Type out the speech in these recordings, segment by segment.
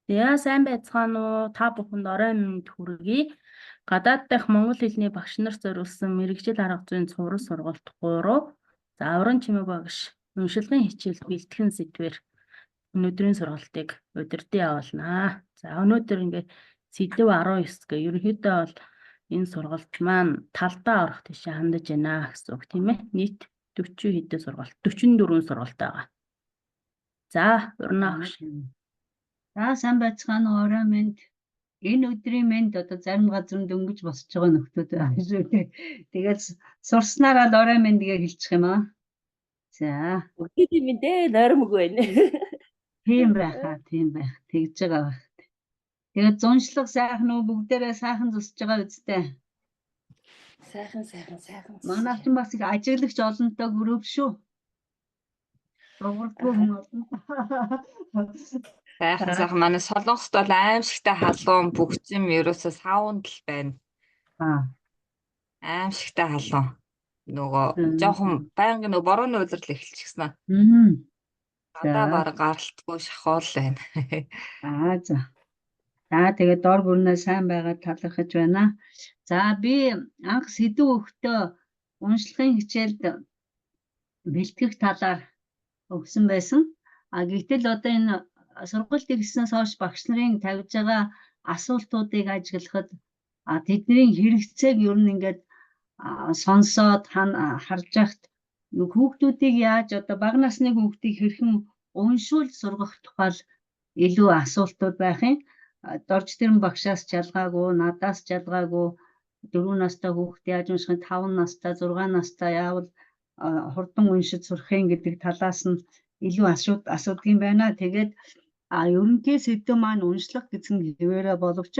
За, сайн байцгаана уу? Та бүхэнд оройн мэнд хүргэе. Гадаад дахь монгол хэлний багш нарт зориулсан мэргэжил арга зүйн цуврал сургалт 3. За, Авран Чимэг багш уншилгын хичээл бэлтгэн сэдвээр өнөөдрийн сургалтыг удирдан явуулнаа. За, өнөөдөр ингээд сэдэв 19 гэ ерөнхийдөө бол энэ сургалт маань талдаа орох тийшээ хандаж байна гэсэн үг, тийм ээ. Нийт 40 хэдэн сургалт, 44 сургалт байгаа. За, урнаа багш. За, сайн байцгаана уу, орой мэнд. Энэ өдрийн мэнд одоо зарим газар нь дөнгөж босч байгаа нөхдүүд байна шүү дээ. Тэгээд сурснараа л орой мэнд гэж хэлчих юм аа. За. Өдрийн мэнд ээ, нойрмог байна. Тийм байхаа, тийм байх. Тэгж байгаа байх. Тэгээд зуншлаг сайхан уу, бүгдээрээ сайхан зусж байгаа үстэй. Сайхан, сайхан, сайхан. Манай ч бас их ажиглагч олонтой групп шүү. Дугуйгүй хүн олон. Сайхан, сайхан. Манай Солонгост бол аимшигтай халуун, бүгчим ерөөсөө саунд л байна. Аимшигтай халуун. Нөгөө жоохон байнгын нөгөө борооны улирал эхэлчихсэн. Гадаа бараг гаралтгүй шахуул байна. Аа, за. За, тэгээд дор бүрнээ сайн байгаад талархаж байна. За, би анх сэдэв өгтөө уншлагын хичээлд бэлтгэх талаар өгсөн байсан. А гэтэл одоо энэ сургалт иргэснээс хойш багш нарын тавьж байгаа асуултуудыг ажиглахад тэдний хэрэгцээг ер нь ингээд сонсоод харж байхад хүүхдүүдийг яаж одоо бага насны хүүхдийг хэрхэн уншуулж сургах тухай илүү асуултууд байх юм. Дорж тэрэн багшаас ч ялгаагүй, надаас ч ялгаагүй 4 настай хүүхд яаж унших юм, 5 настай, 6 настай яавал хурдан уншиж сурах юм гэдэг талаас нь илүү асуудаг юм байна. Тэгээд ерөнхий сэдэв маань уншлах гэсэн хэвээрээ боловч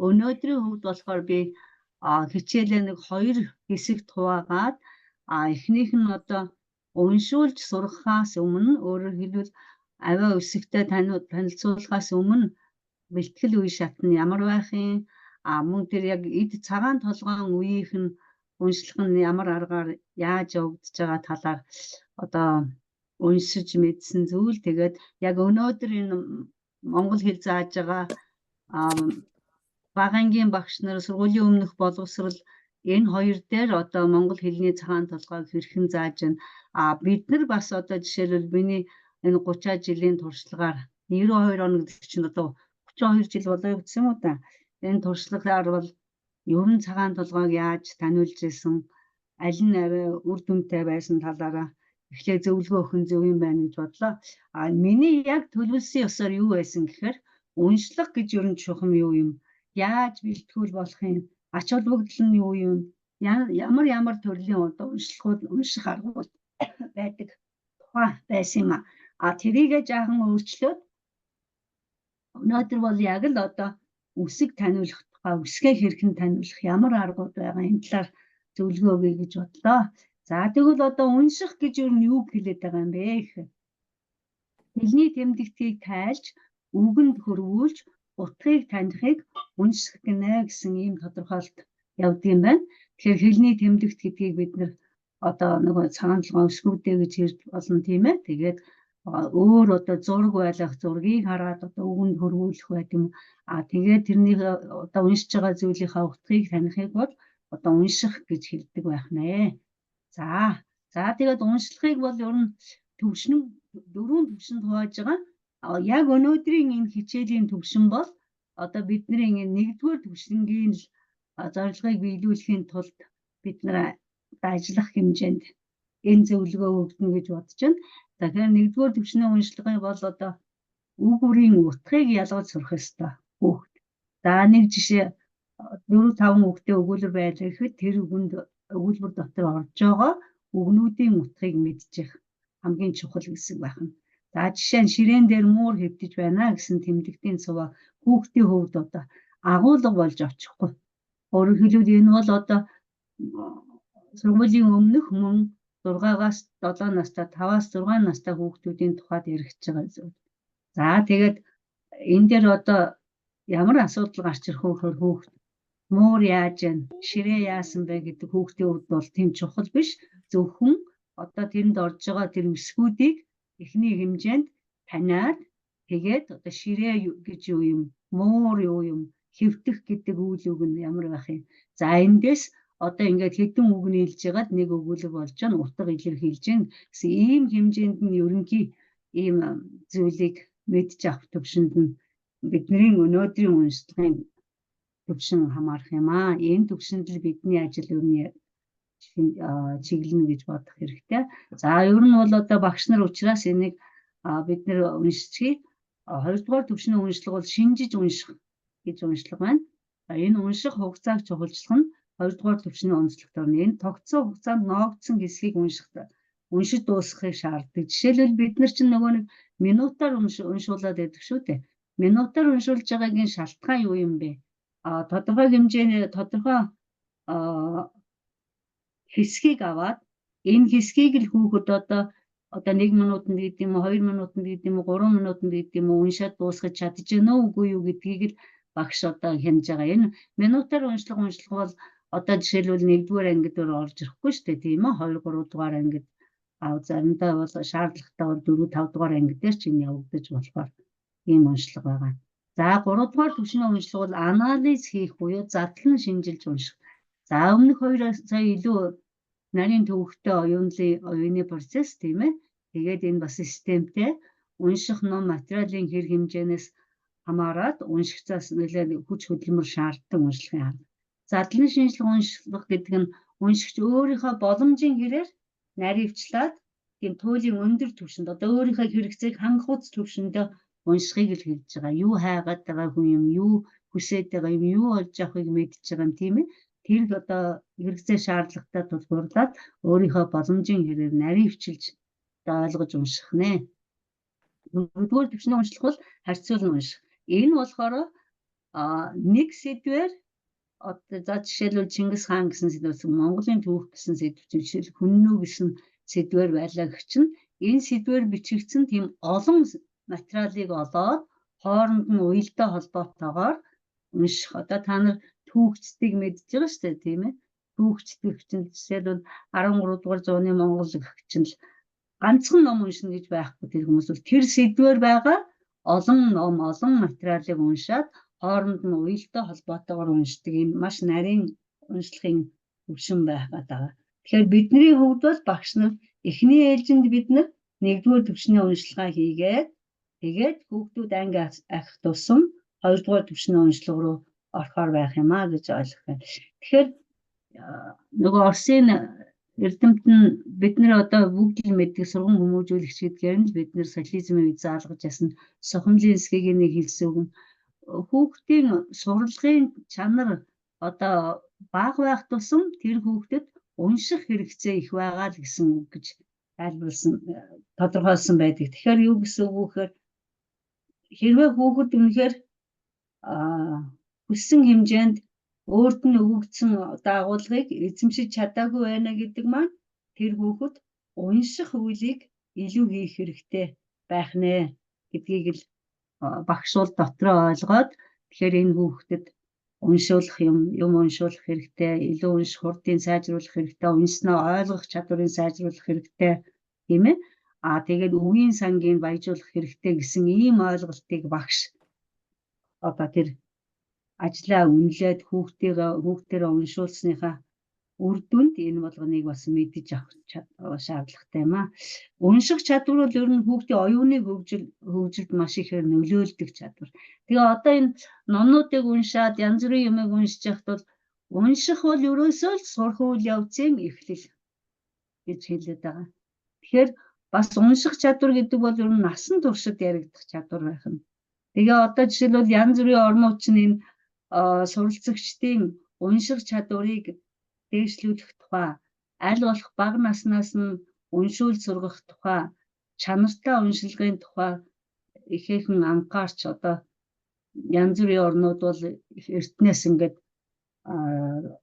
өнөөдрийн хувьд болохоор би хичээлээ нэг хоёр хэсэгт хуваагаад, эхнийх нь одоо уншуулж сургахаас өмнө, өөрөөр хэлбэл авиа үсэгтэй танилцуулахаас өмнө бэлтгэл үе шат нь ямар байх юм, мөн тэр яг эд цагаан толгойн үеийнх нь уншлах нь ямар аргаар яаж явагдаж байгаа талаар одоо уншиж мэдсэн зүйл, тэгээд яг өнөөдөр энэ монгол хэл зааж байгаа бага ангийн багш нар, сургуулийн өмнөх боловсрол энэ хоёр дээр одоо монгол хэлний цагаан толгойг хэрхэн зааж байна. А бид нар бас одоо жишээлбэл миний энэ 30 жилийн туршлагаар 92 он гэдэг чинь одоо 32 жил болоо гэсэн юм уу та. Энэ туршлагаар бол ер нь цагаан толгойг яаж таниулж исэн, аль нь арай үр дүнтэй байсан талаараа эхлээ зөвлөгөө өгөх нь зөв юм байна гэж бодлоо. А миний яг төлөвлөсөн ёсоор юу байсан гэхээр уншлах гэж ер нь чухам юу юм? Яаж бэлтгүүл болох юм? Ач холбогдол нь юу юм? Ямар ямар төрлийн одоо уншлагууд, унших аргууд байдаг тухай байсан юм а. А тэрийгээ жаахан өөрчлөөд өнөөдөр бол яг л одоо үсэг таниулах тухай, үсгээ хэрхэн таниулах, ямар аргууд байгаа энэ талаар зөвлөгөө өгье гэж бодлоо. За, тэгвэл одоо унших гэж юу нь юу хэлээд байгаа юм бэ гэхээр хэлний тэмдэгтгийг тайлж, үгэнд хөрвүүлж, утгыг танихыг унших гинэ гэсэн ийм тодорхойлолт явдаг юм байна. Тэгэхээр хэлний тэмдэгт гэдгийг бид нэр одоо нөгөө цагаан толгой өсгүүдээ гэж ярьж болно, тийм ээ. Тэгээд өөр одоо зураг байлах, зургийг хараад одоо үгэнд хөрвүүлэх байт юм. А тэгээд тэрнийг одоо уншиж байгаа зүйлийнхаа утгыг танихыг бол одоо унших гэж хэлдэг байх нэ. За, за, тэгээд уншлагыг бол ер нь төвшин дөрвөн төвшөнд хувааж байгаа. Яг өнөөдрийн энэ хичээлийн төвшин бол одоо бидний энэ нэгдүгээр төвшингийн л зорилгыг биелүүлэхийн тулд бид нар ажиллах хэмжээнд энэ зөвлөгөө өгдөн гэж бодож байна. Тэгэхээр нэгдүгээр төвшний уншлагын бол одоо үг бүрийн утгыг ялгаж сурах ёстой хүүхэд. За, нэг жишээ, 4 5 үгтэй өгүүлбэр байлаа гэхэд тэр үгэнд өгүүлбэр дотор орж байгаа үгнүүдийн утгыг мэдчих хамгийн чухал хэсэг байх нь. За, жишээ нь ширээн дээр муур хэвтэж байна гэсэн тэмдэгтийн цуваа хүүхдийн хувьд одоо агуулга болж очихгүй. Өөрөөр хэлбэл энэ бол одоо сургуулийн өмнөх мөн 6-аас 7 настай, 5-аас 6 настай хүүхдүүдийн тухайд яригдж байгаа зүйл. За, тэгээд энэ дээр одоо ямар асуудал гарч ирэх вэ гэхээр хүүхд муур яаж яана, ширээ яасан бэ гэдэг хүүхдийн хувьд бол тийм чухал биш. Зөвхөн одоо тэрэнд орж байгаа тэр үсгүүдийг эхний хэмжээнд таниад Тэгээд одоо ширээ гэж юу юм, муур юу юм, хэвтэх гэдэг үйл үг нь ямар байх юм. За эндээс одоо ингээд хэдэн үг нийлж байгаад нэг өгүүлэг болж байна, утга илэрхийлж байна гэсэн ийм хэмжээнд нь ерөнхий ийм зүйлийг мэдж авах төвшөнд нь бидний өнөөдрийн уншлагын төвшин хамаарах юм аа. Энэ төвшөнд л бидний ажил ер нь чиглэнэ гэж бодох хэрэгтэй. За ер нь бол одоо багш нар учраас энийг бид нар уншчихъя. Хоёрдугаар төвшний уншлага бол шинжиж унших гэж уншлага байна. Энэ унших хугацааг чухалчлах нь хоёрдугаар төвшний онцлогт орно. Энэ тогтсон хугацаанд ноогдсон хэсгийг уншиж дуусгахыг шаарддаг. Жишээлбэл, бид нар чинь нөгөө нэг минутаар уншуулад байдаг шүү дээ. Минутаар уншуулж байгаагийн шалтгаан юу юм бэ? Тодорхой хэмжээний тодорхой хэсгийг аваад энэ хэсгийг л хүүхэд одоо 1 минутанд гэдэг юм уу, 2 минутанд гэдэг юм уу, 3 минутанд гэдэг юм уу, уншаад дуусгаж чадаж гэнэ үү, үгүй юу гэдгийг л багш одоо хянаж байгаа. Энэ минутаар уншлага бол одоо жишээлбэл 1-р ангид дээр орж ирэхгүй шүү дээ, тийм ээ, 2 3 дугаар ангид, заримдаа бол шаардлагатай бол 4 5 дугаар анги дээр ч энэ явагдаж болохоор ийм уншлага байгаа. За, 3 дугаар түвшний уншлага бол анализ хийх буюу задлан шинжилж унших. За, өмнөх хоёроос сая илүү нарийн төвөгтэй оюуны процесс, тийм ээ. Тэгээд энэ бас системтэй унших ном материалын хэр хэмжээнээс хамаарат уншигчаас нэлээд хүч хөдөлмөр шаарддаг уншлагын арга. Задлан шинжлэх уншлага гэдэг нь уншигч өөрийнхөө боломжийн хэрээр наривчлаад тийм туйлын өндөр түвшинд, одоо өөрийнхөө хэрэгцээг хангах түвшиндөө уншихыг л хэлж байгаа. Юу хайгаад байгаа хүн юм, юу хүсээд байгаа юм, юу олж авахыг мэдж байгаа юм, тийм ээ. Тэр одоо хэрэгцээ шаардлагатай тулгуурлаад өөрийнхөө боломжийн хэрээр наривчилж одоо ойлгож унших нэ. Дөрөвдүгээр түвшний уншлах бол харьцуулан унших. Энэ болохоор нэг сэдвээр, одоо за жишээлбэл, Чингис хаан гэсэн сэдвээс, Монголын түүх гэсэн сэдв, жишээл хүннүү гэсэн сэдвээр байлаа гэх чинь энэ сэдвээр бичигдсэн тийм олон материалыг олоод хооронд нь уялдаа холбоотойгоор унших. Одоо та нар түүхчдийг мэдж байгаа шүү дээ, тийм ээ. Түүхчд гэх чинь жишээлбэл 13 дугаар зууны Монгол гэх чинь л ганцхан ном уншина гэж байхгүй, тэр хүмүүс бол тэр сэдвээр байгаа олон ном, олон материалыг уншаад хооронд нь уялдаа холбоотойгоор уншдаг юм маш нарийн уншлагын төвшин байх гэдэг. Тэгэхээр бидний хувьд бол багш нар эхний ээлжинд бид нар нэгдүгээр төвшний уншлагаа хийгээд, тэгээд хүүхдүүд анги ахих тусам хоёрдугаар төвшний уншлага руу орохоор байх юм а гэж ойлгох юм. Тэгэхээр нөгөө Оросын эрдэмтэн, бид нар одоо бүгд л мэддэг сурган хүмүүжүүлэгч гэдгээр нь бид нар социализмын үед заалгаж ясан Сухомлинскигийн нэг хэлсэн үг нь хүүхдийн сурлагын чанар одоо бага байх тусам тэр хүүхдэд унших хэрэгцээ их байгаа л гэсэн үг гэж тайлбарласан, тодорхойлсон байдаг. Тэгэхээр юу гэсэн үг вэ гэхээр хэрвээ хүүхэд үнэхээр хүссэн хэмжээнд өөрт нь өгөгдсөн одоо агуулгыг эзэмшиж чадаагүй байна гэдэг маань тэр хүүхэд унших үйлийг илүү хийх хэрэгтэй байх нэ гэдгийг л багш бол дотроо ойлгоод, тэгэхээр энэ хүүхдэд уншуулах юм юм уншуулах хэрэгтэй, илүү унших хурдыг сайжруулах хэрэгтэй, уншсноо ойлгох чадварыг сайжруулах хэрэгтэй, тийм ээ. Тэгээд үгийн сангийг баяжуулах хэрэгтэй гэсэн ийм ойлголтыг багш одоо тэр ажлаа үнэлээд хүүхдээрээ уншуулсныхаа үр дүнд энэ болгоныг бас мэдэж авах шаардлагатай юм аа. Унших чадвар бол ер нь хүүхдийн оюуны хөгжилд маш ихээр нөлөөлдөг чадвар. Тэгээ одоо энэ номнуудыг уншаад, янз бүрийн юмыг уншиж байхад бол унших бол ерөөсөө л сурах үйл явцын эхлэл гэж хэлээд байгаа. Тэгэхээр бас унших чадвар гэдэг бол ер нь насан туршид яригдах чадвар байх нь. Тэгээ одоо жишээлбэл, янз бүрийн орнууд чинь энэ суралцагчдын унших чадварыг дээшлүүлэх тухай, аль болох бага наснаас нь уншуул сургах тухай, чанартай уншилгын тухай ихээхэн анхаарч, одоо янз бүрийн орнууд бол эртнээс ингээд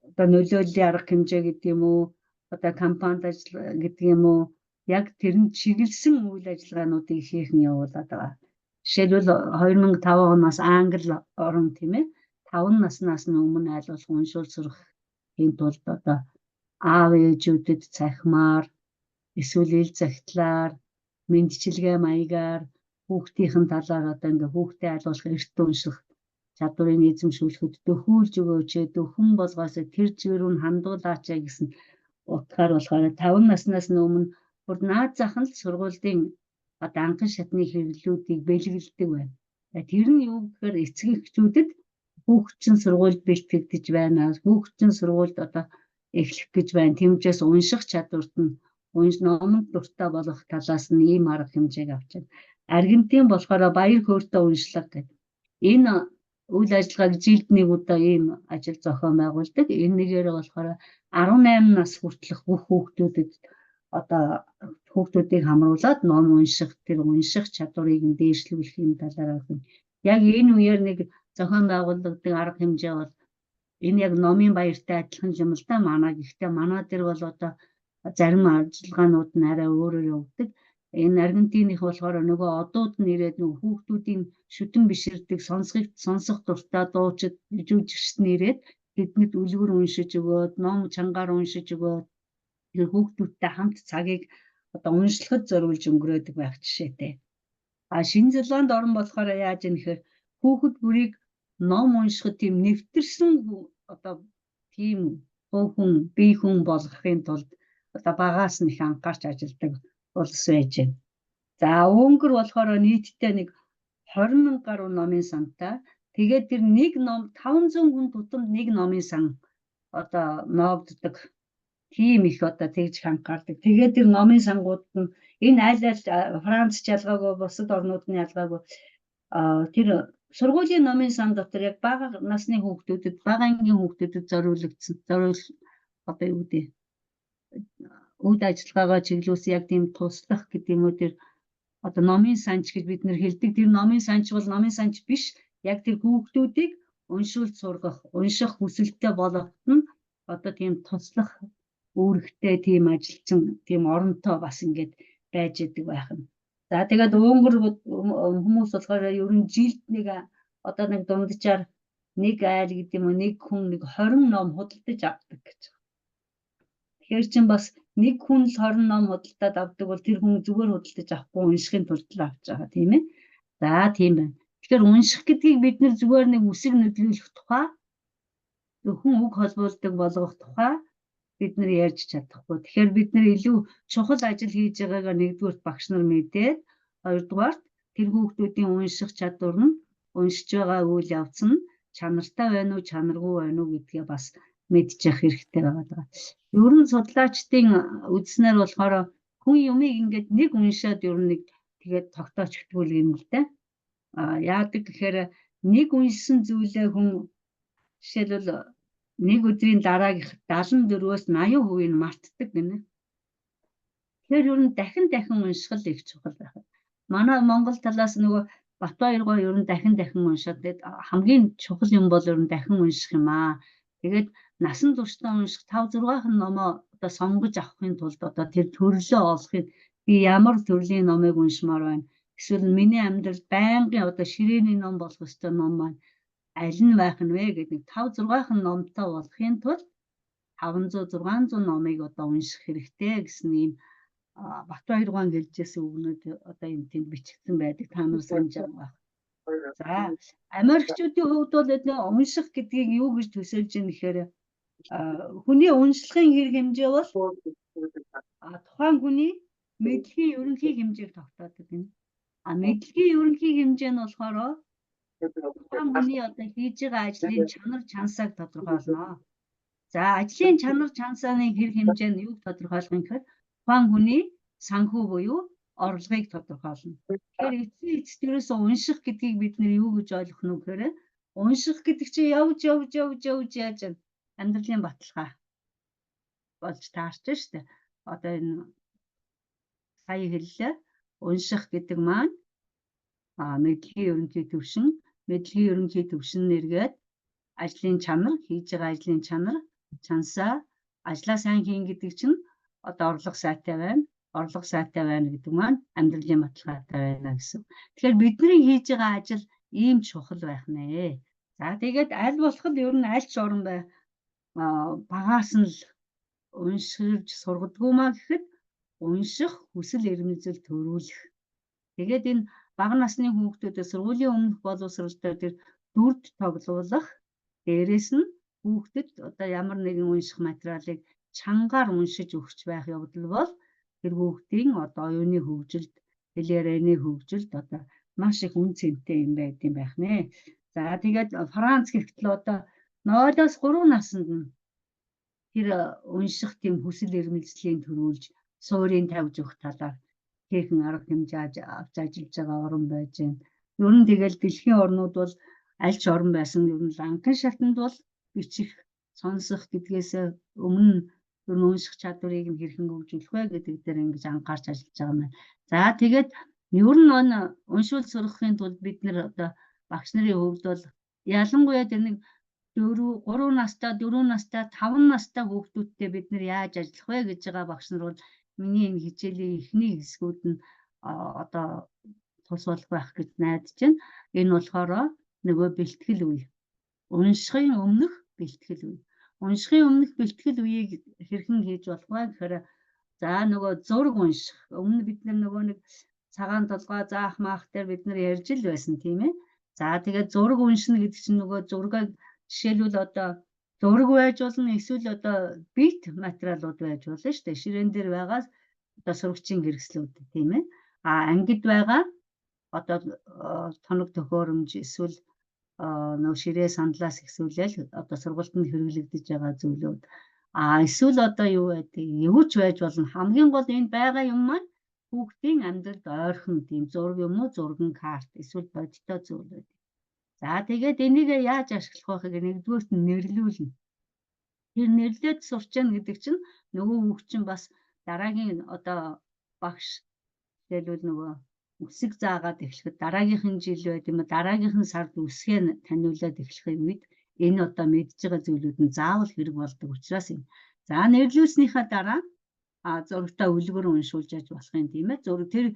одоо нөлөөллийн арга хэмжээ гэдэг юм уу, одоо кампанит ажил гэдэг юм уу, яг тэр нь чиглэсэн үйл ажиллагаануудыг ихээхэн явуулаад байгаа. Жишээлбэл, 2005 оноос Англи орн, тийм ээ, 5 наснаас нь өмнө аль болох уншуул сурахын тулд одоо аав ээжүүдэд цахимаар эсвэл ил захидлаар, мэндчилгээ маягаар Хүүхдийн талаар одоо ингээ хүүхдээ аль болох эрт унших чадварыг эзэмшүүлэхэд дөхүүлж өгөөч, дөхөн болгоос тэр чигээр нь хандуулаач гэсэн утгаар болохоор 5 наснаас өмнө бүр наад зах нь л сургуулийн одоо анхан шатны хэрэглүүдийг бэлгэлдэг байна. Тэр нь юу гэхээр эцэг эхчүүдэд хүүхд чинь сургуульд бэлтгэгдэж байна. Хүүхд чинь сургуульд одоо эхлэх гэж байна. Тэмчээс унших чадварт нь унш номонд дуртай болох талаас нь ийм арга хэмжээг авч байна. Аргентин болохоор баяр хөөртэй уншлага гэдэг. Энэ үйл ажиллагааг жилд нэг удаа ийм ажил зохион байгуулдаг. Энэ нэгээр болохоор 18 нас хүртэлх бүх хүүхдүүдэд одоо хүүхдүүдийг хамруулад ном унших, тэр унших чадварыг нь дээшлүүлэх юм талаар авах. Яг энэ үеэр нэг зохион байгуулагддаг арга хэмжээ бол энэ яг номын баяртай адилхан юм л да манай. Гэхдээ манай дээр бол одоо зарим ажиллагаанууд нь арай өөрөөр явдаг. Энэ Аргентиных болохоор нөгөө одууд нь ирээд нөгөө хүүхдүүдийн шүтэн биширдэг, сонсхийг сонсох дуртай дуучид, жүжигчд нь ирээд тэднэрт үлгэр уншиж өгөөд, ном чангаар уншиж өгөөд тэр хүүхдүүдтэй хамт цагийг одоо уншлахад зориулж өнгөрөөдөг байх жишээтэй. А Шинэ Зеланд орн болохоор яаж юм гэхээр хүүхэд бүрийг ном уншихад тийм нэвтэрсэн одоо тийм хүн, бие хүн болгохын тулд одоо багаас нь их анхаарч ажилладаг улс байж байна. За Унгар болохоор нийтдээ нэг 20 мянга гаруй номын сантай. Тэгээд тэр нэг ном 500 хүн тутамд нэг номын сан одоо ноогддог. Тийм их одоо тэгж анхаардаг. Тэгээд тэр номын сангууд нь энэ аль аль Франц ч ялгаагүй, бусад орнууд нь ялгаагүй тэр сургуулийн номын сан дотор яг бага насны хүүхдүүдэд, бага ангийн хүүхдүүдэд зориулагдсан. Зориул одоо юу гэдэг үйл ажиллагаагаа чиглүүлсэн яг тийм туслах гэдэг юм уу, тэр одоо номын санч гэж бид нэр хэлдэг. Тэр номын санч бол номын санч биш. Яг тэр хүүхдүүдийг уншуулж сургах, унших хүсэлттэй болгоход нь одоо тийм туслах үүрэгтэй тийм ажилчин, тийм оронтой бас ингээд байж идэг байх нь. За тэгээд Унгар хүмүүс болохоор ер нь жилд нэг одоо нэг дунджаар нэг айл гэдэг юм уу, нэг хүн нэг 20 ном худалдаж авдаг гэж. Тэгэхээр чин бас нэг хүн л 20 ном худалдаад авдаг бол тэр хүн зүгээр худалдаж авахгүй уншихын тулд л авч байгаа, тийм ээ. За тийм байна. Тэгэхээр унших гэдгийг бид нэр зүгээр нэг үсэг нүдлүүлэх тухай, зөвхөн үг холбуулдаг болгох тухай бид нар ярьж чадахгүй. Тэгэхээр бид нар илүү чухал ажил хийж байгаагаа нэгдүгээрт багш нар мэдээд, хоёрдугаарт тэр хүүхдүүдийн унших чадвар нь, уншиж байгаа үйл явц нь чанартай байна уу, чанаргүй байна уу гэдгээ бас мэдчих хэрэгтэй байгаа. Ер нь судлаачдын үзснээр болохоор хүн юмыг ингээд нэг уншаад ер нь нэг тэгээд тогтоочдгүй юм л да. А яадаг гэхээр нэг уншсан зүйлээ хүн жишээлбэл нэг өдрийн дараагийнх 74-өөс 80% нь мартдаг гинэ. Тэгэхээр ер нь дахин дахин унших л их чухал байх. Манай Монгол талаас нөгөө Батбаяр гоо ер нь дахин дахин уншаад, тэгээд хамгийн чухал юм бол ер нь дахин унших юм аа. Тэгээд насан туршдаа унших 5 6 номоо одоо сонгож авахын тулд одоо тэр төрлөө олохыг, би ямар төрлийн номыг уншмаар байна. Эсвэл миний амьдрал байнгын одоо ширээний ном болох ёстой ном маань аль нь байх нь вэ гэдэг нэг 5 6 номтой болохын тулд 500 600 номыг одоо унших хэрэгтэй гэсэн ийм Батбаяр гуан хэлжсэн үгнүүд одоо энэ тэнд бичигдсэн байдаг. Та нар санаж байгаа байх. За Америкчуудын хувьд бол унших гэдгийг юу гэж төсөөлж байна гэхээр хүний уншлагын хэрэг хэмжээ бол тухайн хүний мэдлэгийн ерөнхий хэмжээг тогтоодог юм. А мэдлэгийн ерөнхий хэмжээ нь болохоор тухайн хүний одоо хийж байгаа ажлын чанар чансааг тодорхойлно. За ажлын чанар чансааны хэрэг хэмжээ нь юуг тодорхойлох юм гэхээр тухайн хүний санхүү буюу орлогыг тодорхойлно. Тэгэхээр эцсийн эцэст ерөөсөө унших гэдгийг бид нэр юу гэж ойлгох нь вэ гэхээр унших гэдэг чинь явж явж явж явж яаж амьдралын баталгаа болж таарч штэ. Одоо энэ сая хэллээ. Унших гэдэг маань мэдлэгийн ерөнхий төвшин, мэдлэгийн ерөнхий төвшин нэргээд ажлын чанар, хийж байгаа ажлын чанар, чансаа, ажлаа сайн хийн гэдэг чинь одоо орлого сайтай байна. Орлого сайтай байна гэдэг маань амьдралын баталгаатай байна гэсэн. Тэгэхээр бидний хийж байгаа ажил ийм чухал байх нэ. За тэгээд аль болох нь ер нь аль ч орон бай багаас нь л уншиж сургадгүй маа гэхэд унших хүсэл эрмэлзэл төрүүлэх. Тэгээд энэ Бага насны хүүхдүүдэд сургуулийн өмнөх боловсрол дээр тэр дүрд тоглуулах, дээрэс нь хүүхдэд одоо ямар нэгэн унших материалыг чангаар уншиж өгч байх явдал бол тэр хүүхдийн одоо оюуны хөгжилд, хэл ярианы хөгжилд одоо маш их үн цэнтэй юм байдсан байх нэ. За тэгээд Франц гэхтэл одоо 0-оос 3 наснд нь тэр унших тийм хүсэл эрмэлзлийн төрүүлж суурийг тавьж өгөх талаар хийхэн арга хэмжээ авч ажиллаж байгаа орн байж байна. Ер нь тэгэл дэлхийн орнууд бол аль ч орн байсан ер нь ланкан шатанд бол бичих, сонсох гэдгээс өмнө ер нь унших чадварыг нь хэрхэн хөгжүүлэх вэ гэдэг дээр ингэж анхаарч ажиллаж байгаа юм байна. За тэгээд ер нь уншуул сургахын тулд бид нэр одоо багш нарын хувьд бол ялангуяа тэр нэг 4 3 настай, 4 настай, 5 настай хүүхдүүдтэй бид нэр яаж ажиллах вэ гэж байгаа багш нар бол миний энэ хичээлийн эхний хэсгүүд нь одоо тус болох байх гэж найдаж байна. Энэ болохоор нөгөө бэлтгэл үе. Уншихын өмнөх бэлтгэл үе. Уншихын өмнөх бэлтгэл үеийг хэрхэн хийж болох вэ гэхээр за нөгөө зураг унших. Өмнө бид нар нөгөө нэг цагаан толгой заах маах дээр бид нар ярьж л байсан, тийм ээ. За тэгээд зураг уншина гэдэг чинь нөгөө зургийг жишээлбэл одоо зураг байж болно, эсвэл одоо бит материалууд байж болно шүү дээ. Ширээн дээр байгаа одоо сурагчийн хэрэгслүүд, тийм ээ. А ангид байгаа одоо тоног төхөөрөмж эсвэл нөгөө ширээ сандлаас эхлүүлээл одоо сургуультанд хэрэглэгдэж байгаа зүйлүүд. А эсвэл одоо юу байдаг, юу ч байж болно. Хамгийн гол энэ байгаа юм маань хүүхдийн амьдралд ойрхон тийм зураг юм уу, зурган карт эсвэл бодиттой зүйл байдаг. За тэгээд энийг яаж ашиглах вэ гэхээр нэгдүгээрт нь нэрлүүлнэ. Тэр нэрлээд сурч яана гэдэг чинь нөгөө хүүхд чинь бас дараагийн одоо багш жишээлбэл нөгөө үсэг заагаад эхлэхэд дараагийнхан жил байд юм уу, дараагийнхан сард үсгээ таниулаад эхлэх үед энэ одоо мэдж байгаа зүйлүүд нь заавал хэрэг болдог учраас юм. За нэрлүүлснийхаа дараа зурагтаа үлгэр уншуулж яж болох юм, тийм ээ. Зураг тэр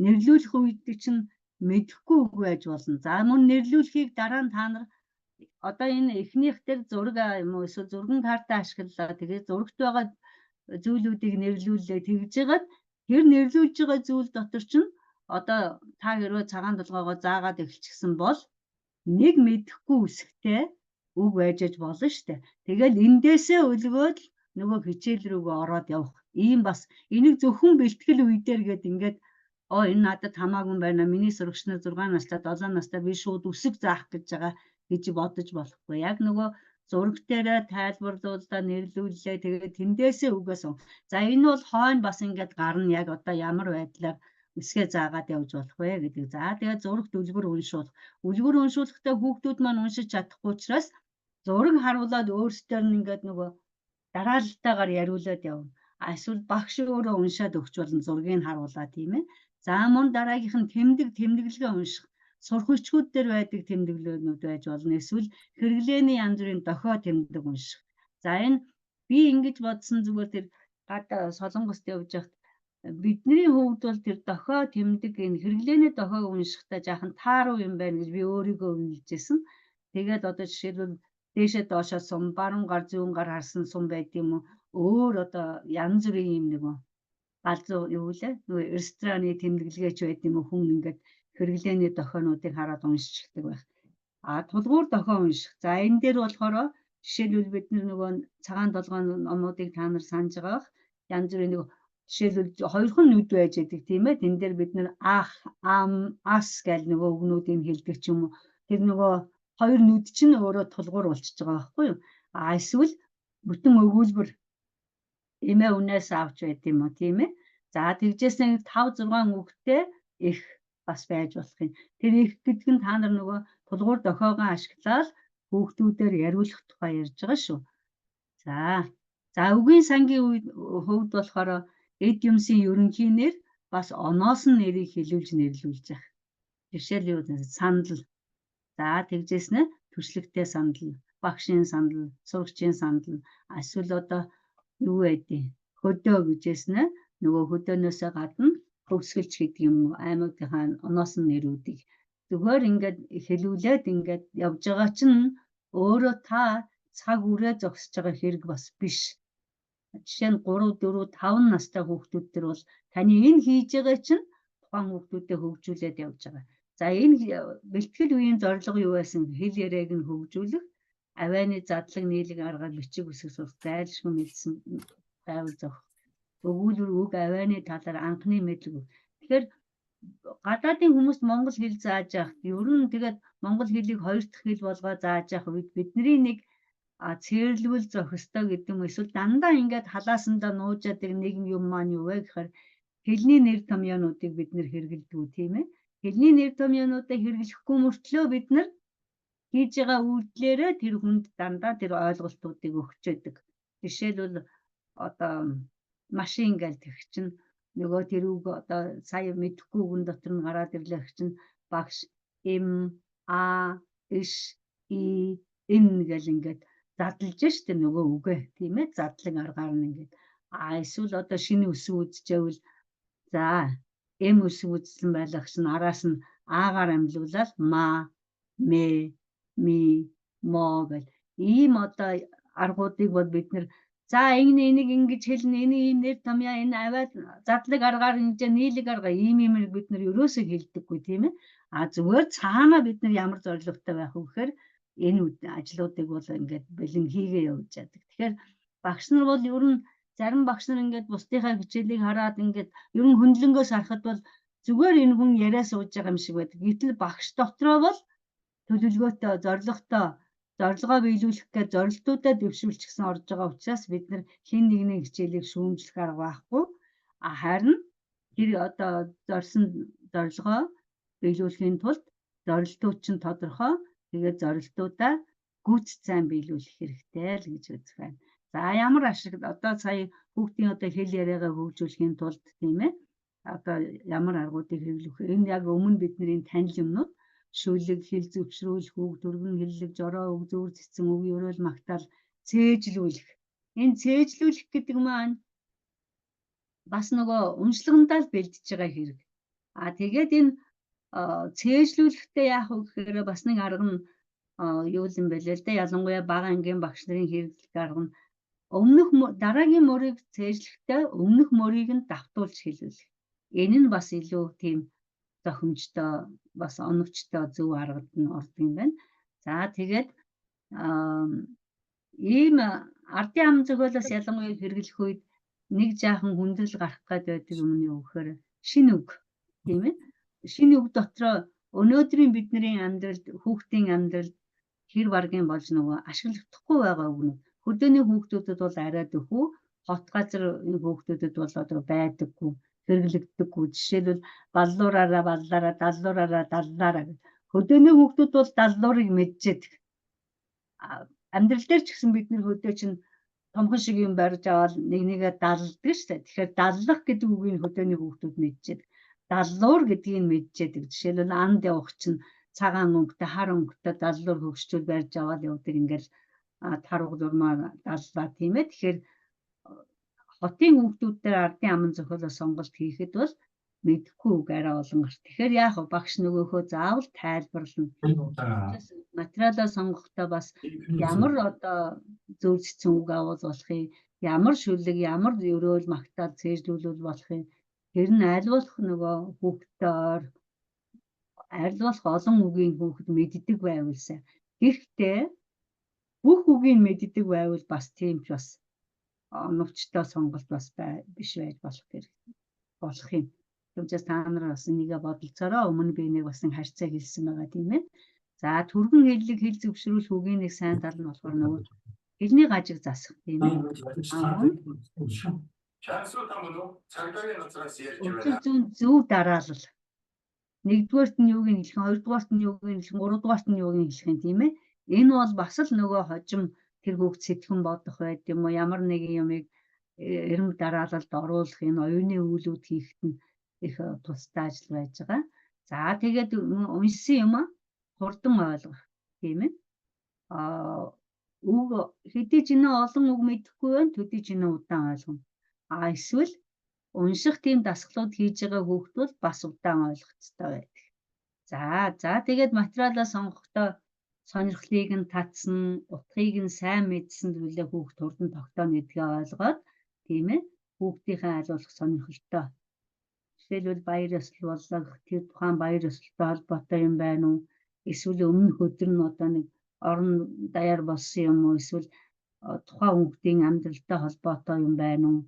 нэрлүүлэх үед чинь мэдэхгүй үг байж болно. За мөн нэрлүүлэхийг дараа нь та нар одоо энэ эхнийх дээр зураг юм уу эсвэл зурган картаа ашиглалаа. Тэгээд зурагт байгаа зүйлүүдийг нэрлүүллээ. Тэгж жагаад тэр нэрлүүлж байгаа зүйл дотор чинь одоо та хэрвээ цагаан толгоогоо заагаад эхэлчихсэн бол нэг мэдэхгүй үсгтэй үг байж аж болно шүү дээ. Тэгэл эндээсээ өлгөөд нөгөө хичээл рүүгээ ороод явах. Ийм бас энийг зөвхөн бэлтгэл үе дээр гээд ингээд энэ надад хамаагүй байна. Миний сурагч нар 6 настай, 7 настай би шууд үсэг заах гэж байгаа гэж бодож болохгүй. Яг нөгөө зураг дээрээ тайлбарлууллаа, нэрлүүллээ. Тэгээд тэндээсээ үгээс. За энэ бол хойно бас ингээд гарна яг одоо ямар байдлаар үсгээ заагаад явж болох вэ гэдэг. За тэгээд зурагт үлгэр уншуулах. Үлгэр уншуулахдаа хүүхдүүд маань уншиж чадахгүй учраас зураг харуулад өөрсдөр нь ингээд нөгөө дараалалтайгаар яриулаад явна. Эсвэл багш өөрөө уншаад өгч болно, зургийг харуулаа, тийм ээ. За мөн дараагийнх нь тэмдэг, тэмдэглэгээ унших. Сурах хүчгүүд дээр байдаг тэмдэглээнүүд байж болно. Эсвэл хэрэглээний янз бүрийн дохио тэмдэг унших. За энэ би ингэж бодсон зүгээр тэр гадаа Солонгост явж байхад бидний хувьд бол тэр дохио тэмдэг энэ хэрэглээний дохиог уншихдаа жаахан тааруу юм байна гэж би өөрийгөө үнэлжсэн. Тэгээд одоо жишээлбэл дээшээ доошоо сум, баруун гар зүүн гар харсан сум байд юм уу? Өөр одоо янз бүрийн юм нэг галзуу юу лээ? Нөгөө рестораны тэмдэглэгээч байд юм уу? Хүн ингээд хэрэглээний дохионуудыг хараад уншчихдаг байх. А тулгуур дохио унших. За энэ дээр болохоор жишээлбэл бид нөгөө цагаан толгойн номуудыг та нар санаж байгаа бах. Янз бүрийн нэг жишээлбэл хоёрхан нүд байж байдаг, тийм ээ. Тэн дээр бид нар ах, ам, ас гэл нөгөө үгнүүдийг хэлдэг ч юм уу. Тэр нөгөө хоёр нүд чинь өөрөө тулгуур болчихж байгаа байхгүй юу? А эсвэл бүтэн өгүүлбэр эмээ үнээс авч байд юм уу, тийм ээ. За тэгжээс 5 6 үгтэй их бас байж болох юм. Тэр их гэдэг нь та нар нөгөө тулгуур дохиогоо ашиглаад хүүхдүүдээр яриулах тухай ярьж байгаа шүү. За үгийн сангийн үед хувьд болохоор эд юмсын ерөнхий нэр бас оноос нь нэрийг хэлүүлж нэрлүүлж байгаа. Жишээл юу сандал. За тэгжээс нэ түшлэгтэй сандал, багшийн сандал, сурагчийн сандал, эсвэл одоо юу байдیں۔ Хөдөө гэжээс нэ нөгөө хөдөөнөөсөө гадна хөвсгөлч гэдэг юм уу аймагынхаа оноос нь нэрүүдийг зүгээр ингээд хэлүүлээд ингээд явж байгаа чинь өөрөө та цаг үрээ зогсож байгаа хэрэг бас биш. Жишээ нь 3 4 5 настай хүүхдүүд төр бол таны энэ хийж байгаа чинь Тухайн хүүхдүүдэд хөгжүүлээд явж байгаа. За, энэ бэлтгэл үеийн зорилго юу байсан? Хэл яриаг нь хөгжүүлэх, авианы задлаг нийлэг аргаар бичиг үсэг сурах, зайлшгүй мэдсэн байвал зохих. Өгүүлбэр үг авианы талаар анхны мэдлэг. Тэгэхээр гадаадын хүмүүс монгол хэл зааж явахад ер нь тэгээд монгол хэлийг хоёр дахь хэл болгоо зааж явах үед бидний нэг цээрлвэл зохистой гэдэг юм эсвэл дандаа ингээд халаасандаа нуужаадаг нэг юм маань юу вэ гэхээр хэлний нэр томьёонуудыг бид нэр хэрэглэдэг, тийм ээ. Хэлний нэр томьёонуудыг хэрэглэхгүй мөртлөө бид нар хийж байгаа үйлдэлээрээ тэр хүнд дандаа тэр ойлголтуудыг өгчөөдөг. Жишээлбэл, одоо машин гэл тэг чинь нөгөө тэр үг одоо сая мэдэхгүй үгэн дотор нь гараад ирлээ чинь багш М А Ш И Н гэл ингээд задлж штэ нөгөө үгээ, тийм ээ, задлан аргаар нь ингээд. А эсвэл одоо шинэ үсэг үзчихвэл, за, М үсэг үзсэн байлах чинь араас нь А-гаар амьлуулаад ма, ме, ми, мо гэл ийм одоо аргуудыг бол бид нэр за энэ энийг ингэж хэлнэ, энэ ийм нэр томьёо, энэ аваад задлаг аргаар ингэж нийлэг арга ийм юм бид нар ерөөсөө хэлдэггүй, тийм ээ. А зүгээр цаана бид нар ямар зорилготой байх вэ гэхээр энэ ажлуудыг бол ингээд бэлэн хийгээ явж яадаг. Тэгэхээр багш нар бол ер нь зарим багш нар ингээд бусдынхаа хичээлийг хараад ингээд ер нь хөндлөнгөөс харахад бол зүгээр энэ хүн яриа сууж байгаа юм шиг байдаг. Гэтэл багш дотроо бол төлөвлөгөөтэй, зорилготой, зорилгоо биелүүлэх гэж зорилтуудаа дэвшүүлчихсэн орж байгаа учраас бид нар хэн нэгний хичээлийг шүүмжлэх арга байхгүй. А харин тэр одоо зорьсон зорилгоо биелүүлэхийн тулд зорилтууд чинь тодорхой. Тэгээд зорилтуудаа гүйц сайн биелүүлэх хэрэгтэй л гэж үзэх байна. За, ямар ашиг одоо сая хүүхдийн одоо хэл яриагаа хөгжүүлэхийн тулд, тийм ээ, одоо ямар аргуудыг хэрэглэх вэ? Энэ яг өмнө бидний танил юмнууд: шүлэг, хэл зөвшрүүлэх үг, түргэн хэллэг, жороо үг, зүүр цэцэн үг, ерөөл магтаал, цээжлүүлэх. Энэ цээжлүүлэх гэдэг маань бас нөгөө уншлагандаа л бэлдэж байгаа хэрэг. А тэгээд энэ цээжлүүлэхдээ яах вэ гэхээр бас нэг арга нь юу юм бэ лээ л дээ. Ялангуяа бага ангийн багш нарын хэрэглэх арга нь өмнөх дараагийн мөрийг цээжлэхдээ өмнөх мөрийг нь давтуулж хэлүүлэх. Энэ нь бас илүү тийм зохимжтой, бас оновчтой зөв аргад нь ордог юм байна. За, тэгээд ийм ардын ам зохиолоос ялангуяа хэрэглэх үед нэг жаахан хүндрэл гарах гээд байдаг юм нь юу гэхээр шинэ үг, тийм ээ. Шинэ үг дотроо өнөөдрийн бидний амьдралд, хүүхдийн амьдралд хэр баргийн болж нөгөө ашиглахдахгүй байгаа үгнүүд. Хөдөөний хүүхдүүдэд бол арай дөхүү, хот газар энэ хүүхдүүдэд бол одоо байдаггүй, хэрэглэгддэггүй. Жишээлбэл, баллуураараа баллаараа, даллуураараа даллаараа гэх. Хөдөөний хүүхдүүд бол даллуурыг мэджээдэг. Амьдрал дээр ч гэсэн бид нэр хөдөө чинь томхон шиг юм барьж аваад нэг нэгээ далладаг шүү дээ. Тэгэхээр даллах гэдэг үгийг хөдөөний хүүхдүүд мэджээдэг. Даллуур гэдгийг мэджээдэг. Жишээлбэл, анд явах чинь цагаан өнгөтэй, хар өнгөтэй даллуур хөгшчүүл барьж аваад явдаг, ингээл тарууг зурмаа даллаа, тийм ээ. Тэгэхээр хотын хүүхдүүд дээр ардын аман зохиолоо сонголт хийхэд бол мэдэхгүй үг арай олон гарт. Тэгэхээр яах вэ? Багш нөгөөхөө заавал тайлбарлана. Материалаа сонгохдоо бас ямар одоо зөв цэцэн үг авал болох юм, ямар шүлэг, ямар ерөөл магтаал цээжлүүлвэл болох юм. Тэр нь аль болох нөгөө хүүхдтэй ойр, аль болох олон үгийн хүүхэд мэддэг байвал сайн. Гэхдээ бүх үгийг мэддэг байвал бас тийм ч бас оновчтой сонголт бас биш байж болох хэрэг болох юм. Түүнээс та нар бас энийгээ бодолцоорой. Өмнө би нэг бас нэг харьцаа хэлсэн байгаа, тийм ээ. За, түргэн хэллэг, хэл зөвшрүүлэх үгийн нэг сайн тал нь болохоор нөгөө хэлний гажиг засах, тийм ээ. Учир зүүн зөв дараалал. Нэгдүгээрт нь юуг нь хэлэх юм, хоёрдугаарт нь юуг нь хэлэх юм, гуравдугаарт нь юуг нь хэлэх юм, тийм ээ. Энэ бол бас л нөгөө хожим тэр хүүхд сэтгэн бодох байд юм уу, ямар нэгэн юмыг эренг дараалалд оруулах энэ оюуны үйлүүд хийхэд нь их тустай ажил байж байгаа. За, тэгээд уншсан юм а хурдан ойлгох, тийм ээ. А үг хэдий ч энэ олон үг мэдэхгүй байна, төдий ч энэ удаан ойлгоно. А эсвэл унших тийм дасгалууд хийж байгаа хүүхд бол бас удаан ойлгох ёстой байдаг. За, тэгээд материалаа сонгохдоо сонирхлыг нь татсан, утгыг нь сайн мэдсэн зүйлээ хүүхд хурдан тогтооно гэдгээ ойлгоод, тийм ээ, хүүхдийнхээ аль болох сонирхолтой. Жишээлбэл, Жишээлбэл баяр ёслол боллоо гэх тэр тухайн баяр ёслолтой холбоотой юм байна уу? Эсвэл өмнөх өдөр нь одоо нэг орон даяар болсон юм уу? Эсвэл тухайн хүүхдийн амьдралтай холбоотой юм байна уу?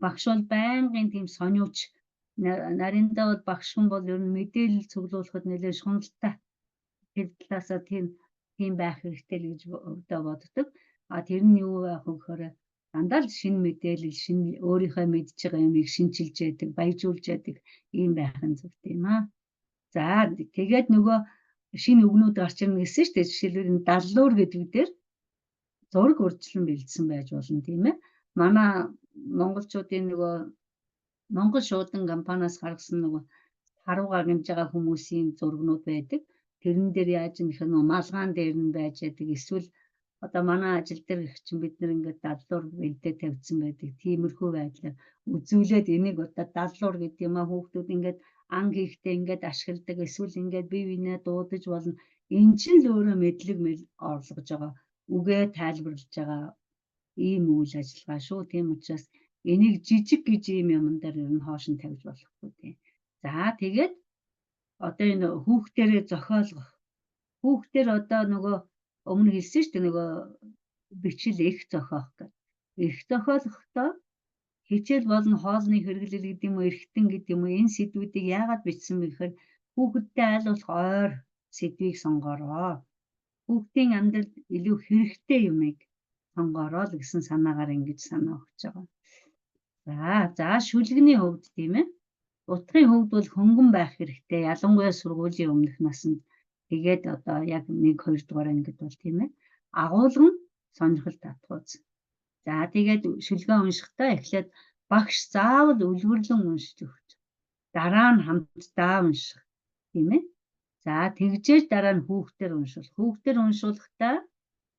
Багш бол байнгын тийм сониуч, нариндаа бол багш хүн бол ер нь мэдээлэл цуглуулахад нэлээд шуналтай. Тэр талаасаа тийм байх хэрэгтэй л гэж өвдөө боддог. А тэр нь юу байх вэ гэхээр дандаа л шинэ мэдээлэл, шинэ өөрийнхөө мэдж байгаа юмыг шинчилж яадаг, баяжуулж яадаг ийм байх нь зүйтэй юм аа. За тэгээд нөгөө шинэ үгнүүд гарч ирнэ гэсэн шүү дээ. Жишээлбэл энэ даллуур гэдэг дээр зураг урьдчилан бэлдсэн байж болно, тийм ээ. Манай монголчуудын нөгөө Монгол шуудан компаниас гаргасан нөгөө харуугаа гинж байгаа хүмүүсийн зургнууд байдаг. Тэрэн дээр яаж юм их нөгөө малгаан дээр нь байж яадаг. Эсвэл одоо манай ажил дээр их чинь бид нар ингээд даллуур бэлдээ тавьсан байдаг. Тиймэрхүү байдлаар үзүүлээд энийг одоо даллуур гэдэг юм а, хүүхдүүд ингээд анги хийхдээ ингээд ашигладаг. Эсвэл ингээд бие биенээ дуудаж болно. Энэ чинь л өөрөө мэдлэг орлогож байгаа, үгээ тайлбарлаж байгаа ийм үйл ажиллагаа шүү. Тийм учраас энийг жижиг гэж ийм юмн дээр ер нь хоош нь тавьж болохгүй тийм. За тэгээд одоо энэ хүүхдэрээ зохиолгох. Хүүхдэр одоо нөгөө өмнө хэлсэн шүү дээ, нөгөө бичил их зохиох гэдэг. Их зохиолохдоо хичээл болон хоолны хэрэглэл гэдэг юм уу, эргэтэн гэдэг юм уу, энэ сэдвүүдийг яагаад бичсэн бэ гэхээр хүүхэдтэй аль болох ойр сэдвийг сонгоороо. Хүүхдийн амьдралд илүү хэрэгтэй юмыг сонгоороо л гэсэн санаагаар ингэж санаа өгч байгаа. За шүлгэний хувьд, тийм ээ. Утгын хувьд бол хөнгөн байх хэрэгтэй. Ялангуяа сургуулийн өмнөх наснд. Тэгээд одоо яг 1 2 дугаар ангид бол, тийм ээ. Агуулга нь сонирхол татгууз. За тэгээд шүлгээ уншихдаа эхлээд багш заавал үлгэрлэн уншиж өгч. Дараа нь хамтдаа унших. Тийм ээ. За тэгжээж дараа нь хүүхдээр уншуулах. Хүүхдээр уншуулахдаа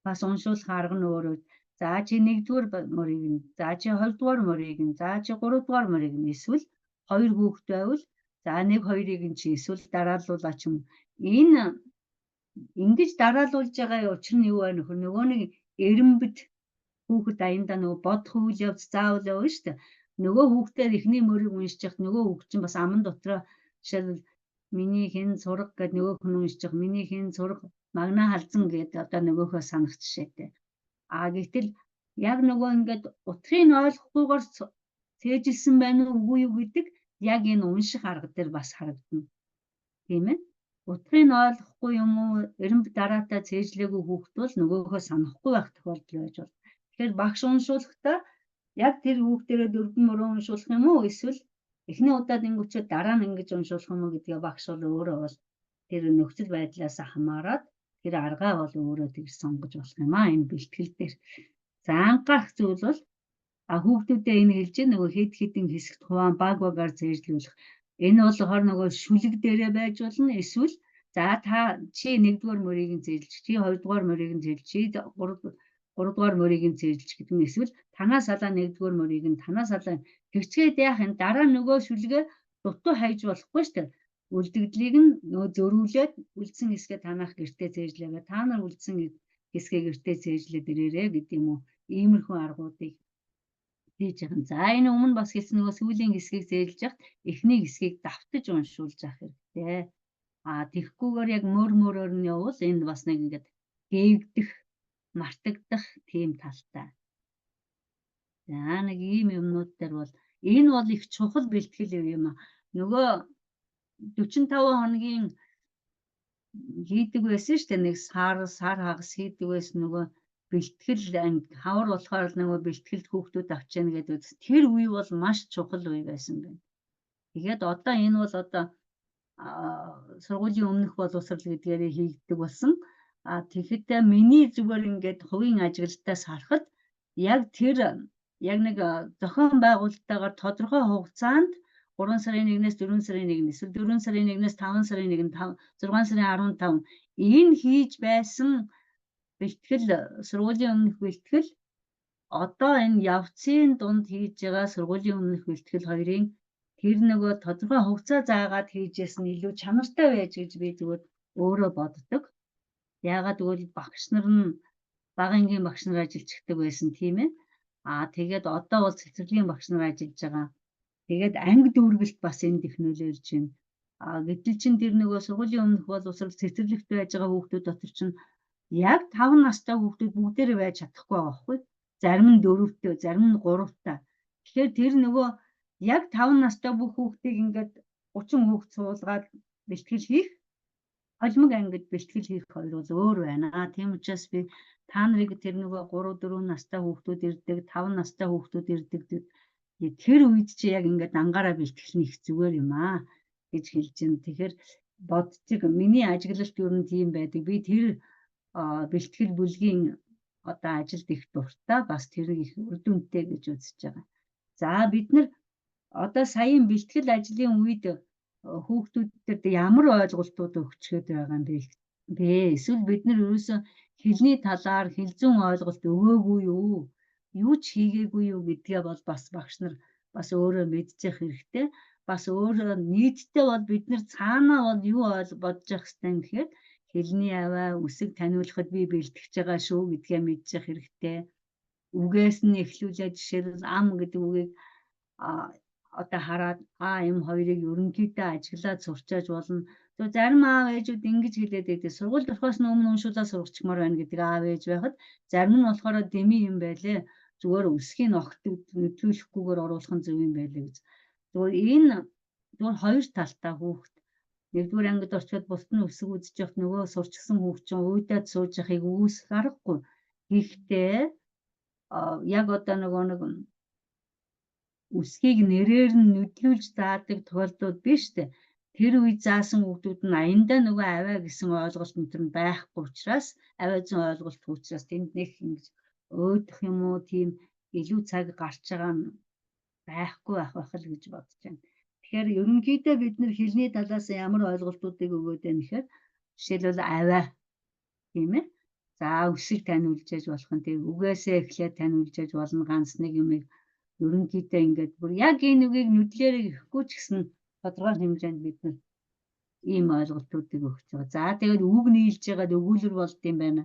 бас уншуулах арга нь өөрөө. За чи нэгдүгээр мөрийг нь, за чи хоёрдугаар мөрийг нь, за чи гуравдугаар мөрийг нь, эсвэл хоёр хүүхэд байвал за нэг хоёрыг нь чи эсвэл дараалуулаа ч юм. Энэ ингэж дараалуулж байгаа учир нь юу байна вэ? Нөгөө нэг эрэмбэд хүүхэд аяндаа нөгөө бодох үйл явц заавал явна шүү дээ. Нөгөө хүүхдээр эхний мөрийг уншиж явах нөгөө хүүхд чинь бас аман дотроо, жишээлбэл, миний хэн сураг гэд нөгөөх нь уншиж явах, миний хэн сураг магнаа халзан гэд одоо нөгөөхөө санах жишээтэй. А гэтэл яг нөгөө ингээд утгыг ойлгохгүйгээр цээжилсэн байна уу, үгүй юу гэдэг яг энэ унших арга дээр бас харагдана. Тийм ээ. Утгыг ойлгохгүй юм уу, эренб дараатай цээжлээгүй хүүхэд бол нөгөөхөө санахгүй байх тохиолдол байж болно. Тэгэхээр багш уншуулахдаа яг тэр хүүхдэрээ дөрвөн мөрөө уншуулах юм уу, эсвэл эхний удаад ингэчээд дараа нь ингэж уншуулах юм уу гэдгээ багш бол өөрөө бол тэр нөхцөл байдлаас хамаарат тэр аргаа бол өөрөө тэгж сонгож болох юм аа энэ бэлтгэл дээр. За анхаарах зүйл бол хүүхдүүдэд энэ хэлж нөгөө хэд хэдэн хэсэгт хуваан баг багаар цээжлүүлэх. Энэ болохоор нөгөө шүлэг дээрээ байж болно. Эсвэл за та чи нэгдүгээр мөрийг нь цээжилж, чи хоёрдугаар мөрийг нь цээжилж, чи гуравдугаар мөрийг нь цээжилж гэдэг нь, эсвэл танаас салаа нэгдүгээр мөрийг нь, танаас салаа тэгчгээд яах юм, дараа нөгөө шүлгээ дутуу хайж болохгүй шүү дээ. Үлдэгдлийг нь нөгөө зөрүүлээд үлдсэн хэсгээ танах гэртээ цээжлээгээ, та нар үлдсэн хэсгээ гэртээ цээжлээд ирээрээ гэдэг юм уу. Иймэрхүү аргуудыг хийж байгаа. За энэ өмнө бас хэлсэн нөгөө сүүлийн хэсгийг зээлж яхад эхний хэсгийг давтаж уншуулж явах хэрэгтэй. А тэгхгүйгээр яг мөр мөрөөр нь явбал энэ бас нэг ингээд гээвдэх, мартагдах тийм талтай. За нэг ийм юмнууд дээр бол энэ бол их чухал бэлтгэл юм а. Нөгөө 45 хоногийн хийдэг байсан шүү дээ. Нэг сар сар хагас хийдэг байсан нөгөө бэлтгэл анги, хавар болохоор нөгөө бэлтгэлд хүүхдүүд авчина гэдэг. Тэр үе бол маш чухал үе байсан байна. Тэгээд одоо энэ бол одоо сургуулийн өмнөх боловсрал гэдгээр хийгддэг болсон. А тэгэхэд миний зүгээр ингээд хувийн ажиглалтаас харахад яг тэр яг нэг зохион байгуулалттайгаар тодорхой хугацаанд 3 сарын 1-ээс 4 сарын 1, эсвэл 4 сарын 1-ээс 5 сарын 1, 6 сарын 15 энэ хийж байсан бэлтгэл, сургуулийн өмнөх бэлтгэл, одоо энэ явцын дунд хийж байгаа сургуулийн өмнөх бэлтгэл хоёрын тэр нөгөө тодорхой хугацаа заагаад хийжсэн илүү чанартай байж гэж би зүгээр өөрөө боддог. Яагаад гэвэл багш нар нь бага ангийн багш нар ажиллаждаг байсан, тийм ээ. Аа тэгээд одоо бол цэцэрлэгийн багш нар ажиллаж байгаа. Тэгээд анги дүүргэлт бас энд их нөлөөлж байна. А гэтэл чин тэр нөгөө сургуулийн өмнөх боловсрол цэцэрлэгт байж байгаа хүүхдүүд дотор чинь яг 5 настай хүүхдүүд бүгдээрээ байж чадахгүй байгаа байхгүй. Зарим нь 4-тэй, зарим нь 3-тай. Тэгэхээр тэр нөгөө яг 5 настай бүх хүүхдийг ингээд 30 хүүхд суулгаад бэлтгэл хийх, холимог ангид бэлтгэл хийх хоёр бол өөр байна. Тийм учраас би та нарыг тэр нөгөө 3 4 настай хүүхдүүд ирдэг, 5 настай хүүхдүүд ирдэг. Тэр үед чи яг ингээд ангаараа бэлтгэл нь их зүгээр юм аа гэж хэлж байна. Тэгэхээр бодчих, миний ажиглалт ер нь тийм байдаг. Би тэр бэлтгэл бүлгийн одоо ажилд их дуртай, бас тэрийг их үр дүнтэй гэж үзэж байгаа. За, бид нар одоо саяын бэлтгэл ажлын үед хүүхдүүдэд ямар ойлголтууд өгчгээд байгаа юм бэ? Эсвэл бид нар ерөөсөө хэлний талаар хэл зүйн ойлголт өгөөгүй юу? Юу ч хийгээгүй юу гэдгээ бол бас багш нар бас өөрөө мэдчих хэрэгтэй. Бас өөрөө нийтдээ бол бид нар цаанаа бол юу бодож явах хэрэгтэй юм гэхээр хэлний авиа үсэг таниулахад би бэлтгэж байгаа шүү гэдгээ мэдчих хэрэгтэй. Үгээс нь эхлүүлээд, жишээлбэл, ам гэдэг үгийг одоо хараад а юм хоёрыг ерөнхийдөө ажиглаад сурчааж болно. Тэгээ зарим аав ээжүүд ингэж хэлээд байдаг. Сургуульд орохоос өмнө уншуулаад сургачихмаар байна гэдэг аав ээж байхад, зарим нь болохоор дэмий юм байлээ. Зүгээр үсгийг огт нөтлүүлэхгүйгээр оруулах нь зөв юм байлээ гэж. Зүгээр энэ зүгээр хоёр талтай хүүхэд. Нэгдүгээр ангид орчоод бусд нь үсэг үзэж явах нөгөө сурчсан хүүхд чинь уйдаад сууж явахыг үүсэх аргагүй. Гэхдээ яг одоо нөгөө нэг үсгийг нэрээр нь нүдлүүлж заадаг тохиолдлууд биш үү? Тэр үед заасан хүүхдүүд нь аяндаа нөгөө авиа гэсэн ойлголт энэ төр байхгүй учраас, авиа зүйн ойлголт учраас тэнд нэг ингэж өөдөх юм уу, тийм илүү цаг гарч байгаа нь байхгүй байх байх л гэж бодож байна. Тэгэхээр ерөнхийдөө бид нар хэлний талаас ямар ойлголтуудыг өгөөд байна гэхээр, жишээлбэл, авиа, тийм ээ. За, үсэг таниулж яж болох нь тийм, үгээсээ эхлээд таниулж яж болно ганц нэг юмыг. Ерөнхийдөө ингээд бүр яг энэ үгийг нүдлээрээ ихгүй ч гэсэн тодорхой хэмжээнд бид нар ийм ойлголтуудыг өгч байгаа. За, тэгээд үг нийлж байгаад өгүүлбэр болд юм байна.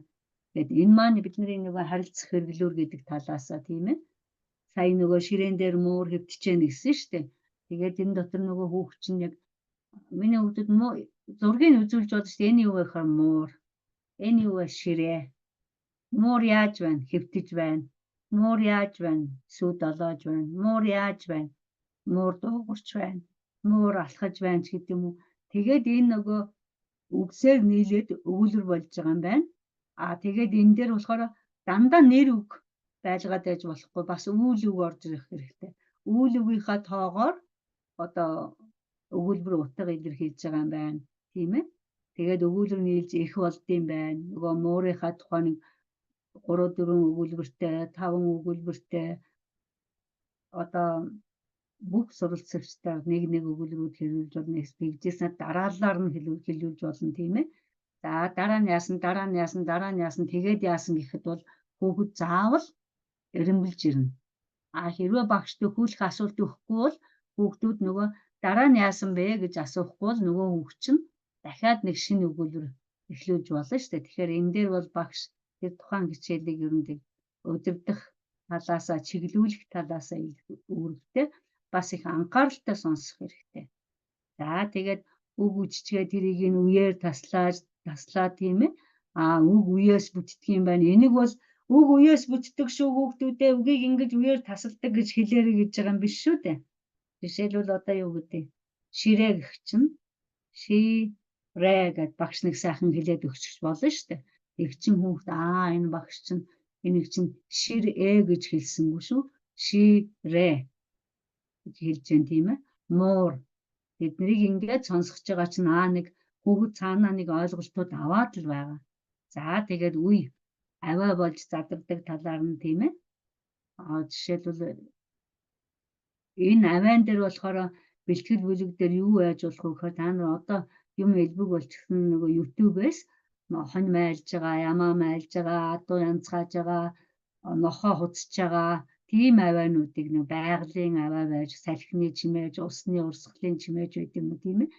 Тэгээд энэ маань бидний нөгөө харилцах хэрэглүүр гэдэг талаасаа, тийм ээ. Сая нөгөө ширээн дээр муур хэвтчихээн гэсэн шүү дээ. Тэгээд энэ дотор нөгөө хүүхд чинь яг миний хүүхдэд зургийг үзүүлж болно шүү дээ. Энэ юу вэ гэхээр муур. Энэ юу вэ, ширээ. Муур яаж байна? Хэвтэж байна. Муур яаж байна? Сүү долоож байна. Муур яаж байна? Муур дуугарч байна. Муур алхаж байна ч гэдэг юм уу. Тэгээд энэ нөгөө үгсээр нийлээд өгүүлбэр болж байгаа юм байна. А тэгээд энэ дээр болохоор дандаа нэр үг байлгаад байж болохгүй, бас үйл үг орж ирэх хэрэгтэй. Үйл үгийнхаа тоогоор одоо өгүүлбэр утга илэрхийлж байгаа юм байна. Тийм ээ. Тэгээд өгүүлбэр нийлж их болд юм байна. Нөгөө муурынхаа тухай нэг 3 4 өгүүлбэртэй, 5 өгүүлбэртэй, одоо бүх суралцагчдаар нэг нэг өгүүлбэрүүд хэрэглэж болно. Тэгжээсээ дараалалаар нь хэлүүлж болно, тийм ээ. За, дараа нь яасан, дараа нь яасан, дараа нь яасан, тэгээд яасан гэхэд бол хүүхэд заавал эрэмбэлж ирнэ. А хэрвээ багш төхүүлэх асуулт өгөхгүй бол хүүхдүүд нөгөө дараа нь яасан бэ гэж асуухгүй бол нөгөө хүүхд чинь дахиад нэг шинэ өгүүлбэр эхлүүлж болно шүү дээ. Тэгэхээр энэ дээр бол багш тэр тухайн хичээлийг ер нь удирдах талаасаа, чиглүүлэх талаасаа үүрэгтэй, бас их анхааралтай сонсох хэрэгтэй. За, тэгээд үг үжчихээ тэрийг нь үеэр таслаад таслаа, тийм ээ. А үг үеэс бүтдэг юм байна. Энийг бол үг үеэс бүтдэг шүү, хүүхдүүдээ, үгийг ингэж үеэр тасалдаг гэж хэлээрэй гэж байгаа юм биш шүү дээ. Жишээлбэл, одоо юу гэдэг, ширээ гэх чинь ширээ гэд багш нэг сайхан хэлээд өгчих болно шүү дээ. Тэг чин хүүхд аа, энэ багш чинь энийг чинь шир э гэж хэлсэнгүй шүү. Ширээ гэж хэлж байна, тийм ээ. Муур. Тэднийг ингээд сонсгож байгаа чинь аа, нэг хүүхэд цаанаа нэг ойлголтууд аваад л байгаа. За, тэгээд үе авиа болж задардаг талаар нь, тийм ээ. А жишээлбэл, энэ авиан дээр болохоор бэлтгэл бүлэг дээр юу яаж болох вэ гэхээр та нар одоо юм элбэг болчихсон, нөгөө YouTube-ээс хонь майлж байгаа, ямаа майлж байгаа, адуу янзгааж байгаа, нохоо хуцаж байгаа тийм авиануудыг, нэг байгалийн авиа байж, салхины чимээж, усны урсгалын чимээж байд юм уу, тийм ээ.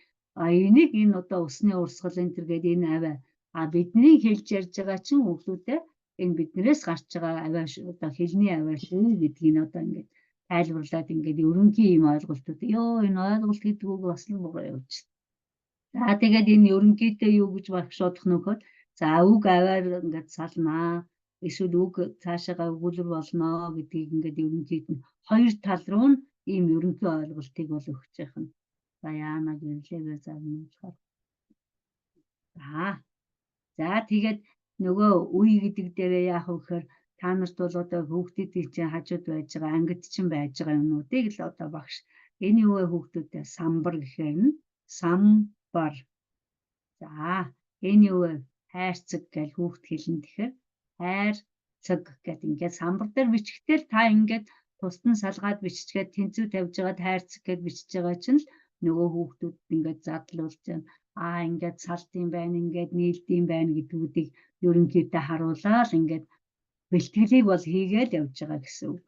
А энийг энэ одоо усны урсгал энэ төр гээд энэ авиа, а бидний хэлж ярьж байгаа чинь хүүхдүүдээ энэ биднээс гарч байгаа авиа, одоо хэлний авиа шүү гэдгийг одоо ингээд Тайлбарлаад ингээд ерөнхий юм ойлголтууд. Йоо, энэ ойлголт гэдэг үг бас л буруу явж. За, тэгээд энэ ерөнхийдөө юу гэж багш бодох нөхөр, за, үг аваар ингээд салнаа. Эсвэл үг цаашаага өгүүлбэр болно гэдгийг ингээд ерөнхийд нь хоёр тал руу нь ийм ерөнхий ойлголтыг бол өгч явах нь. За, яана гэрлээгээ зарна болохоор. За. За, тэгээд нөгөө үе гэдэг дээрээ яах вэ гэхээр та нарт бол одоо хүүхдүүдийн чинь хажууд байж байгаа, ангид чинь байж байгаа юмнуудыг л одоо багш энэ юу вэ, хүүхдүүдээ, самбар гэхээр нь самбар. За, энэ юу вэ, хайрцаг гэж хүүхд хэлнэ. Тэгэхээр хайрцаг гэдэг ингээд самбар дээр бичгтээ та ингээд тусад нь салгаад биччихээд тэнцүү тавьж байгаад хайрцаг гэд бичиж байгаа чинь л нөгөө хүүхдүүд ингээд задлуулж байна. Аа, ингээд салд юм байна, ингээд нийлд юм байна гэдгүүдийг ерөнхийдөө харуулаад ингээд бэлтгэлийг бол хийгээл явж байгаа гэсэн үг.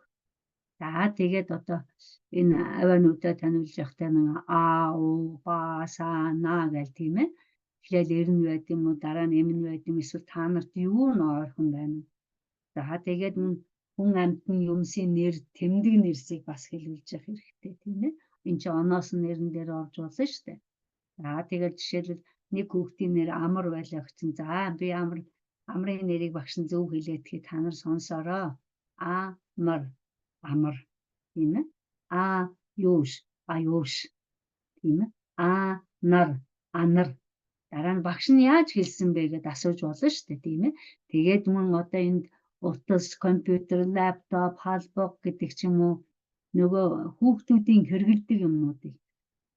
За, тэгээд одоо энэ авиануудаа таниулж явахдаа нэг а, у, ба, са, на гэл, тийм ээ. Эхлээл эр нь байд юм уу, дараа нь эм нь байд юм, эсвэл та нарт юу нь ойрхон байна. За, тэгээд мөн хүн амьтан юмсын нэр, тэмдэг нэрсийг бас хэлүүлж явах хэрэгтэй, тийм ээ. Энд чинь оноос нь нэрэн дээр орж болно шүү дээ. За, тэгээд жишээлбэл нэг хүүхдийн нэр Амар байлаа гэсэн. За, би Амар, Амрын нэрийг багш нь зөв хэлээдхий та нар сонсороо. Амар, амар, тийм ээ. А юуш, аюуш, тийм ээ. А нар, анар. Дараа нь багш нь яаж хэлсэн бэ гэдээ асууж болно шүү дээ, тийм ээ. Тэгээд мөн одоо энд утас, компьютер, лаптоп, халбаг гэдэг ч юм уу, нөгөө хүүхдүүдийн хэрэглэдэг юмнуудыг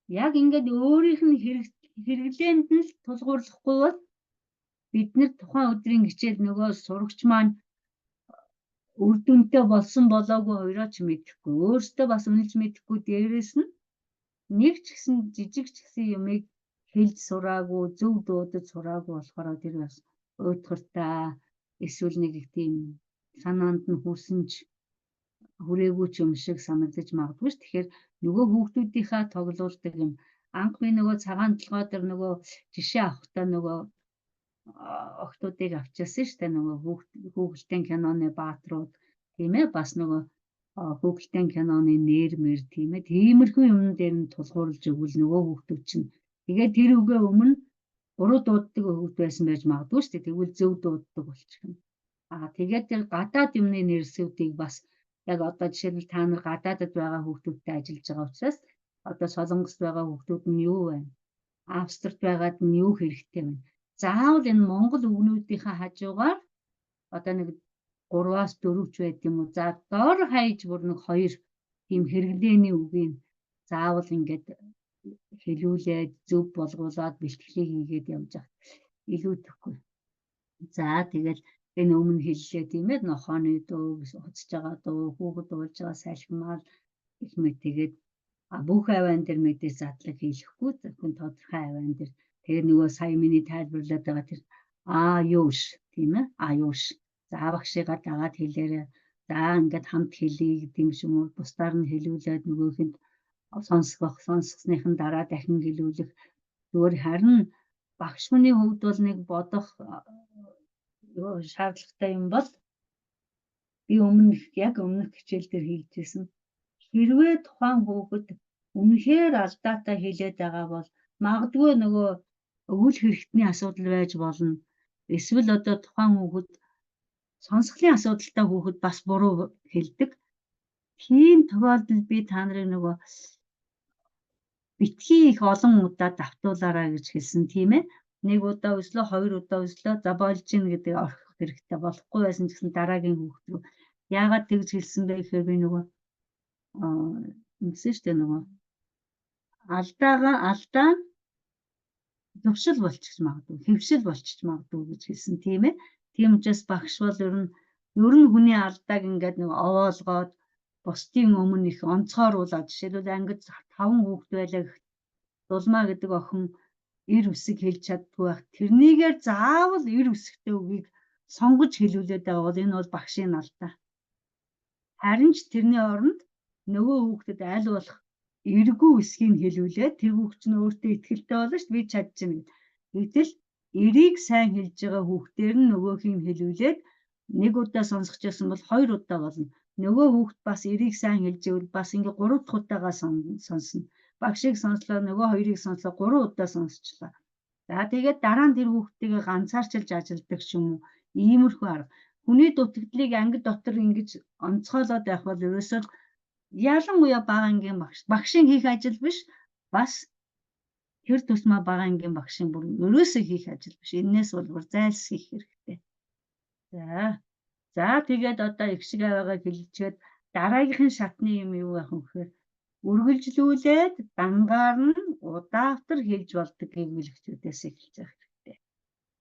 яг ингээд өөрийнх нь хэрэглээнд нь л тулгуурлахгүй бол бид нар тухайн өдрийн хичээл нөгөө сурагч маань үр дүнтэй болсон болоогүй хоёроо ч мэдэхгүй. Өөртөө бас үнэлж мэдэхгүй, дээрээс нь нэг ч гэсэн жижиг ч гэсэн юмыг хэлж сураагүй, зөв дуудаж сураагүй болохоор тэр бас уйтгартай, эсвэл нэг их тийм санаанд нь хүрсэн ч хүрээгүй ч юм шиг санагдаж магадгүй ш. Тэгэхээр нөгөө хүүхдүүдийнхаа тоглуулдаг юм, анх би нөгөө Цагаан толгой дээр нөгөө жишээ авахдаа нөгөө охтуудыг авчирсан шүү дээ, нөгөө хүүхэлдэйн киноны баатрууд, тийм ээ, бас нөгөө хүүхэлдэйн киноны нэр мэр, тийм ээ, тиймэрхүү юм дээр нь тулгуурлаж өгвөл нөгөө хүүхдүүд чинь тэгээд тэр үгээ өмнө буруу дууддаг хүүхд байсан байж магадгүй шүү дээ, тэгвэл зөв дууддаг болчихно. Аа, тэгээд тэр гадаад юмны нэрсүүдийг бас яг одоо жишээлбэл та нар гадаадад байгаа хүүхдүүдтэй ажиллаж байгаа учраас одоо Солонгост байгаа хүүхдүүд нь юу байна? Австрид байгаад нь юу хэрэгтэй вэ? Заавал энэ монгол үгнүүдийнхээ хажуугаар одоо нэг 3-аас 4 ч байд юм уу. За, дор хаяж бүр нэг 2 тийм хэрэглээний үгийг заавал ингээд хэлүүлээд, зөв болгуулад бэлтгэлийг хийгээд явж байгаа. Илүүтэхгүй. За, тэгэл энэ өмнө хэллээ, тийм ээ, нохооны дуу, хуцаж байгаа дуу, хүүхэд дуулж байгаа салхимал гэх мэт. Тэгээд бүх авиан дээр мэдээ задлаг хийхгүй, зөвхөн тодорхой авиан дээр. Тэгээд нөгөө сая миний тайлбарлаад байгаа тэр аа юуш, тийм ээ, аа юуш. За, багшигаа дагаад хэлээрээ. За, ингээд хамт хэлье гэдэг юм шиг үү, бусдаар нь хэлүүлээд нөгөөхөнд сонсгох, сонсгосныхан дараа дахин хэлүүлэх. Зүгээр харин багш хүний хувьд бол нэг бодох юу шаардлагатай юм бол би өмнөх, яг өмнөх хичээл дээр хэлжсэн. Хэрвээ тухайн хүүхэд үнэхээр алдаатай хэлээд байгаа бол магадгүй нөгөө өгүүлэх хэрэгтний асуудал байж болно. Эсвэл одоо тухайн хүүхэд сонсголын асуудалтай хүүхэд бас буруу хэлдэг. Тийм тохиолдолд би та нарыг нөгөө битгий их олон удаа давтуулаарай гэж хэлсэн, тийм ээ. Нэг удаа өслөө, хоёр удаа өслөө, за, болж гин гэдэг орхих хэрэгтэй. Болохгүй байсан ч гэсэн дараагийн хүүхэд рүү. Яагаад тэгж хэлсэн бэ гэхээр би нөгөө ингэсэн шүү дээ, нөгөө алдаага алдаа зуршил болчих магадгүй, хэвшил болчих магадгүй гэж хэлсэн, тийм ээ. Тийм учраас багш бол ер нь хүний алдааг ингээд нэг овоолгоод бусдын өмнө их онцгойруулаад, жишээлбэл ангид 5 хүүхэд байлаа гэх, Дулмаа гэдэг охин эр үсэг хэлж чаддгүй байх. Тэрнийгээр заавал эр үсэгтэй үгийг сонгож хэлүүлээд байгаа бол энэ бол багшийн алдаа. Харин ч тэрний оронд нөгөө хүүхдэд аль болох эргүй үсгийг хэлүүлээд тэр хүүхд чинь өөртөө итгэлтэй болно шүү дээ, би чадчихна гэд. Гэтэл эрийг сайн хэлж байгаа хүүхдээр нь нөгөөхийг хэлүүлээд нэг удаа сонсгож байсан бол хоёр удаа болно. Нөгөө хүүхэд бас эрийг сайн хэлж ивэл бас ингээ 3 дахь удаага сонсно. Багшийг сонслоо, нөгөө хоёрыг сонслоо, 3 удаа сонсчлоо. За тэгээд дараа нь тэр хүүхдтэйгээ ганцаарчилж ажилладаг ч юм уу. Иймэрхүү арга. Хүний дутагдлыг анги дотор ингэж онцгойлоод байх бол ерөөсөө ялангуяа бага ангийн багш, багшийн хийх ажил биш, бас тэр тусмаа бага ангийн багшийн бүр ерөөсөө хийх ажил биш. Энээс бол бүр зайлсхийх хэрэгтэй. За. За тэгээд одоо их шиг аваагаа хэлчихэд дараагийнхын шатны юм юу байх вэ гэхээр үргэлжлүүлээд дангаар нь удаавтар хэлж болдог гэвлэгчүүдээс эхэлж явах хэрэгтэй.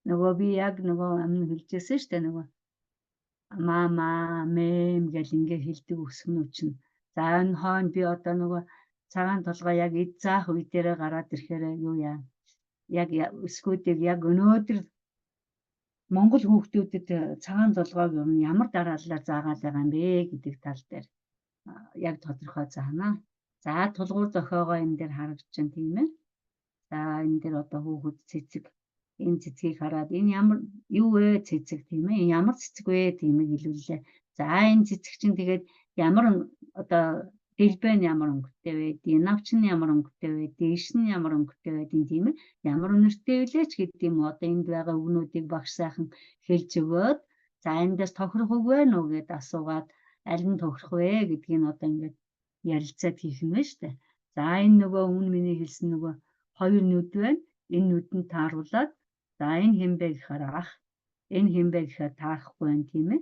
Нөгөө би яг нөгөө амн хэлжсэн шүү дээ, нөгөө мама, мэм гэл ингээ хэлдэг өсгөнүүд чинь. За энэ хойно би одоо нөгөө цагаан толгой яг эд заах үе дээрээ гараад ирэхээр юу яа. Яг өсгүүдийг яг өнөөдөр Монгол хүүхдүүдэд цагаан толгойг юм ямар дараалалаар заагаад байгаа юм бэ гэдэг тал дээр яг тодорхой заана. За тулгуур зохиогоо энэ дээр харагдаж байна, тийм ээ. За энэ дээр одоо хүүхэд цэцэг, энэ цэцгийг хараад энэ ямар юу вэ, цэцэг, тийм ээ. Энэ ямар цэцэг вэ, тийм ээ, хэлүүллээ. За энэ цэцэг чинь тэгээд ямар одоо дэлбэ нь ямар өнгөтэй вэ? Навч нь ямар өнгөтэй вэ? Дээш нь ямар өнгөтэй вэ? Тийм ээ. Ямар үнэртэй вүлээ ч гэдэг юм уу. Одоо энд байгаа үгнүүдийг багш сайхан хэлж өгөөд, за эндээс тохирох үг вэ нү гэд асуугаад, аль нь тохирох вэ гэдгийг нь одоо ингээд ярилцаад хийх юм байна шүү дээ. За энэ нөгөө өмнө миний хэлсэн нөгөө хоёр нүд байна. Энэ нүдэнд тааруулаад, за энэ хэн бэ гэхээр ах, энэ хэн бэ гэхээр таарахгүй байна, тийм ээ.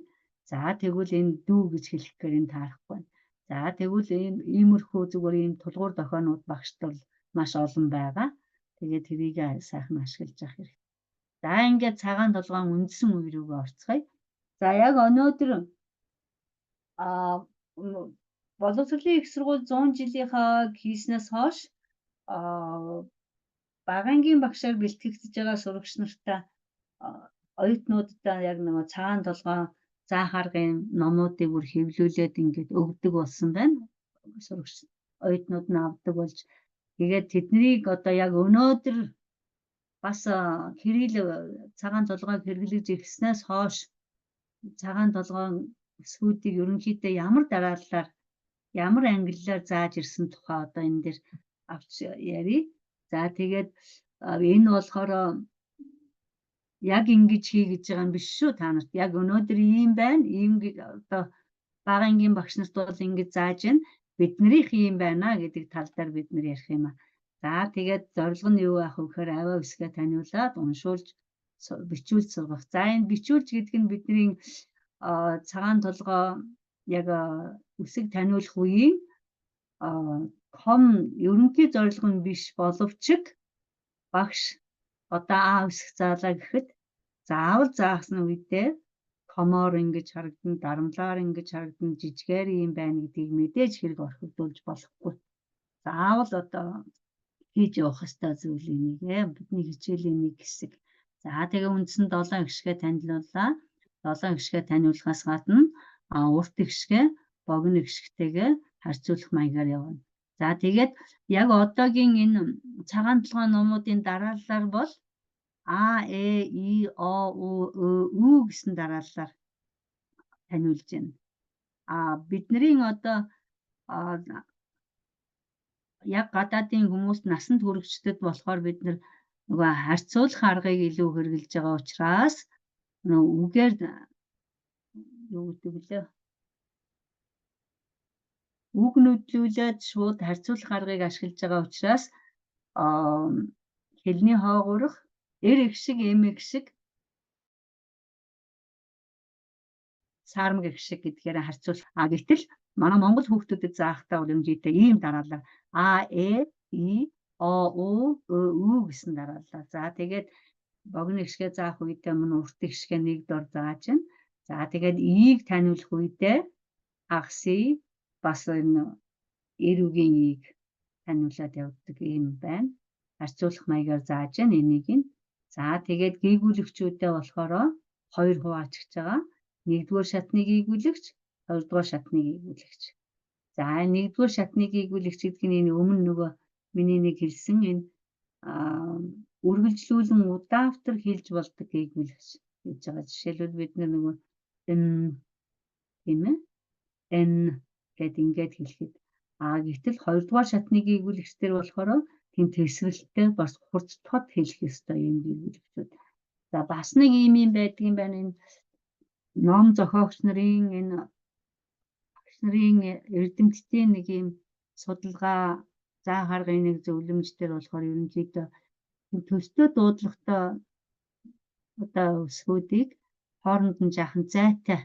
За тэгвэл энэ дүү гэж хэлэх гээд энэ таарахгүй байна. За тэгвэл ийм иймэрхүү зүгээр ийм тулгуур дохионууд багшд бол маш олон байгаа. Тэгээд тэрийг сайхан ашиглаж явах хэрэгтэй. За ингээд цагаан толгойн үндсэн үе рүүгээ орцгоё. За яг өнөөдөр боловсролын их сургууль 100 жилийнхаа хийснээс хойш бага ангийн багшаар бэлтгэгдэж байгаа сурагч нартай, оюутнуудтай яг нөгөө цагаан толгой заах аргын номуудыг бүр хэвлүүлээд ингээд өгдөг болсон байна. Сурагч оюутнууд нь авдаг болж, тэгээд тэднийг одоо яг өнөөдөр бас хэрэгэл цагаан толгойг хэрэглэж ирснээс хойш цагаан толгойн эсгүүдийг ерөнхийдөө ямар дарааллаар, ямар ангиллаар зааж ирсэн тухай одоо энэ дээр авч ярив. За тэгээд энэ болохоор яг ингэж хий гэж байгаа юм биш шүү та нарт. Яг өнөөдөр ийм байна. Ийм одоо бага ангийн багш нарт бол ингэж зааж байна. Биднийх ийм байна гэдэг тал дээр бид нар ярих юм а. За тэгээд зорилго нь юу байх вэ гэхээр авиа үсгээ таниулаад уншуулж, бичүүлж сургах. За энэ бичүүлж гэдэг нь бидний цагаан толгой яг үсэг таниулах үеийн том ерөнхий зорилго нь биш боловч багш одоо А үсэг заалаа гэхэд заавал заасан үедээ томоор ингэж харагдана, дарамлаар ингэж харагдана, жижигээр юм байна гэдгийг мэдээж хэрэг орхигдуулж болохгүй. Заавал одоо хийж явах ёстой зүйл энийг бидний хичээлийн нэг хэсэг. За тэгээ үндсэн 7 эгшгээ танилцуулаа. 7 эгшгээ таниулахаас гадна урт эгшгээ богино эгшгтэйгээ харьцуулах маягаар явна. За тэгээд яг одоогийн энэ цагаан толгой номуудын дарааллаар бол А, Э, И, О, У, Ө, Ү гэсэн дарааллаар таниулж байна. А бидний одоо яг гадаадын хүмүүс, насанд хүрэгчдэд болохоор бид нар нөгөө харьцуулах аргыг илүү хэрэглэж байгаа учраас нөгөө үгээр юу гэдэг вүлээ, үг нүдлүүлээд шууд харьцуулах аргыг ашиглаж байгаа учраас хэлний хоогуурах эр эгшиг, эм эгшиг, саармаг эгшиг гэдгээр харьцуул. А гэтэл манай монгол хүүхдүүдэд заахтаа бол ерөнхийдөө ийм дараалал А, Э, И, О, У, Ө, Ү гэсэн дараалал. За тэгээд богино эгшгээ заах үедээ мөн урт эгшгээ нэг дор зааж байна. За тэгээд Ийг таниулах үедээ хагас И, бас энэ эр үгийн Ийг таниулаад явдаг юм байна. Харьцуулах маягаар зааж байна энийг нь. За тэгээд гийгүүлэгчүүдээ болохоор хоёр хуваачж байгаа. Нэгдүгээр шатны гийгүүлэгч, хоёрдугаар шатны гийгүүлэгч. За нэгдүгээр шатны гийгүүлэгч гэдэг нь энэ өмнө нөгөө миний нэг хэлсэн энэ үргэлжлүүлэн удаавтар хэлж болдог гийгүүлэгч гэж байгаа. Жишээлбэл бид нөгөө м, тийм ээ, Н гэд ингээд хэлэхэд гэтэл хоёрдугаар шатны гийгүүлэгч дээр болохоор тийм тэсрэлттэй бас хурц тод хэлэх ёстой юм гийгүүлэгчүүд. За бас нэг ийм юм байдаг юм байна, энэ ном зохиогч нарын, энэ багш нарын эрдэмтдийн нэг ийм судалгаа заах аргын нэг зөвлөмж дээр болохоор ерөнхийдөө төстэй дуудлагатай одоо үсгүүдийг хооронд нь жаахан зайтай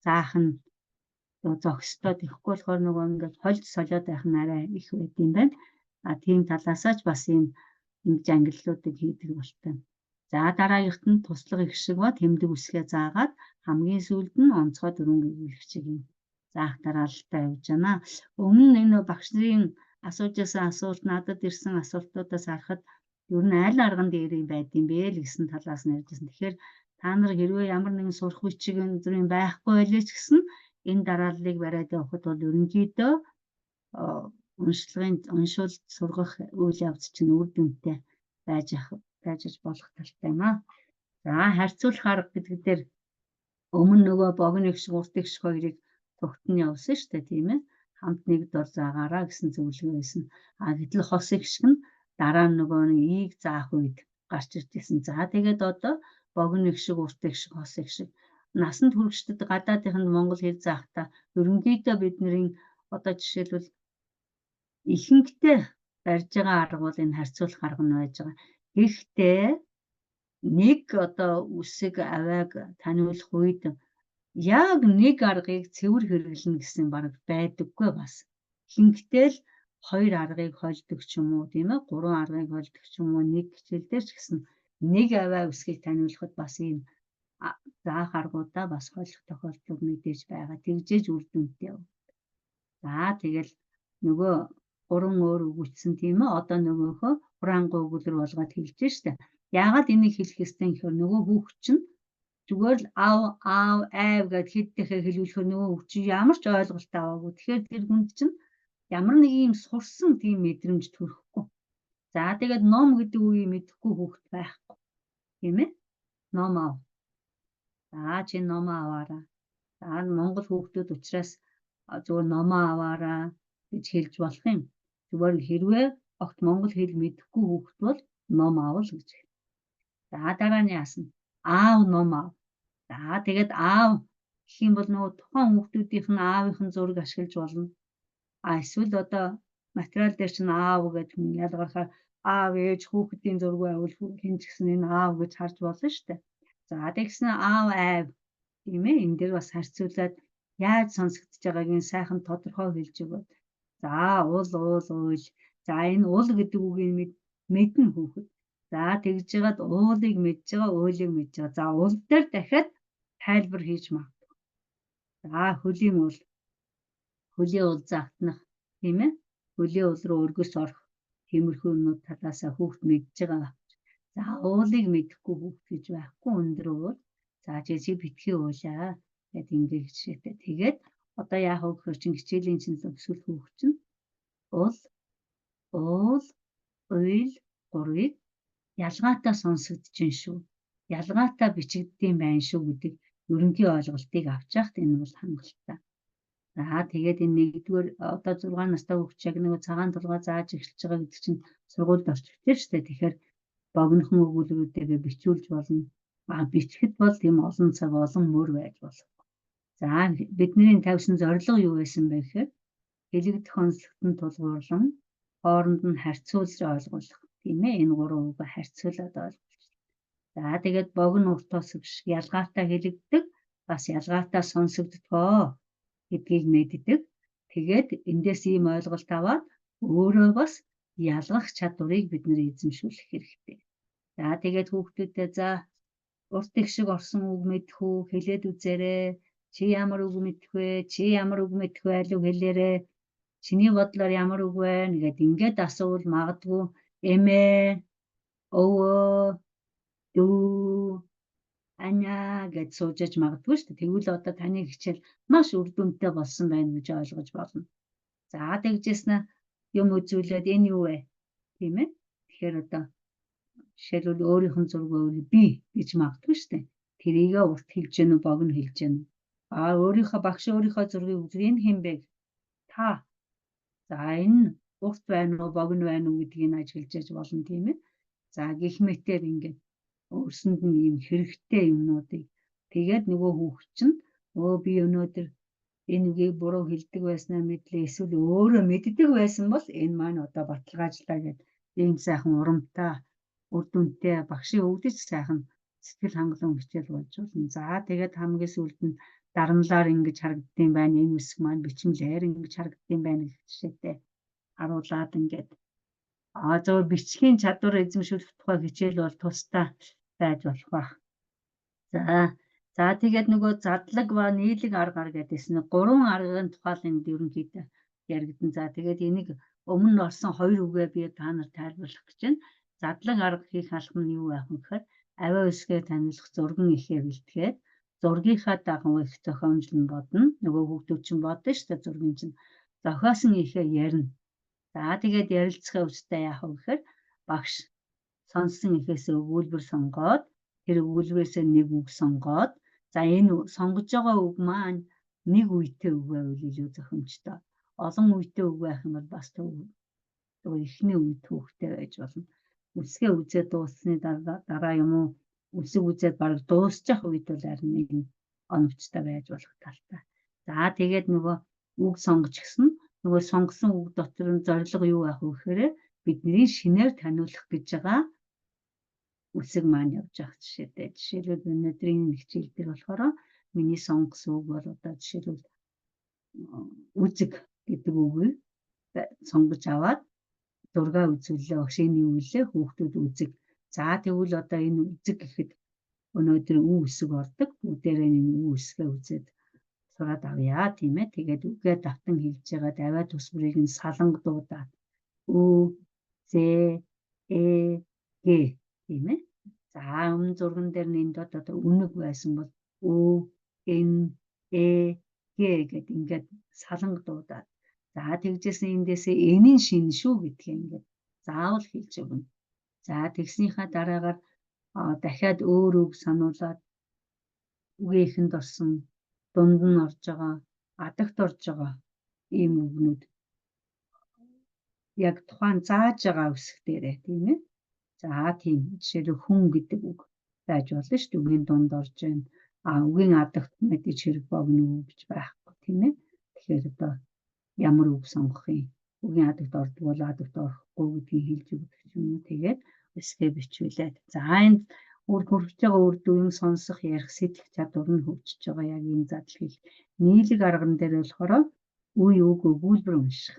заах нь зохистой, тэгэхгүй болохоор нөгөө ингээд хольж солиод байх нь арай их байд юм байна. А тийм талаасаа ч бас ийм ингэж ангиллуудыг хийдэг болтой. За дараагийнх нь туслах их шиг ба тэмдэг үсгээ заагаад хамгийн сүүлд нь онцгой дөрвөн гэгчиг юм заах дараалалтай явж байна. Өмнө нь энэ багш нарын асууж байсан асуулт, надад ирсэн асуултуудаас харахад ер нь аль арган дээр юм байд юм бэ л гэсэн талаас нь ярьжсэн. Тэгэхээр та нар хэрвээ ямар нэгэн сурах бичиг энэ зүрийн байхгүй байлээ ч гэсэн энэ дарааллыг бариад явахад бол ерөнхийдөө уншлагын уншуул сургах үйл явц чинь үр дүнтэй байж болох талтай юм аа. За харьцуулах арга гэдэг дээр өмнө нөгөө богино их шиг урт их шиг хоёрыг тогтно явсан шүү дээ, тийм ээ. Хамт нэг дор заагаараа гэсэн зөвлөгөө байсан. А гэтэл хос их шиг нь дараа нь нөгөө нэг ийг заах үед гарч ирж ирсэн. За тэгээд одоо богино их шиг, урт их шиг, хос их шиг насанд хүрэгчдэд гадаадынханд монгол хэл заахтаа ерөнхийдөө бидний одоо жишээлбэл ихэнхдээ барьж байгаа арга бол энэ харьцуулах арга нь байж байгаа. Гэхдээ нэг одоо үсэг авиаг таниулах үед яг нэг аргыг цэвэр хэрэглэнэ гэсэн бараг байдаггүй бас. Ихэнхдээ л хоёр аргыг хольдог ч юм уу, тийм ээ, гурван аргыг хольдог ч юм уу, нэг хичээл дээр ч гэсэн нэг авиа үсгийг таниулахад бас ийм заах аргуудаа бас холих тохиолдлууд мэдээж байгаа. Тэгжээж үр дүнтэй. За тэгэл нөгөө гурван өөр өгүүлсэн, тийм ээ. Одоо нөгөөхөө хураангуй өгүүлбэр болгоод хэлж штэ. Яагаад энийг хэлэх ёстой юм гэхээр нөгөө хүүхэд чинь зүгээр л ав аав айв гэд хэд дахиад хэлүүлэхээр нөгөө хүүхэд чинь ямар ч ойлголт аваагүй. Тэгэхээр тэр хүнд чинь ямар нэг юм сурсан тийм мэдрэмж төрөхгүй. За тэгээд ном гэдэг үгийг мэдэхгүй хүүхэд байхгүй. Тийм ээ? Ном ав. За чи ном аваараа. За Монгол хүүхдүүд учраас зүгээр номоо аваараа гэж хэлж болох юм. Зүгээр хэрвээ огт монгол хэл мэдэхгүй хүүхэд бол ном авал гэж. За дараа нь яасан? Аав ном ав. За тэгээд аав гэх юм бол нөгөө тухайн хүүхдүүдийнх нь аавынх нь зураг ашиглаж болно. А эсвэл одоо материал дээр чинь аав гэж хүн ялгархаар аав ээж хүүхдийн зураг байвал хэн ч гэсэн энэ аав гэж харж болно шүү дээ. За тэгсэн аав айв, тийм ээ, энэ дээр бас харьцуулаад яаж сонсогдож байгааг нь сайхан тодорхой хэлж өгөөд. За уул уул уйл. За энэ уул гэдэг үгийг мэднэ хүүхэд. За тэгж жагаад уулыг мэдж байгаа, уйлыг мэдж байгаа. За уул дээр дахиад тайлбар хийж магадгүй. За хөлийн уул. Хөлийн уул заатнах, тийм ээ. Хөлийн уул руу өргөс орох тиймэрхүү юмнууд талаасаа хүүхд мэдж байгаа. За уулыг мэдэхгүй хүүхд гэж байхгүй, өндөр уул. За чи битгий уулаа гэд ингэ жишээтэй. Тэгээд одоо яах вэ гэхээр чин хичээлийн чин төгсгөл хүүхд чинь уул, уул, уйл гурвыг ялгаатай сонсогдож шүү. Ялгаатай бичигддэм байх шүү гэдэг ерөнхий ойлголтыг авч яхад энэ бол хангалттай. За тэгээд энэ нэгдүгээр одоо 6 настай хүүхд яг нэг цагаан толгой зааж эхэлж байгаа гэдэг чинь сургуульд орчихсон шүү дээ. Тэгэхээр богинохон өгүүлбэрүүдээ бичүүлж болно. А бичихэд бол тийм олон цаг, олон мөр байж болох. За бидний тавьсан зорилго юу байсан бэ гэхээр хэлэгдэх онцлогт нь тулгуурлан хооронд нь харьцуулж ойлгуулах. Тийм ээ, энэ гурван үгээ харьцуулаад ойлгуулж. За тэгээд богино уртаас ялгаатай хэлэгддэг, бас ялгаатай сонсогддгоо гэдгийг мэддэг. Тэгээд эндээс ийм ойлголт аваад өөрөө бас ялгах чадварыг бид нэр эзэмшүүлэх хэрэгтэй. За тэгээд хүүхдүүдэд за урт их шиг орсон үг мэдэх үү, хэлээд үзээрэй. Чи ямар үг мэдэх вэ? Чи ямар үг мэдэх вэ? Алив хэлээрэй. Чиний бодлоор ямар үг вэ? Нэгэд ингээд асуувал магадгүй эмээ, өвөө, дүү, аня гэж сууж аж магадгүй шүү дээ. Тэгвэл одоо таны хичээл маш үр дүнтэй болсон байна гэж ойлгож болно. За тэгжээснэ юм үзүүлээд энэ юу вэ? Тийм ээ. Тэгэхээр одоо жишээлбэл өөрийнх нь зураг өөр би гэж магадгүй шүү дээ. Тэрийгээ урт хэлж гэнэ үү, богино хэлж гэнэ үү. Өөрийнхөө багш өөрийнхөө зургийг үзэх энэ хэн бэ? Та. За, энэ урт байна уу, богино байна уу гэдгийг ажиглаж яж болно, тийм ээ. За, гэх мэтээр ингээд өөрсөнд нь ийм хэрэгтэй юмнуудыг тэгээд нөгөө хүүхэд чинь би өнөөдөр энэ үгийг буруу хэлдэг байснаа мэдлээ, эсвэл өөрөө мэддэг байсан бол энэ маань одоо баталгаажлаа гэд ийм сайхан урамтай, үр дүнтэй, багшийн өвдөж сайхан сэтгэл хангалуун хичээл болж болно. За, тэгээд хамгийн сүүлд нь дарамлаар ингэж харагддсан байна. Энэ үсэг маань бичмлээр ингэж харагддсан байна гэх жишээтэй харуулад ингээд зөв бичгийн чадвар эзэмшүүлэх тухай хичээл бол тусдаа байж болох байх. За, тэгээд нөгөө задлаг ба нийлэг аргаар гэдээсэн гурван аргын тухай л энд ерөнхийдөө яригдана. За, тэгээд энийг өмнө нь орсон хоёр үгээ би та нар тайлбарлах гэж байна. Задлаг арга хийх алхам нь юу байх вэ гэхээр авиа үсгээ таниулах зурган ихээ бэлтгээд зургийнхаа дагуу их зохиомжл нь бодно. Нөгөө хүүхдүүд чинь бодно шүү дээ, зургийн чинь. Зохиосон ихээ ярина. За, тэгээд ярилцахаа үстэй яах вэ гэхээр багш сонссон ихээсээ өгүүлбэр сонгоод тэр өгүүлбэрээсээ нэг үг сонгоод, за, энэ сонгож байгаа үг маань нэг үетэй үг байвал илүү зохимжтой. Олон үетэй үг байх юм бол бас зөв эхний үе түүхтэй байж болно. Үсгээ үзээд дууссаны дараа юм уу, үсэг үзээд бараг дуусчих үед бол харин нэг оновчтой байж болох талтай. За, тэгээд нөгөө үг сонгож гисэн нөгөө сонгосон үг дотор нь зорилго юу байх вэ гэхээр бидний шинээр таниулах гэж байгаа үсэг маань явж байгаа жишээтэй. Жишээлбэл, өнөөдрийн хичээл дээр болохоор миний сонгосон үг бол одоо жишээлбэл үзэг гэдэг үгийг сонгож аваад зургаа үзүүллээ. Багш, энэ юу вэ? Хүүхдүүд үзэг. За, тэгвэл одоо энэ үзэг гэхэд өнөөдөр ү үсэг ордог. Бүгдээрээ энэ ү үсгээ үзээд сураад авъя, тийм ээ. Тэгээд үгээ давтан хэлж байгаа авиа төсвөрийг нь саланг дуудаад ү, зэ, э, г, тийм ээ. За, өмнө зурган дээр нь энд одоо үнэг байсан бол ү, н, э, г гэд ингээд саланг дуудаад, за, тэгжсэн эндээсээ энийн шин шүү гэдгийг ингээд заавал хэлж өгнө. За, тэгснийхаа дараагаар дахиад өөр үг сануулад үгийн эхэнд орсон, дунд нь орж байгаа, адагт орж байгаа ийм үгнүүд яг тухайн зааж байгаа үсэг дээрээ, тийм ээ. За, тийм, жишээлбэл, хүн гэдэг үг байж болно шүү дээ. Үгийн дунд орж байна. Үгийн адагт мэдээж хэрэг богино үг гэж байхгүй, тийм ээ. Тэгэхээр одоо ямар үг сонгох юм? Үгийн адагт ордог бол адагт орохгүй гэдгийг хэлж өгдөг юм уу? Тэгээд үсгээ бичүүлээд. За, энд үр хөргөж байгаа үр дүн сонсох, ярих, сэтгэх чадвар нь хөгжиж байгаа яг энэ задлал. Нийлэг арган дээр болохоор үе үг өгүүлбэр унших.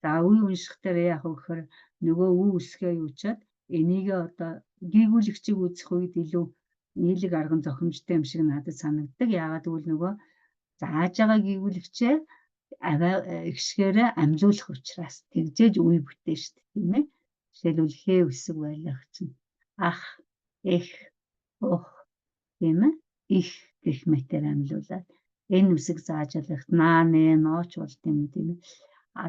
За, үе унших дээр яах вэ гэхээр нөгөө үе үсгээ юучаад энийгээ одоо гийгүүлэгчийг үзэх үед илүү нийлэг арган зохимжтой юм шиг надад санагддаг. Яагаад гэвэл нөгөө зааж байгаа гийгүүлэгчээ авиа эгшгээрээ амлуулах учраас тэгжээж үе бүтэн шүү дээ, тийм ээ. Жишээлбэл, хээ үсэг байлах чинь ах, эх, ух, тийм ээ, их гэх мэтээр амлуулаад энэ үсэг зааж алах наа, нэ, нооч болт юм, тийм ээ.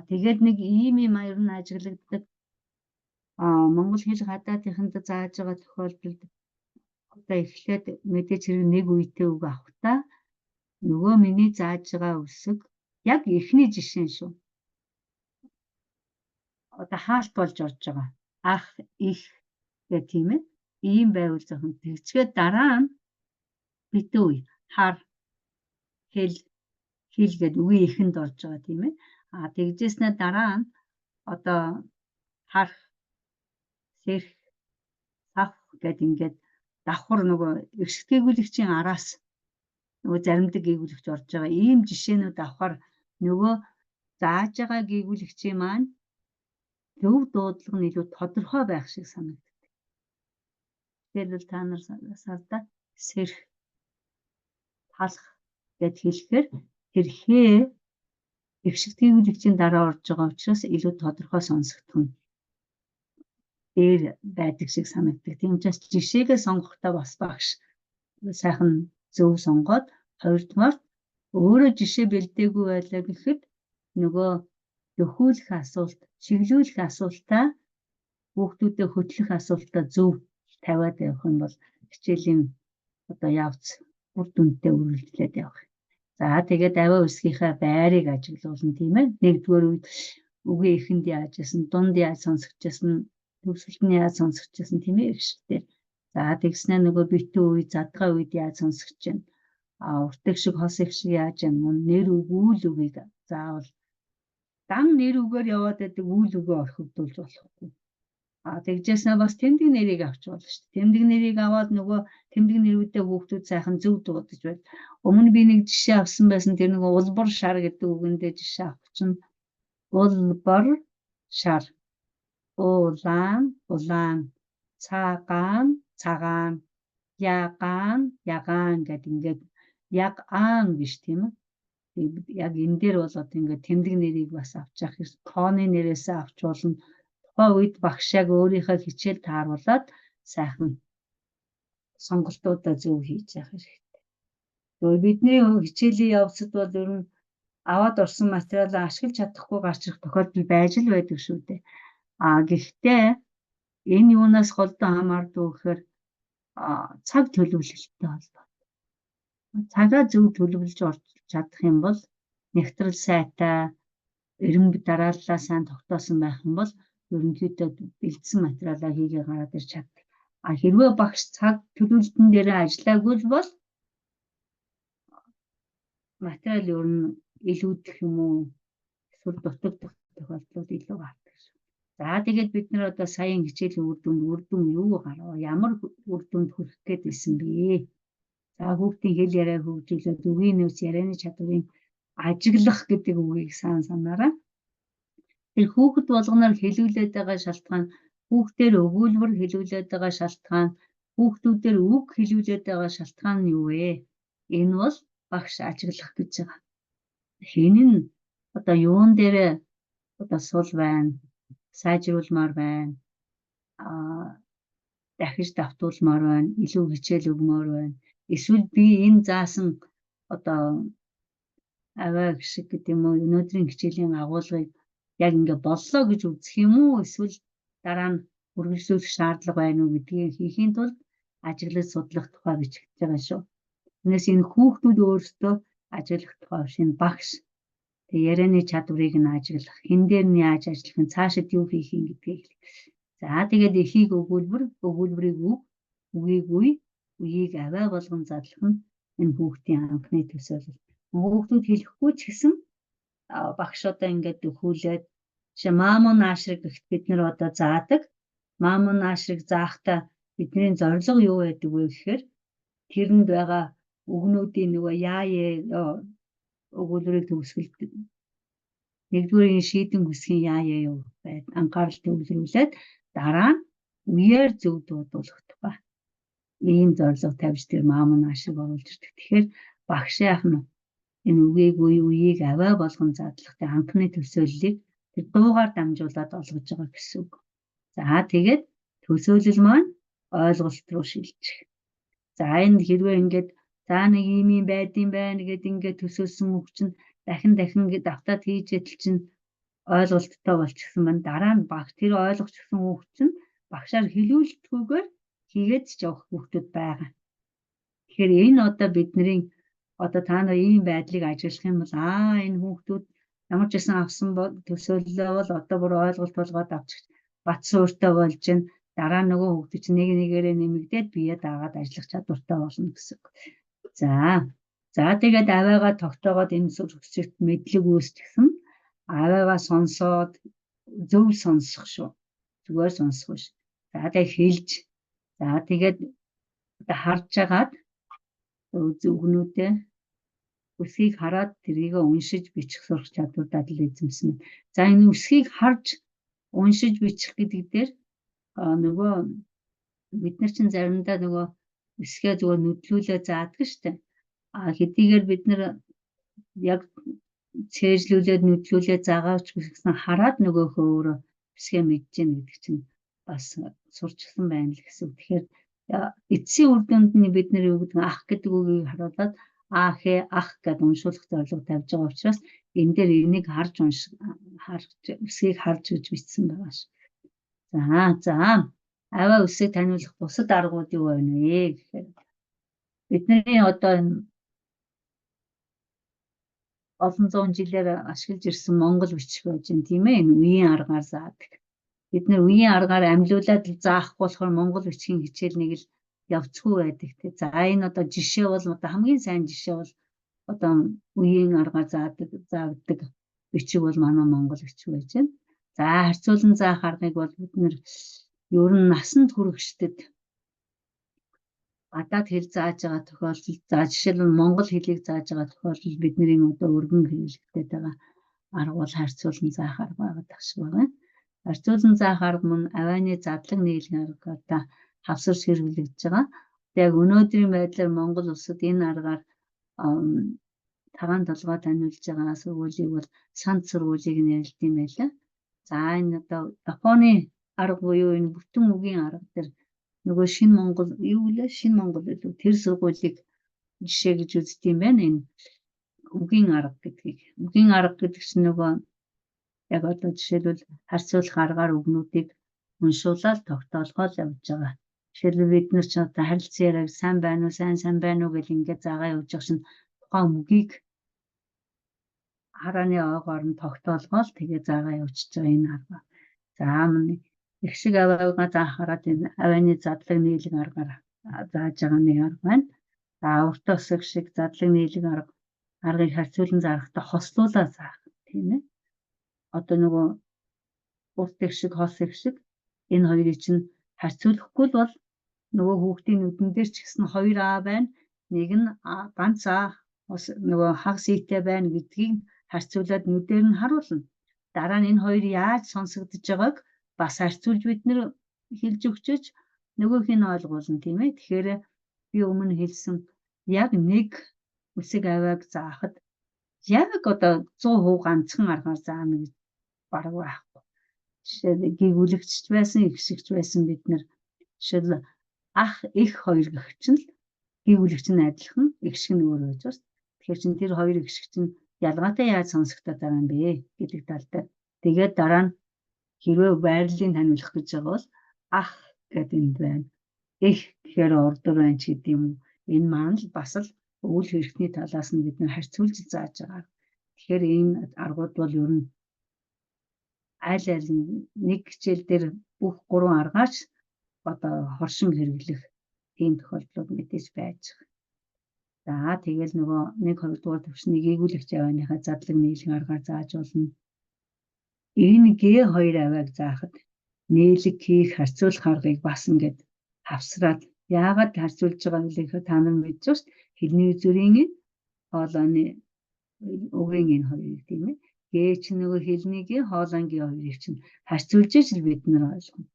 Тэгээд нэг ийм юм аяр нь ажиглагддаг. Монгол хэл гадаадынханд зааж байгаа тохиолдолд одоо эхлээд мэдээж хэрэг нэг үетэй үг авахтаа нөгөө миний зааж байгаа үсэг яг эхний жишээ шүү. Одоо хаалт болж орж байгаа. Ах, их гэх, тийм ээ. Ийм байвал зөвхөн тэгчгээд дараа нь битүү үе хар, хэл, хэл гэд үгийн эхэнд орж байгаа, тийм ээ. Тэгжээснээ дараа нь одоо харах, сэрх, сав гэд ингээд давхар нөгөө эрсдэгүүлэгчийн араас нөгөө заримдаг гийгүүлэгч орж байгаа. Ийм жишээнүүд авахар нөгөө зааж байгаа гийгүүлэгчийн маань зөв дуудлага нь илүү тодорхой байх шиг санагддаг. Жишээлбэл, та нар сарда сэрх, талах гэд хэлэхээр тэр хээ эгшигтгийгүүлэгчийн дараа орж байгаа учраас илүү тодорхой сонсогдох нь дээр байдаг шиг санагддаг. Тийм учраас жишээгээ сонгохдоо бас багш сайхан зөв сонгоод, хоёрдугаар өөрөө жишээ бэлдээгүй байлаа гэхэд нөгөө дөхүүлэх асуулт, чиглүүлэх асуултаа, хүүхдүүдэд хөтлөх асуултаа зөв тавиад явах юм бол хичээлийн одоо явц үр дүнтэй үргэлжлээд явах. За тэгээд авиа үсгийнхээ байрыг ажиглуулна, тийм ээ. Нэгдүгээр үед үгийн эхэнд яаж ясан, дунд яаж сонсогдчихсан, төгсгөлд нь яаж сонсогдчихсан, тийм ээ, их шигтэй. За тэгснэ нөгөө битүү үе, задгай үед яаж сонсогдож байна. А урт их шиг, хос их шиг яаж юм, мөн нэр үг, үйл үгийг заавал дан нэр үгээр яваад байдаг үйл үгээ орхигдуулж болохгүй. А тэгжээснээ бас тэмдэг нэрийг авч болно шүү дээ. Тэмдэг нэрийг аваад нөгөө тэмдэг нэрүүдээ хүүхдүүд сайхан зөв дуудаж байд. Өмнө би нэг жишээ авсан байсан, тэр нөгөө улбар шар гэдэг үгэндээ жишээ авах чинь улбар шар, улаан улаан, цагаан цагаан, ягаан ягаан гэдэг ингээд яг аан биш, тийм ээ. Яг энэ дээр бол одоо ингээд тэмдэг нэрийг бас авч явах хэрэгтэй. Тооны нэрээсээ авч болно. Тухайн үед багш яг өөрийнхөө хичээл тааруулаад сайхан сонголтуудаа зөв хийж явах хэрэгтэй. Тэгэхээр бидний хичээлийн явцад бол ер нь аваад орсон материалаа ашиглаж чадахгүй гарч ирэх тохиолдол байж л байдаг шүү дээ. А гэхдээ энэ юунаас голдон хамаардаг гэхээр цаг төлөвлөлттэй холбоотой. Цагаа зөв төлөвлөж орж чадах юм бол, нягтрал сайтай, эренб дарааллаа сайн тогтоосон байх юм бол ерөнхийдөө бэлдсэн материалаа хийгээ гараад ирч чаддаг. А хэрвээ багш цаг төлөвлөлтөн дээр ажиллаагүй бол материал ер нь илүүдэх юм уу, эсвэл дутагдах тохиолдлууд илүү гардаг шүү. За тэгээд бид нар одоо саяын хичээлийн үр дүнд юу гарав? Ямар үр дүнд хүрэх гээд байсан бэ? За хүүхдийн хэл яриаг хөгжүүлээд үгийн нөөц, ярианы чадварыг ажиглах гэдэг үгийг сайн санаарай. Тэр хүүхэд болгоноор хэлүүлээд байгаа шалтгаан, хүүхдээр өгүүлбэр хэлүүлээд байгаа шалтгаан, хүүхдүүдээр үг хэлүүлээд байгаа шалтгаан нь юу вэ? Энэ бол багш ажиглах гэж байгаа. Хэн нь одоо юун дээр одоо сул байна, сайжруулмаар байна, дахиж давтуулмаар байна, илүү хичээл өгмөр байна. Эсвэл би энэ заасан одоо авиа гişиг гэдэг юм уу, өнөөдрийн хичээлийн агуулгыг яг ингээ боллоо гэж үзэх юм уу, эсвэл дараа нь үргэлжлүүлэх шаардлага байна уу гэдгийг хийхийн тулд ажиглаж судлах тухай бичигдэж байгаа шүү. Тэрнээс энэ хүүхдүүд өөрсдөө ажиглах тухай биш, энэ багш тэг ярианы чадварыг нь ажиглах, хэн дээр нь яаж ажиллах нь, цаашид юу хийх юм гэдгийг. За тэгээд эхийг өгүүлбэр, өгүүлбэрийг үг, үгийг үе, үеийг авиа болгон задлах нь энэ хүүхдийн анхны төсөөлөл. Хүүхдүүд хэлэхгүй ч гэсэн багш одоо ингээд өхүүлээд жишээ маамун наашрыг гэхэд бид нар одоо заадаг. Маамун наашрыг заахтаа бидний зорилго юу байдаг вэ гэхээр тэрэнд байгаа үгнүүдийн нөгөө яа өгүүлбэрийг төгсгөл нэгдүгээр энэ шийдэн үсгийн яа яа юу байд анхаарал төвлөрүүлээд дараа нь үеэр зөв дуудуулах тухай ийм зорилго тавьж тэр маамун наашрыг оруулж ирдэг. Тэгэхээр багш яах нь энэ үгийг үе үеийг авиа болгон задлах анхны төсөөллийг тэр дуугаар дамжуулаад олгож байгаа гэсэн үг. За тэгээд төсөөлөл маань ойлголт руу шилжих. За энэ хэрвээ ингээд за нэг ийм юм байдсан байна гэд ингээд төсөөлсөн үг чинь дахин дахин давтаад хийж ядал чинь ойлголттой болчихсон байна. Дараа нь баг тэр ойлгочихсон үг чинь багшаар хэлүүлэлтгүйгээр хийгээд ч явах хүүхдүүд байгаа. Тэгэхээр энэ одоо бидний одоо та нар ийм байдлыг ажиглах юм бол энэ хүүхдүүд ямар ч байсан авсан төсөөллөө бол одоо бүр ойлголт болгоод авчих бат суурьтай болж байна. Дараа нөгөө хүүхдүүд чинь нэг нэгээрээ нэмэгдээд бие даагаад ажиллах чадвартай болно гэсэн үг. За. За тэгээд авиагаа тогтоогоод энэ сүрхсэгт мэдлэг үүсчихсэн. Авиагаа сонсоод зөв сонсох шүү. Зүгээр сонсох биш. За тэгээд хэлж, за тэгээд одоо харж агаад үгнүүдээ үсгийг хараад тэрийг уншиж бичих сурах чадвар дадал эзэмсэн. За энэ үсгийг харж уншиж бичих гэдэг дээр нөгөө бид нар чинь заримдаа нөгөө үсгээ зүгээр нүдлүүлээ заадаг штэ. А хэдийгээр бид нар яг цээжлүүлээд нүдлүүлээ заагаач гэсэн хараад нөгөөхөө өөрөө үсгээ мэдж гэн гэдэг чинь бас сурчсан байна л гэсэн үг. Тэгэхээр эцсийн үр дүнд нь бид нар юу гэдэг ах гэдэг үгийг харуулад а хэ ах гэдээ уншуулах зорилго тавьж байгаа учраас энэ дээр энийг харж унш харж үсгийг харж гэж бичсэн байгаа ш. За за авиа үсгийг таниулах бусад аргууд юу байна вэ гэхээр бидний одоо энэ олон зуун жилээр ашиглаж ирсэн монгол бичиг байж байна, тийм ээ. Энэ үеийн аргаар заадаг. Бид нэр үеийн аргаар амьлуулад заахгүй болохоор монгол бичгийн хичээл нэг л явцгүй байдаг те. За энэ одоо жишээ бол одоо хамгийн сайн жишээ бол одоо үеийн аргаар заагддаг бичиг бол манай монгол бичиг байж байна. За харьцуулан заах аргыг бол бид нэр ер нь насанд хүрэгчдэд гадаад хэл зааж байгаа тохиолдолд, за жишээлбэл монгол хэлийг зааж байгаа тохиолдолд бидний одоо өргөн хэрэглэгдээд байгаа арга бол харьцуулан заах арга байгаа шиг байна. Харьцуулан заах арга мөн авианы задлан нийлэх аргаар хавсарч хэрэглэгдэж байгаа. Яг өнөөдрийн байдлаар Монгол улсад энэ аргаар цагаан толгой таниулж байгаа сургуулийг бол санд сургуулийг нэрлэдэг юм байлаа. За энэ одоо Японы арга буюу энэ бүтэн үгийн арга дээр нөгөө шинэ Монгол юу гэлээ, шинэ Монгол илүү тэр сургуулийг жишээ гэж үздэг юм байна. Энэ үгийн арга гэдгийг. Үгийн арга гэдэг чинь нөгөө яг одоо жишээлбэл харьцуулах аргаар үгнүүдийг уншуулаад тогтоолгоол явж байгаа. Жишээлбэл бид нар ч одоо харилцан яриаг сайн байна уу, сайн сайн байна уу гэл ингээд заагаа явж байгаа чинь тухайн үгийг харааны оогоор нь тогтоолгоол тэгээ заагаа явчихж байгаа энэ арга. За мөн их шиг аваагаа заахаараа энэ авааны задлаг нийлэг аргаар зааж байгаа нэг арга байна. За урт өсөг шиг задлаг нийлэг аргыг харьцуулан зарахтаа хослуулаа заах, тийм ээ. Одоо нөгөө урт их шиг, хос их шиг энэ хоёрыг чинь харьцуулахгүй л бол нөгөө хүүхдийн нүдэн дээр ч гэсэн 2 А байна. Нэг нь ганц А нөгөө хагас ийтэй байна гэдгийг харьцуулаад нүдээр нь харуулна. Дараа нь энэ хоёр яаж сонсогдож байгааг бас харьцуулж бид нэр хэлж өгчөөч нөгөөх нь ойлгуулна, тийм ээ. Тэгэхээр би өмнө хэлсэн яг нэг үсэг авиаг заахад яг одоо 100% ганцхан аргаар заана гэж бараг байхгүй. Жишээлбэл гийгүүлэгч байсан, эгшигч байсан бид нар жишээл ах эх хоёр гэх чинь л гийгүүлэгч нь адилхан, эгшиг нь өөр байж байна. Тэгэхээр чин тэр хоёр эгшиг чинь ялгаатай яаж сонсогдоод байгаа юм бэ гэдэг тал дээр. Тэгээд дараа нь хэрвээ байрлалыг таниулах гэж байгаа бол ах гэдэг энд байна. Эх гэхээр урдуур байна ч гэдэг юм уу. Энэ маань л бас л өвөл хэрэгтний талаас нь бид нэр харьцуулж зааж байгаа. Тэгэхээр энэ аргууд бол ер нь аль аль нэг хичээл дээр бүх гурван аргаач одоо хоршин хэрэглэх тийм тохиолдлууд мэдээж байж байгаа. За тэгэл нөгөө 1 2 дугаар түвшний гийгүүлэгч авианыхаа задлаг нийлэх аргаар зааж болно. Энэ Г2 авиаг заахад нээлэг хийх харьцуулах аргыг бас ингээд хавсраад яагаад харьцуулж байгаа вэ гэхээр та нар мэдж байгаа шүү дээ. Хэлний үзүүрийн хоолойны үгийн энэ хоёрыг, тийм ээ. Г чинь нөгөө хэлний Г, хоолойн Г хоёрыг чинь харьцуулж иж л бид нар ойлгоно.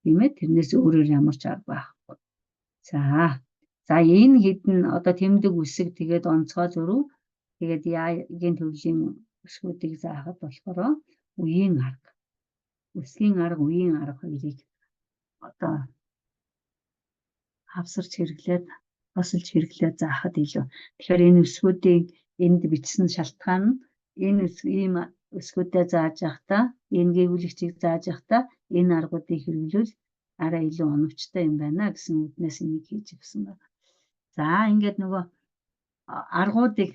Тийм ээ. Тэрнээс өөрөөр ямар ч арга байхгүй. За энэ хэдэн одоо тэмдэг үсэг тэгээд онцгой зөрүү тэгээд яагийн төрлийн үсгүүдийг заахад болохоор үеийн арга, үсгийн арга, үеийн арга хоёрыг одоо хавсарч хэрэглээд хосолж хэрэглээд заахад илүү. Тэгэхээр энэ үсгүүдийн энд бичсэн шалтгаан нь энэ ийм өсгүүдээ зааж явахдаа, энэ гийгүүлэгчийг зааж явахдаа энэ аргуудыг хэрэглүүл арай илүү оновчтой юм байна гэсэн үднээс энийг хийж өгсөн байна. За ингээд нөгөө аргуудыг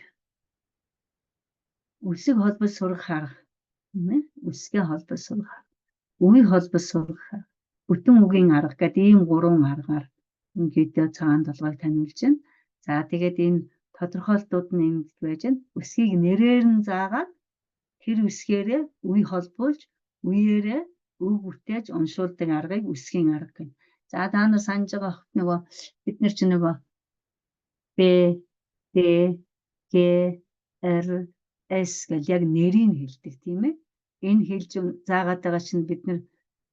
үсэг холбож сурах арга, тийм ээ, үсгээ холбож сурах арга, үгийг холбож сурах арга, бүтэн үгийн арга гэдэг ийм гурван аргаар ингээд цагаан толгойг таниулж байна. За тэгээд энэ тодорхойлтууд нь энд байж байна. Үсгийг нэрээр нь заагаад тэр үсгээрээ үе холбуулж үеэрээ үг бүтээж уншуулдаг аргыг үсгийн арга гэнэ. За та нар санаж байгаа нөгөө бид нар чинь нөгөө B, D, G, R, S гэл яг нэрийг хэлдэг, тийм ээ. Энэ хэлж заагаад байгаа чинь бид нар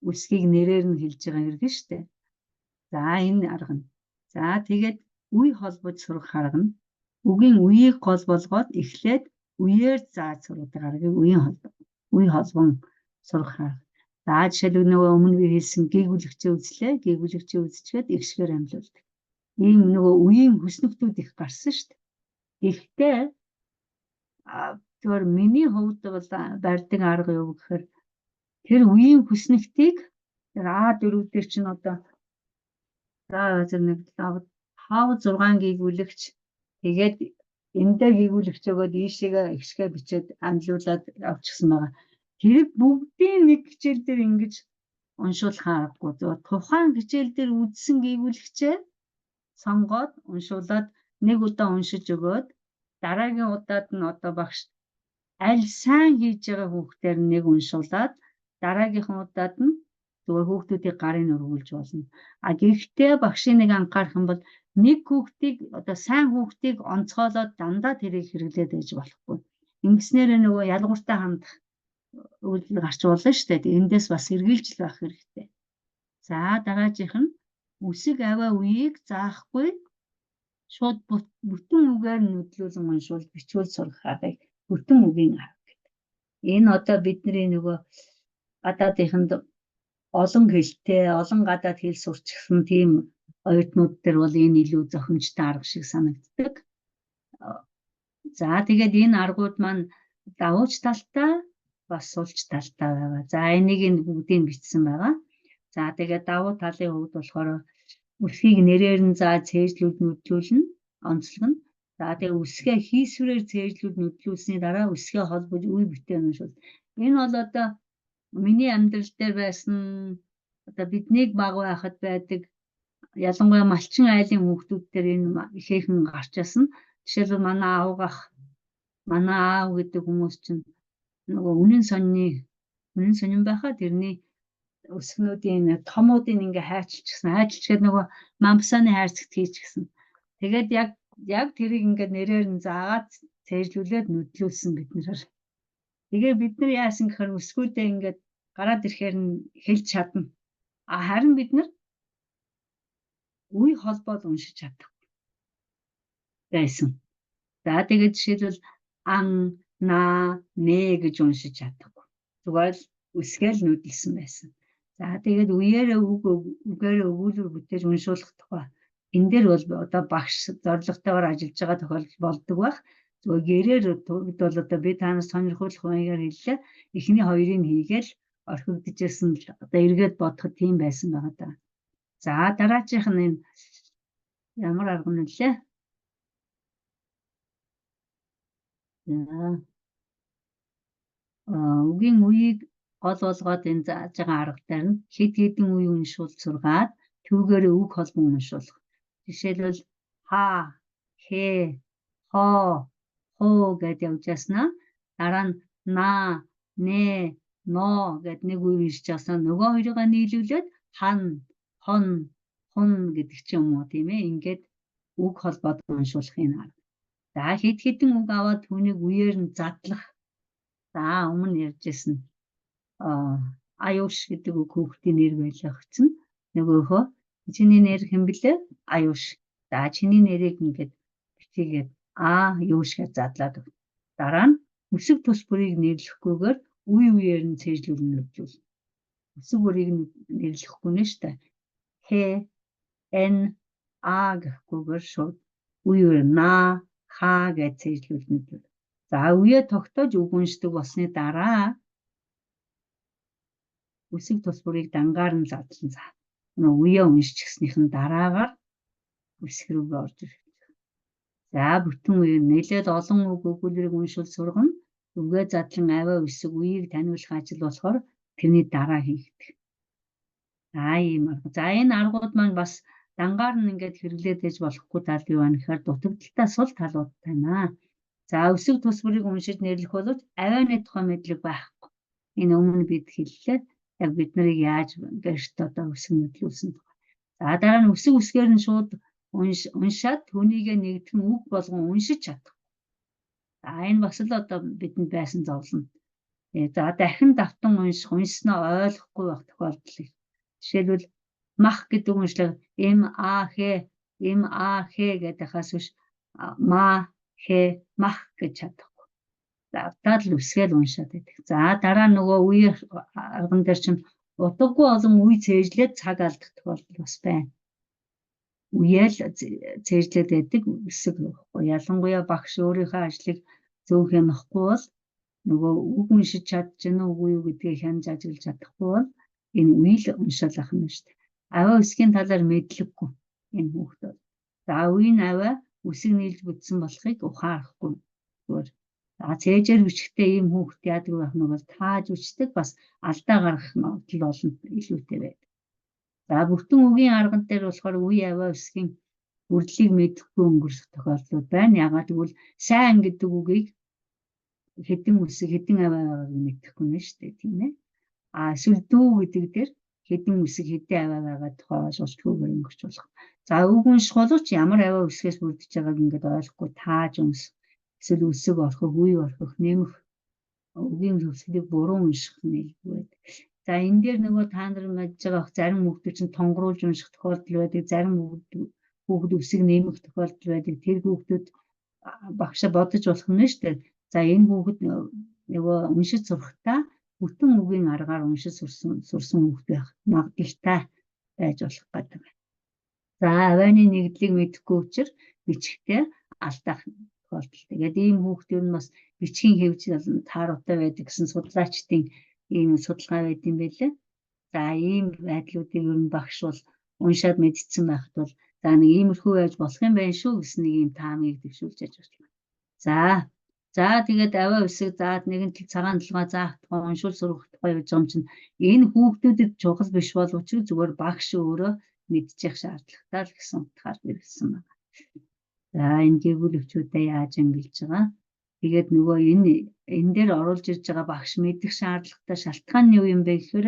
үсгийг нэрээр нь хэлж байгаа хэрэг шүү дээ. За энэ арга нь. За тэгээд үе холбож сурах арга нь үгийн үеийг гол болгоод эхлээд үеэр зааж сургадаг аргыг үеийн холбоо, үе холбон сурах арга. За жишээлбэл нөгөө өмнө би хэлсэн гийгүүлэгчээ үзлээ. Гийгүүлэгчээ үзчихэд эгшгээр амьлуулдаг. Ийм нөгөө үеийн хүснэгтүүд их гарсан шүү дээ. Гэхдээ тэгэхээр миний хувьд бол барьдаг арга юу гэхээр тэр үеийн хүснэгтийг тэр А4 дээр чинь одоо за зэрэг нэг 5 6 гийгүүлэгч тэгээд Энэ дээр гийгүүлэгч өгөөд ийшээгээ ихшгээ бичээд амлуулаад авчихсан байгаа. Тэрийг бүгдийн нэг хичээл дээр ингэж уншуулах аргагүй. Зөв тухайн хичээл дээр үзсэн гийгүүлэгчээ сонгоод уншуулад нэг удаа уншиж өгөөд дараагийн удаад нь одоо багш аль сайн хийж байгаа хүүхдээр нэг уншуулад дараагийнхан удаад нь зүгээр хүүхдүүдийг гарын өргүүлж болно. А гэхдээ багшийн нэг анхаарах юм бол нэг хүүхдийг одоо сайн хүүхдийг онцгойлоод дандаа тэрийг хэрэглээд байж болохгүй. Ингэснээр нөгөө ялгууртай хандах үйлдэл гарч болно шүү дээ. Эндээс бас сэргийлж байх хэрэгтэй. За дараагийнх нь үсэг аваа үеийг заахгүй шууд бүтэн үгээр нүдлүүлэн уншуул бичүүл сурах аргыг бүтэн үгийн арга гэдэг. Энэ одоо бидний нөгөө гадаадынханд олон хэлтэй, олон гадаад хэл сурчсан тийм оюутнууд дээр бол энэ илүү зохимжтой арга шиг санагддаг. За тэгээд энэ аргууд маань давууч талтай бас сулч талтай байгаа. За энийг нь бүгдийг бичсэн байгаа. За тэгээд давуу талын хувьд болохоор үсгийг нэрээр нь заа цээжлүүд нүдлүүлнэ, онцлогно. За тэгээд үсгээ хийсвэрээр цээжлүүд нүдлүүлсний дараа үсгээ холбож үе бүтээн уншуул. Энэ бол одоо миний амьдрал дээр байсан одоо биднийг баг байхад байдаг ялангуяа малчин айлын хүүхдүүд дээр энэ ихээхэн гарч ирсэн. Жишээлбэл манай аавгах, манай аав гэдэг хүмүүс чинь нөгөө үнэн сонины үнэн сонин байхаа тэрний өсгнүүдийн томуудыг ингээ хайчилчихсан. Хайчилчгээд нөгөө мамсаны хайрцагт хийчихсэн. Тэгээд яг тэрийг ингээ нэрээр нь заагаад цээжлүүлээд нүдлүүлсэн бид нэр. Тэгээ бид нар яасан гэхээр өсгүүдээ ингээд гараад ирэхээр нь хэлж чадна. А харин бид нар үе холбоод уншиж чадахгүй байсан. За тэгээд жишээлбэл ан, на, нэ гэж уншиж чадахгүй. Зүгээр л үсгээл нүдэлсэн байсан. За тэгээд үеэрээ үг үгээрээ өгүүлбэр бүтээж уншуулах тухай энэ дээр бол одоо багш зорилготойгоор ажиллаж байгаа тохиолдол болдог байх. Зүгээр гэрээр бид бол одоо би танаас сонирхуулах маягаар хэллээ. Эхний хоёрыг хийгээл орхигдчихсэн л одоо эргээд бодоход тийм байсан байгаа даа. За дараачих нь энэ ямар арга нь лээ? За үгийн үеийг гол болгоод энэ зааж байгаа арга дээр нь хэд хэдэн үе уншуул сургаад түүгээрээ үг холбон уншуулах. Жишээлбэл ха, хэ, хо, хоо гэд явж яснаа дараа нь на, нэ, но гэд нэг үе уншиж яснаа нөгөө хоёрыгаа нийлүүлээд хан, хон, хун гэдэг ч юм уу тийм ээ. Ингээд үг холбоод уншуулахын арга. За хэд хэдэн үг аваад түүнийг үеэр нь задлах. За өмнө ярьжсэн аюуш гэдэг үг хүүхдийн нэр байлаа гэсэн. Нөгөөхөө чиний нэр хэн блэ? Аюуш. За чиний нэрийг ингээд бичээгээд а юуш гэж задлаад өгнө. Дараа нь үсэг тус бүрийг нэрлэхгүйгээр үе үеэр нь цээжлүүлэн нүдлүүл. Үсэг бүрийг нэрлэхгүй нэ штэ. Х, Н, А гэхгүйгээр шууд үе үеэр на, ха гэж цээжлүүлнэ нүдлүүл. За үеэ тогтоож үг уншдаг болсны дараа үсэг тус бүрийг дангаар нь задлан за. Нөгөө үеэ уншчихсныхан дараагаар үсэг рүүгээ орж ирэх. За бүтэн үеэр нэлээд олон үг өгүүлбэрийг уншвал сургана. Үгээ задлан авиа үсэг үеийг таниулах ажил болохоор тэрний дараа хийгдэх. За ийм арга. За энэ аргууд маань бас дангаар нь ингээд хэрэглээд байж болохгүй тал юу байна гэхээр дутагдaltaй сул талууд байна. За өсөг тус бүрийг уншиж нэрлэх боловч авианы тухай мэдлэг байхгүй. Энэ өмнө бид хэллээ. Яг бид нарыг яаж гэрт одоо өсөг мэдлүүлсэн тухай. За дараа нь өсөг үсгээр нь шууд уншаад түүнийгээ нэгдхэн үг болгон уншиж чадах. За энэ бас л одоо бидэнд байсан зовлон. За дахин давтан унших, уншснаа ойлгохгүй байх тохиолдол их. Жишээлбэл мах гэдэг уншлага М А Х М А Х гэдэг хаас биш ма Х мах гэж чадахгүй. Давтаад л үсгээл уншаад байдаг. За дараа нөгөө үе арган дээр чинь утгагүй олон үе цээжлээд цаг алдах тохиолдол бас байна. Үеэл цээжлээд байдаг үсэг байхгүй. Ялангуяа багш өөрийнхөө ажлыг зөв хянахгүй бол нөгөө үг уншиж чадж гэнэ үгүй юу гэдгийг хянаж ажиглаж чадахгүй бол энэ үе л уншаал ах юм шүү дээ. Авиа үсгийн талаар мэдлэггүй энэ хүүхд бол. За үеийн авиа Үсэг нийлж бүтсэн болохыг ухаарахгүй. Зүгээр. За цээжээр бичгтээ ийм хүүхэд яадаг байх нь бол тааж бичдэг, бас алдаа гаргах магадлал олон илүүтэй байдаг. За бүтэн үгийн арган дээр болохоор үе аваа үсгийн үрдлийг мэдэхгүй өнгөрөх тохиолдлууд байна. Яагаад гэвэл сайн гэдэг үгийг хэдэн үсэг, хэдэн аваа байгааг мэдэхгүй нэ шүү дээ, тийм ээ. А эсвэл дүү гэдэг дээр хэдэн үсэг, хэдэн аваа байгаа тухай ойлголтгүйгээр өнгөрч болох. За үг унших боловч ямар аваа үсгээс бүрдэж байгааг ингээд ойлгохгүй тааж унших, эсвэл үсэг орхих, үе орхих, нэмэх, үгийн төгсгөлийг буруу унших нэлбэг байдаг. За энэ дээр нөгөө та нар мэдж байгаа зарим хүүхдүүд чинь тонгоруулж унших тохиолдол байдаг, зарим хүүхэд үсэг нэмэх тохиолдол байдаг. Тэр хүүхдүүд багшаа бодож болох нь шүү дээ. За энэ хүүхэд нөгөө уншиж сурахдаа бүтэн үгийн аргаар уншиж сурсан хүүхэд байх магадлалтай байж болох гэдэг. За авианы нэгдлийг мэдэхгүй учраас бичгтээ алдах тохиолдол. Тэгээд ийм хүүхд ер нь бас бичгийн хэвж тааруутай байдаг гэсэн судлаачдын ийм судалгаа байд юм байлээ. За ийм байдлуудыг ер нь багш бол уншаад мэдсэн байхад бол за нэг иймэрхүү байж болох юм байна шүү гэсэн нэг ийм таамгийг дэвшүүлж яж байна. За тэгээд авиа үсэг заад нэгэн тал цагаан толгой заах тухай, уншуул сурах тухай гэж байгаа юм чинь энэ хүүхдүүдэд чухал биш боловч зүгээр багш өөрөө мэдчих шаардлагатай л гэсэн утгаар хэрэглэсэн байна. За энэ гэрүүлэгчүүдэд яаж ангилж байгаа. Тэгээд нөгөө энэ дээр оруулж ирж байгаа багш мэдэх шаардлагатай шалтгаан нь юу юм бэ гэхээр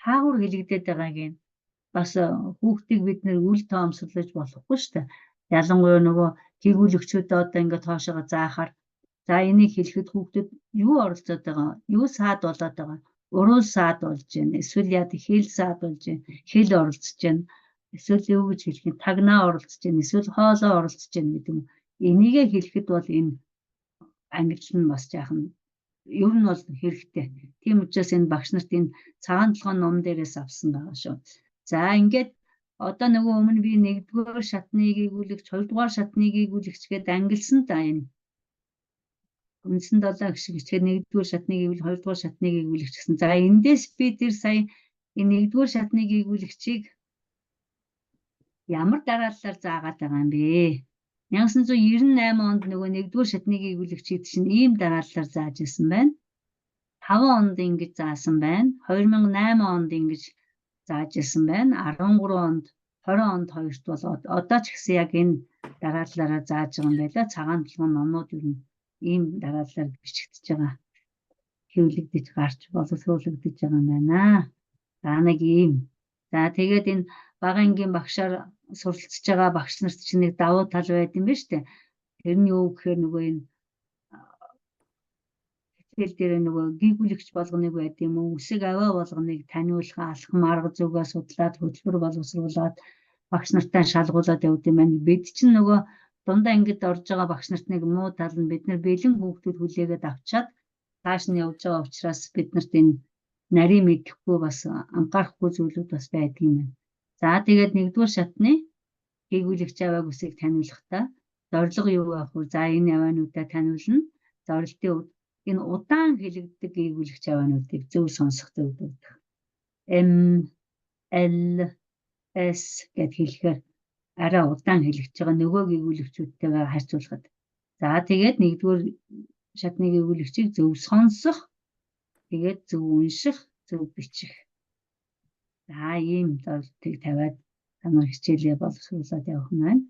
хаагур хэлэгдээд байгааг нь бас хүүхдийг бид нэр үл тоомсорлож болохгүй шүү дээ. Ялангуяа нөгөө гэрүүлэгчүүдэд одоо ингээд тоошоогоо заахаар за энийг хэлэхэд хүүхдэд юу оролцоод байгаа, юу саад болоод байгаа, уруу саад болж байна, эсвэл яа хэл саад болж байна, хэл оролцож байна, эсвэл юу гэж хэлэх юм, тагнаа оролцож байна, эсвэл хоолоо оролцож байна гэдэг юм. Энийгээ хэлэхэд бол энэ ангилал нь бас жаахан ер нь бол хэрэгтэй. Тийм учраас энэ багш нарт энэ цагаан толгой ном дээрээс авсан байгаа шүү. За ингээд одоо нөгөө өмнө би нэгдүгээр шатны гийгүүлэгч, хоёрдугаар шатны гийгүүлэгч гэдээ ангилсан да энэ. Үндсэн 7 гишг хичгээд нэгдүгээр шатны гэвэл хоёрдугаар шатны гийгүүлэгч гэсэн. За эндээс би тэр сая энэ нэгдүгээр шатны гийгүүлэгчийг ямар дарааллаар заагаад байгаа юм бэ? 1998 онд нөгөө нэгдүгээр шатны гийгүүлэгчийг чинь ийм дарааллаар зааж ирсэн байна. 5 онд ингэж заасан байна. 2008 онд ингэж зааж ирсэн байна. 13 онд, 20 онд хоёрт бол одоо ч гэсэн яг энэ дарааллаараа зааж байгаа юм байна. Цагаан толгойн номнууд ер нь ийм дарааллаар бичигдэж байгаа. Хэвлэгдэж гарч боловсруулагдаж байгаа юм байна. За нэг ийм. За тэгээд энэ бага ангийн багшаар суралцж байгаа багш нарт чинь нэг давуу тал байд юм байна шүү дээ. Тэр нь юу гэхээр нөгөө энэ хичээл дээр нөгөө гийгүүлэгч болгоныг байд юм уу, үсэг аваа болгоныг таниулах алхам арга зүгээ судлаад хөтөлбөр боловсруулад багш нартай шалгуулад явд юм байна. Бид чинь нөгөө дундаа ангид орж байгаа багш нарт нэг муу тал нь бид нар бэлэн хүүхдүүд хүлээгээд авчаад цааш нь явж байгаа учраас бид нарт энэ нарийн мэдэхгүй бас анхаарахгүй зүйлүүд бас байдаг юм байна. За тэгээд нэгдүгээр шатны гийгүүлэгч авааг үсгийг таниулахдаа зорилго юу байх вэ? За энэ аваануудаа таниулна. Зорилтын хувьд энэ удаан хэлэгддэг гийгүүлэгч аваануудыг зөв сонсох зөвлөдөг. М, Л, С гэд хэлэхээр арай удаан хэлэгдэж байгаа нөгөө гийгүүлэгчүүдтэйгээ харьцуулахад. За тэгээд нэгдүгээр шатны гийгүүлэгчийг зөв сонсох, тэгээд зөв унших, зөв бичих. За ийм зорилтыг тавиад та нар хичээлээ боловсруулад явах нь байна.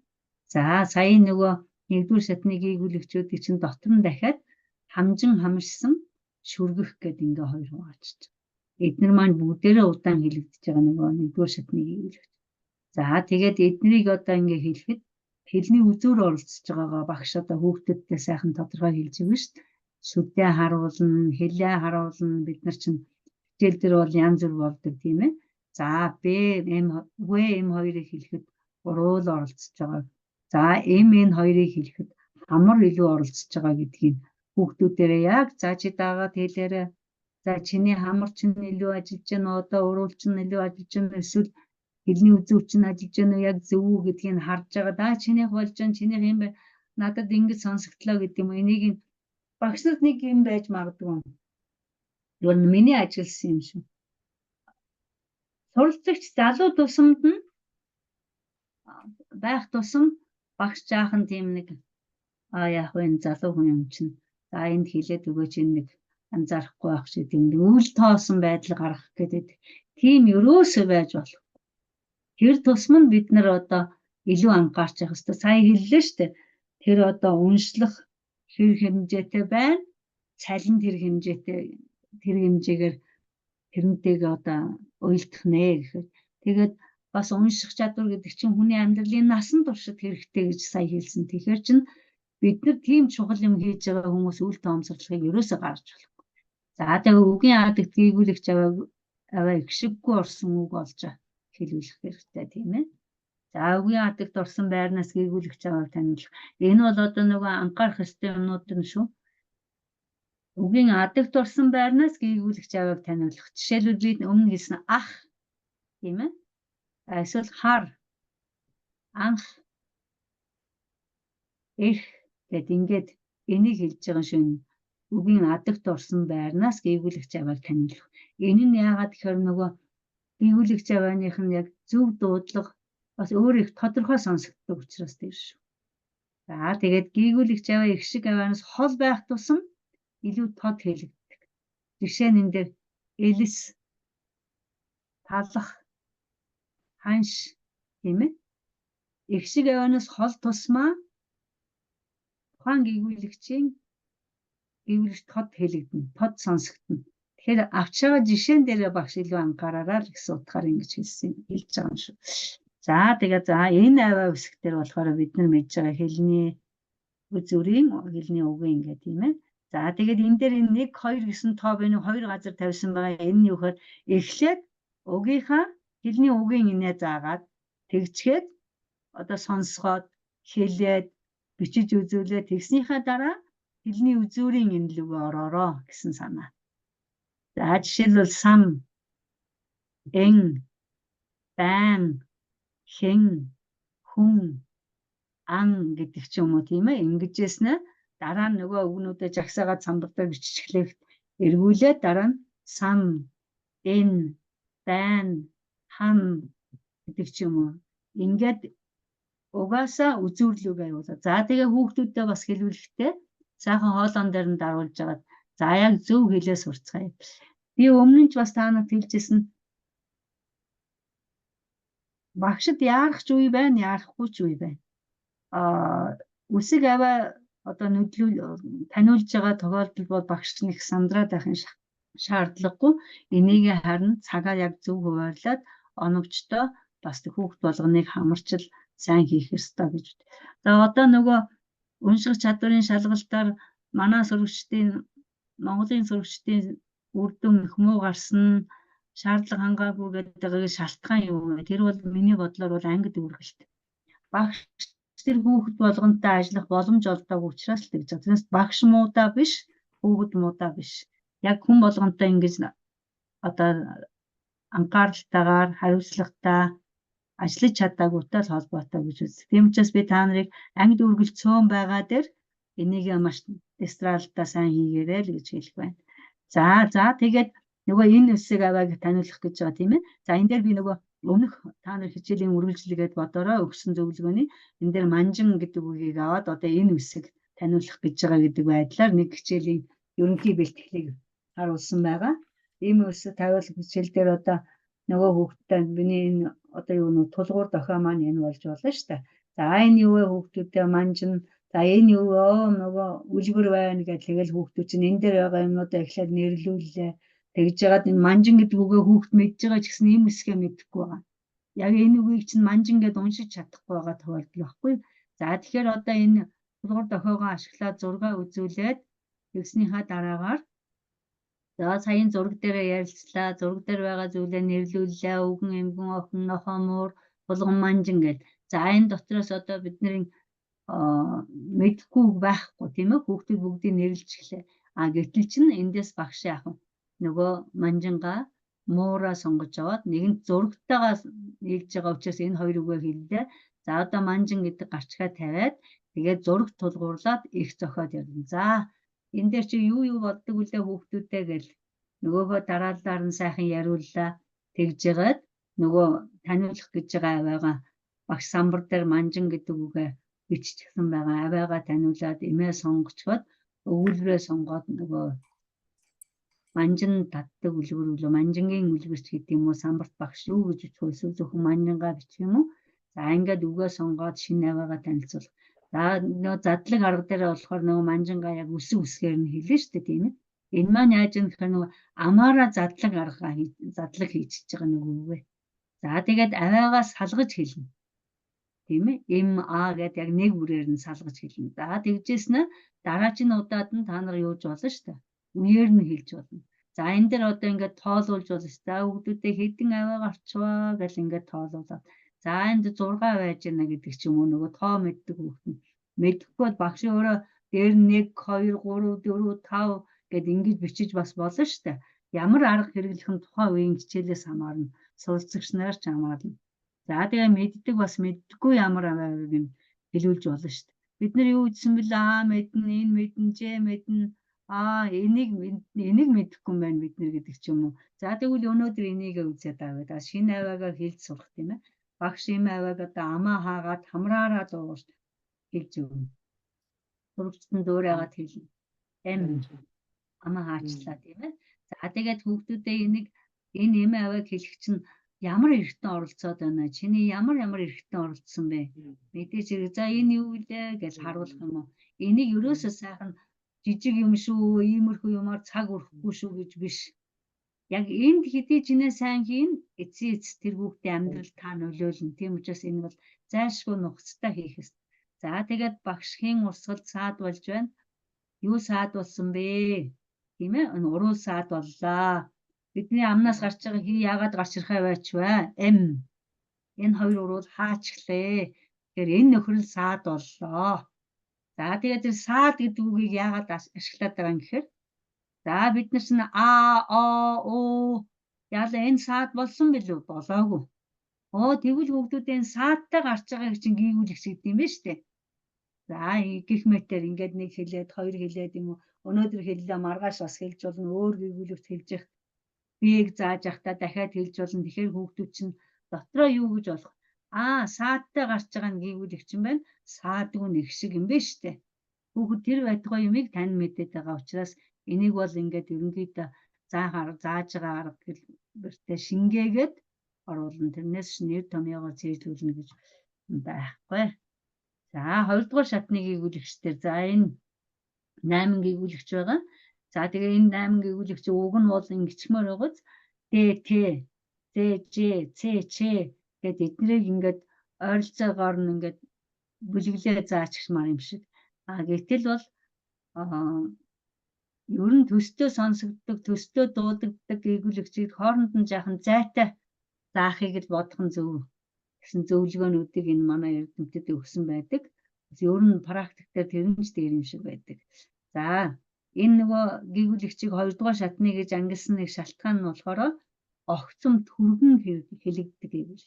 За сая нөгөө нэгдүгээр шатны гийгүүлэгчүүдийг чинь дотор нь дахиад хамжин хамшсан шүргэх гэд ингээ хоёр хуваачиж. Эднэр маань бүгдээрээ удаан хэлэгдэж байгаа нөгөө нэгдүгээр шатны гийгүүлэгч. За тэгээд эднийг одоо ингээ хэлэхэд хэлний үзүүр оролцож байгаагаа багш одоо хүүхдүүдтэй сайхан тодорхой хэлж өгнө шүү дээ. Сүдээ харуулна, хэлээ харуулна. Бид нар чинь хичээл дээр бол янз бүр болдог тийм ээ. За Б, М, В, М хоёрыг хэлэхэд уруул оролцож байгаа. За М, Н хоёрыг хэлэхэд хамар илүү оролцож байгаа гэдгийг хүүхдүүдээрээ яг за чи дагаад хэлээрээ. За чиний хамар чинь илүү ажиллаж байна уу, одоо уруул чинь илүү ажиллаж байна эсвэл хэлний үзүүр чинь ажиллаж байна уу, яг зөв үү гэдгийг харж байгаа. Да чинийх болж байна, чинийх юм байна. Надад ингэж сонсогдлоо гэдэг юм. Энийг багш нарт нэг юм байж магадгүй. Тэгвэл миний ажилласан юм шүү. Суралцагч залуу тусамд нь байх тусам Багш жаахан тийм нэг яах вэ, энэ залуу хүн юм чинь. За, энд хэлээд өгөөч, энэ нэг анзаарахгүй байх шиг тийм нэг үл тоосон байдал гаргах гэдэг. Тийм ерөөсөө байж болох. Тэр тусам нь бид нар одоо илүү анхаарч явах хэрэгтэй. Сая хэллээ шүү дээ. Тэр одоо уншлах хэр хэмжээтэй байна. Цалин тэр хэмжээтэй, тэр хэмжээгээр тэрнтэйгээ одоо уялдах нэ гэхээр. Тэгээд бас унших чадвар гэдэг чинь хүний амьдралын насан туршид хэрэгтэй гэж сая хэлсэн. Тэгэхээр чинь бид нар тийм чухал юм хийж байгаа хүмүүс үл тоомсорлохыг ерөөсөө гаргаж болохгүй. За, тэгээ үгийн адагт гийгүүлэгч аваа эгшиггүй орсон үг болж хэлүүлэх хэрэгтэй, тийм ээ. За, үгийн адагт орсон байрнаас гийгүүлэгч авааг таниулах. Энэ бол одоо нөгөө анхаарах ёстой юмнууд нь шүү. Үгийн адагт орсон байрнаас гийгүүлэгч авааг таниулах. Жишээлбэл, би өмнө хэлсэн ах, тийм ээ. Эсвэл хар, анх, эрх гэд ингээд энийг хэлж байгаа шүү. Үгийн адагт орсон байрнаас гийгүүлэгч авааг таниулах. Энэ нь яагаад гэхээр нөгөө гийгүүлэгч авааных нь яг зөв дуудлага бас өөр их тодорхой сонсогддог учраас тэр шүү. За, тэгээд гийгүүлэгч аваа их шиг аваанаас хол байх тусам илүү тод хэлэгддэг. Жишээ нь энэ дээр элс, талах, ханш, тийм ээ. Их шиг аваанаас хол тусмаа тухайн гийгүүлэгчийн гийгүүлэгч тод хэлэгдэнэ, тод сонсогдоно. Тэгэхээр авч байгаа жишээн дээрээ багш илүү анхаараарай л гэсэн утгаар ингэж хэлсэн хэлж байгаа юм шүү. За, тэгээ за энэ аваа үсэг дээр болохоор бид нар мэдж байгаа хэлний үзүүрийн, хэлний үгийн ингээд, тийм ээ. За, тэгээд энэ дээр энэ 1 2 гэсэн тоо би нэг хоёр газар тавьсан байгаа. Энэ нь юу гэхээр эхлээд угийнхаа хэлний үгийн инээ заагаад тэгчгээд одоо сонсгоод, хэлээд, бичиж үзүүлээд тэгснийхаа дараа хэлний үзүүрийн энэ лүгөө ороороо гэсэн санаа. За, жишээлбэл сам, эн, байн, хэн, хүн, ан гэдэг ч юм уу, тийм ээ. Ингэжсэн ээ дараа нь нөгөө үгнүүдээ жагсаагаад самбартай биччихлээ, эргүүлээд дараа нь сам, эн, байн, хан гэдэг ч юм уу. Ингээд угаасаа үзүүрлүүгээ явуулаа. За, тэгээ хүүхдүүдтэй бас хэлүүлэхдээ сайхан хоолоон дээр нь даруулж агаад, за, яг зөв хэлээ сурцгаая. Би өмнө нь ч бас та нарт хэлжсэн, багшид яарах ч үе байна, яарахгүй ч үе байна. Үсэг аваа одоо нүдлүүл таниулж байгаа тохиолдол бол багш нэг сандраад байхын шаардлагагүй. Энийг харин цагаа яг зөв хуваарлаад оновчтой бас хүүхд болгоныг хамарчил сайн хийх ёстой гэж. За, одоо нөгөө унших чадварын шалгалтаар манай сурагчдын, Монголын сурагчдын үр дүн их муу гарсан, шаардлага хангаагүй гэдэг шалтгаан юу вэ? Тэр бол миний бодлоор бол ангид үүргэлт. Багш тэр хүүхэд болгонтой ажиллах боломж олдоогүй учраас л тэгж байгаа. Тэрнээс багш муудаа биш, хүүхэд муудаа биш. Яг хүн болгонтой ингэж одоо анхааралтайгаар, хариуцлагатай ажиллаж чадаагүйтэй л холбоотой гэж үздэг. Тийм учраас би та нарыг ангид үргэлж цөөн байгаа дээр энийг маш дистралтаа сайн хийгээрэй л гэж хэлэх байна. За за, тэгээд нөгөө энэ үсэг авааг таниулах гэж байгаа, тийм ээ. За, энэ дээр би нөгөө өмнөх та нар хичээлийн үргэлжлэгээд бодороо өгсөн зөвлөгөөний энэ дээр манжин гэдэг үгийг аваад одоо энэ үсэг таниулах гэж байгаа гэдэг байдлаар нэг хичээлийн ерөнхий бэлтгэлийг харуулсан байгаа. Ийм үсэг тавиулах хичээл дээр одоо нөгөө хүүхдтэй миний энэ одоо юу нэ тулгуур дохио маань энэ болж болно шүү дээ. За, энэ юу вэ, хүүхдүүдээ? Манжин. За, энэ юу вэ? Нөгөө үлгэр байна гэж тэгэл хүүхдүүд чинь энэ дээр байгаа юмнуудаа эхлээд нэрлүүллээ. Тэгж жагаад энэ манжин гэдэг үгээ хүүхд мэдж байгаа ч гэсэн ийм үсгээ мэдэхгүй байгаа. Яг энэ үгийг чинь манжин гэдээ уншиж чадахгүй байгаа тохиолдол байхгүй. За, тэгэхээр одоо энэ тулгуур дохиогоо ашиглаад зургаа үзүүлээд тэгснийхаа дараагаар за саяын зураг дээрээ ярилцлаа, зураг дээр байгаа зүйлээ нэрлүүллээ, өвгөн, эмгэн, охин, нохоо, муур, булган, манжин гэл. За, энэ дотроос одоо бидний мэдэхгүй байхгүй, тийм ээ, хүүхдүүд бүгдийг нэрлж эхлэв. А гэтэл чинь эндээс багш яах вэ? Нөгөө манжингаа муураа сонгож аваад нэгэнт зурагтайгаа нийлж байгаа учраас энэ хоёр үгээ хэллээ. За, одоо манжин гэдэг гарчгаа тавиад тэгээд зурагт тулгуурлаад их зохиод явна. За, энэ дээр чи юу юу боддог үлээ хүүхдүүдээ гэл нөгөөхөө дараалалаар нь сайхан яриуллаа. Тэгж жагаад нөгөө таниулах гэж байгаа аваагаа багш самбар дээр манжин гэдэг үгээ Биччихсэн байгаа. Авиагаа таниулаад эмээ сонгочхоод өгүүлбэрээ сонгоод нөгөө манжин татдаг үлгэр үлээ манжингийн үлгэрч гэдэг юм уу, самбарт багш юу гэж бичих вэ? Эсвэл зөвхөн манжингаа бичих юм уу? За, ингээд үгээ сонгоод шинэ авиагаа танилцуулах. За, нөгөө задлаг арга дээр болохоор нөгөө манжингаа яг үсэг үсгээр нь хэлнэ шүү дээ, тийм ээ. Энэ маань яаж юм гэхээр нөгөө амаараа задлаг арга задлаг хийчихэж байгаа нэг үгээ. За, тэгээд авиагаа салгаж хэлнэ. Тийм ээ. М А гэдээ яг нэг бүрээр нь салгаж хэлнэ. За, тэгжээс нь дараагийн удаад нь та нар юуж болно шүү дээ. Үеэр нь хэлж болно. За, энэ дээр одоо ингээд тоолуулж болно шүү. За, хүүхдүүдээ хэдэн авиа гарчваа гэл ингээд тоолуулаад. За, энд 6 байж гэнэ гэдэг ч юм уу, нөгөө тоо мэддэг хүүхд нь. Мэдэхгүй бол багш өөрөө дээр нь 1 2 3 4 5 гэд ингэж бичиж бас болно шүү дээ. Ямар арга хэрэглэх нь тухайн үеийн хичээлээс хамаарна. Суралцагч нар ч хамаарна. За, тэгээ мэддэг бас мэддэггүй ямар авиаг нь хэлүүлж болно шүү дээ. Бид нар юу гэсэн бэл А мэднэ, энэ мэднэ, Ж мэднэ. Аа, энийг энийг мэдэхгүй юм байна бид нар гэдэг ч юм уу. За, тэгвэл өнөөдөр энийг үзээд аваад шинэ авиагаа хэлж сурах, тийм ээ. Багш ийм авиаг одоо амаа хаагаад хамраараа дуугарч хэлж өгнө. Сурагчид нь дуурайгаад хэлнэ. М амаа хаачлаа, тийм ээ. За, тэгээд хүүхдүүдээ энийг энэ эм авиаг хэлэх чинь ямар эрхтэн оролцоод байна? Чиний ямар ямар эрхтэн оролцсон бэ? Мэдээж хэрэг, за, энэ юу вэ гэж харуулах юм уу? Энийг ерөөсөө сайхан жижиг юм шүү, иймэрхүү юмар цаг өрөхгүй шүү гэж биш. Яг энд хэдий чинээ сайн хийн, эцсийн эц тэр хүүхдийн амьдрал та нөлөөлнө. Тийм учраас энэ бол зайлшгүй нухацтай хийх ёстой. За, тэгээд багшхийн урсгал саад болж байна. Юу саад болсон бэ? Тийм ээ? Энэ уруул саад боллоо. Бидний амнаас гарч байгаа хий яагаад гарч ирэхээ байч вэ? М. Энэ хоёр уруул хаачлээ. Тэгэхээр энэ нөхрөл саад боллоо. За, тэгээд тэр саад гэдэг үгийг яагаад ашиглаад байгаа юм гэхээр, за, бид нар чинь а о у яалаа энэ саад болсон билүү? Болоогүй. Оо, тэгвэл хүүхдүүд энэ саадтай гарч байгааг чинь гийгүүлэгч гэдэг юм байна шүү дээ. За, гих мэтэр ингээд нэг хэлээд, хоёр хэлээд юм уу, өнөөдөр хэллээ, маргааш бас хэлж болно, өөр гийгүүлэгч хэлж явах биег зааж явахдаа дахиад хэлж болно. Тэгэхээр хүүхдүүд чинь дотроо юу гэж болох? Аа, саадтай гарч байгаа нь гийгүүлэгч юм байна. Саадгүй нэг шиг юм байна шүү дээ. Хүүхэд тэр байтугай юмыг тань мэдээд байгаа учраас энийг бол ингээд ерөнхийдөө зааж байгаа арга хэлбэртэй шингээгээд оруулна. Тэрнээс нэр томьёогоор цээжлүүлнэ гэж байхгүй. За, хоёрдугаар шатны гийгүүлэгчдэр, за, энэ 8 гийгүүлэгч байгаа. За, тэгээ энэ 8 гийгүүлэгч уг нь бол ингэчмээр байгааз Д Т З Ж Ц Ч гэд эднэрийг ингээд ойролцоогоор нь ингээд бүлэглээ заачихмаар юм шиг. А гэтэл бол ер нь төстэй сонсогддог, төстэй дуудагддаг гийгүүлэгчийг хооронд нь жаахан зайтай заахыг л бодох нь зөв гэсэн зөвлөгөөнүүдийг энэ манай эрдэмтэд өгсөн байдаг. Ер нь практик дээр тэр нь ч дээр юм шиг байдаг. За, энэ нөгөө гийгүүлэгчийг хоёрдугаар шатны гэж ангилсан нэг шалтгаан нь болохоор огцом түргэн хэлэгддэг гэвэл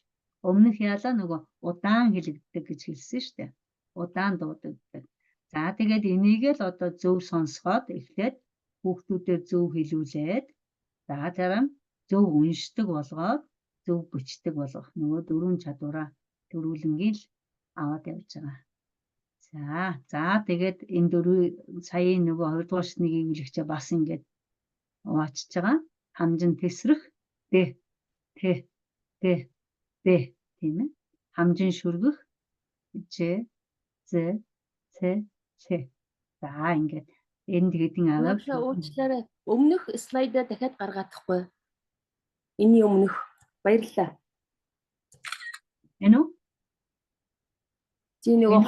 өмнөх яалаа нөгөө удаан хэлэгддэг гэж хэлсэн шүү дээ. Удаан дуудагддаг. За, тэгээд энийг л одоо зөв сонсгоод эхлээд хүүхдүүдээр зөв хэлүүлээд, за, дараа нь зөв уншдаг болгоод зөв бичдэг болгох нөгөө дөрвөн чадвараа дөрвөлнгийн л аваад явж байгаа. За, за, тэгээд энэ дөрвөн саяын нөгөө хоёрдугаар шатны гийгүүлэгчээ бас ингээд хуваачиж байгаа. Хамжин тэсрэх Д Т Д Д, тийм ээ. Хамжин шүргэх Ж З Ц Ч. За, ингээд энд хэдэн аваад Уучлаарай. Өмнөх слайдаа дахиад гаргаадахгүй. Энийн өмнөх. Баярлалаа. Энэ үү? Тийм, нөгөө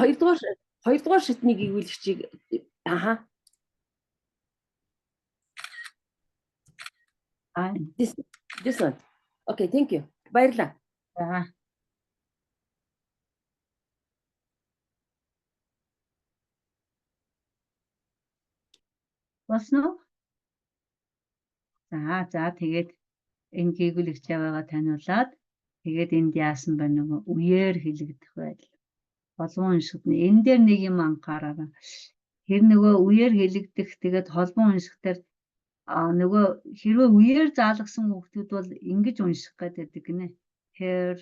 хоёрдугаар шатны гийгүүлэгчийг аха. This one. Okay, thank you. Баярлалаа. За. Болсон уу? За, за, тэгээд энэ гийгүүлэгч аваагаа таниулаад тэгээд энд яасан бэ, нөгөө үеэр хэлэгдэх байдал. Холбон уншихад нь энэ дээр нэг юм анхаараа. Тэр нөгөө үеэр хэлэгдэх, тэгээд холбон унших дээр нөгөө хэрвээ үеэр заалгасан хүүхдүүд бол ингэж унших гэдэг гинэ. Тэр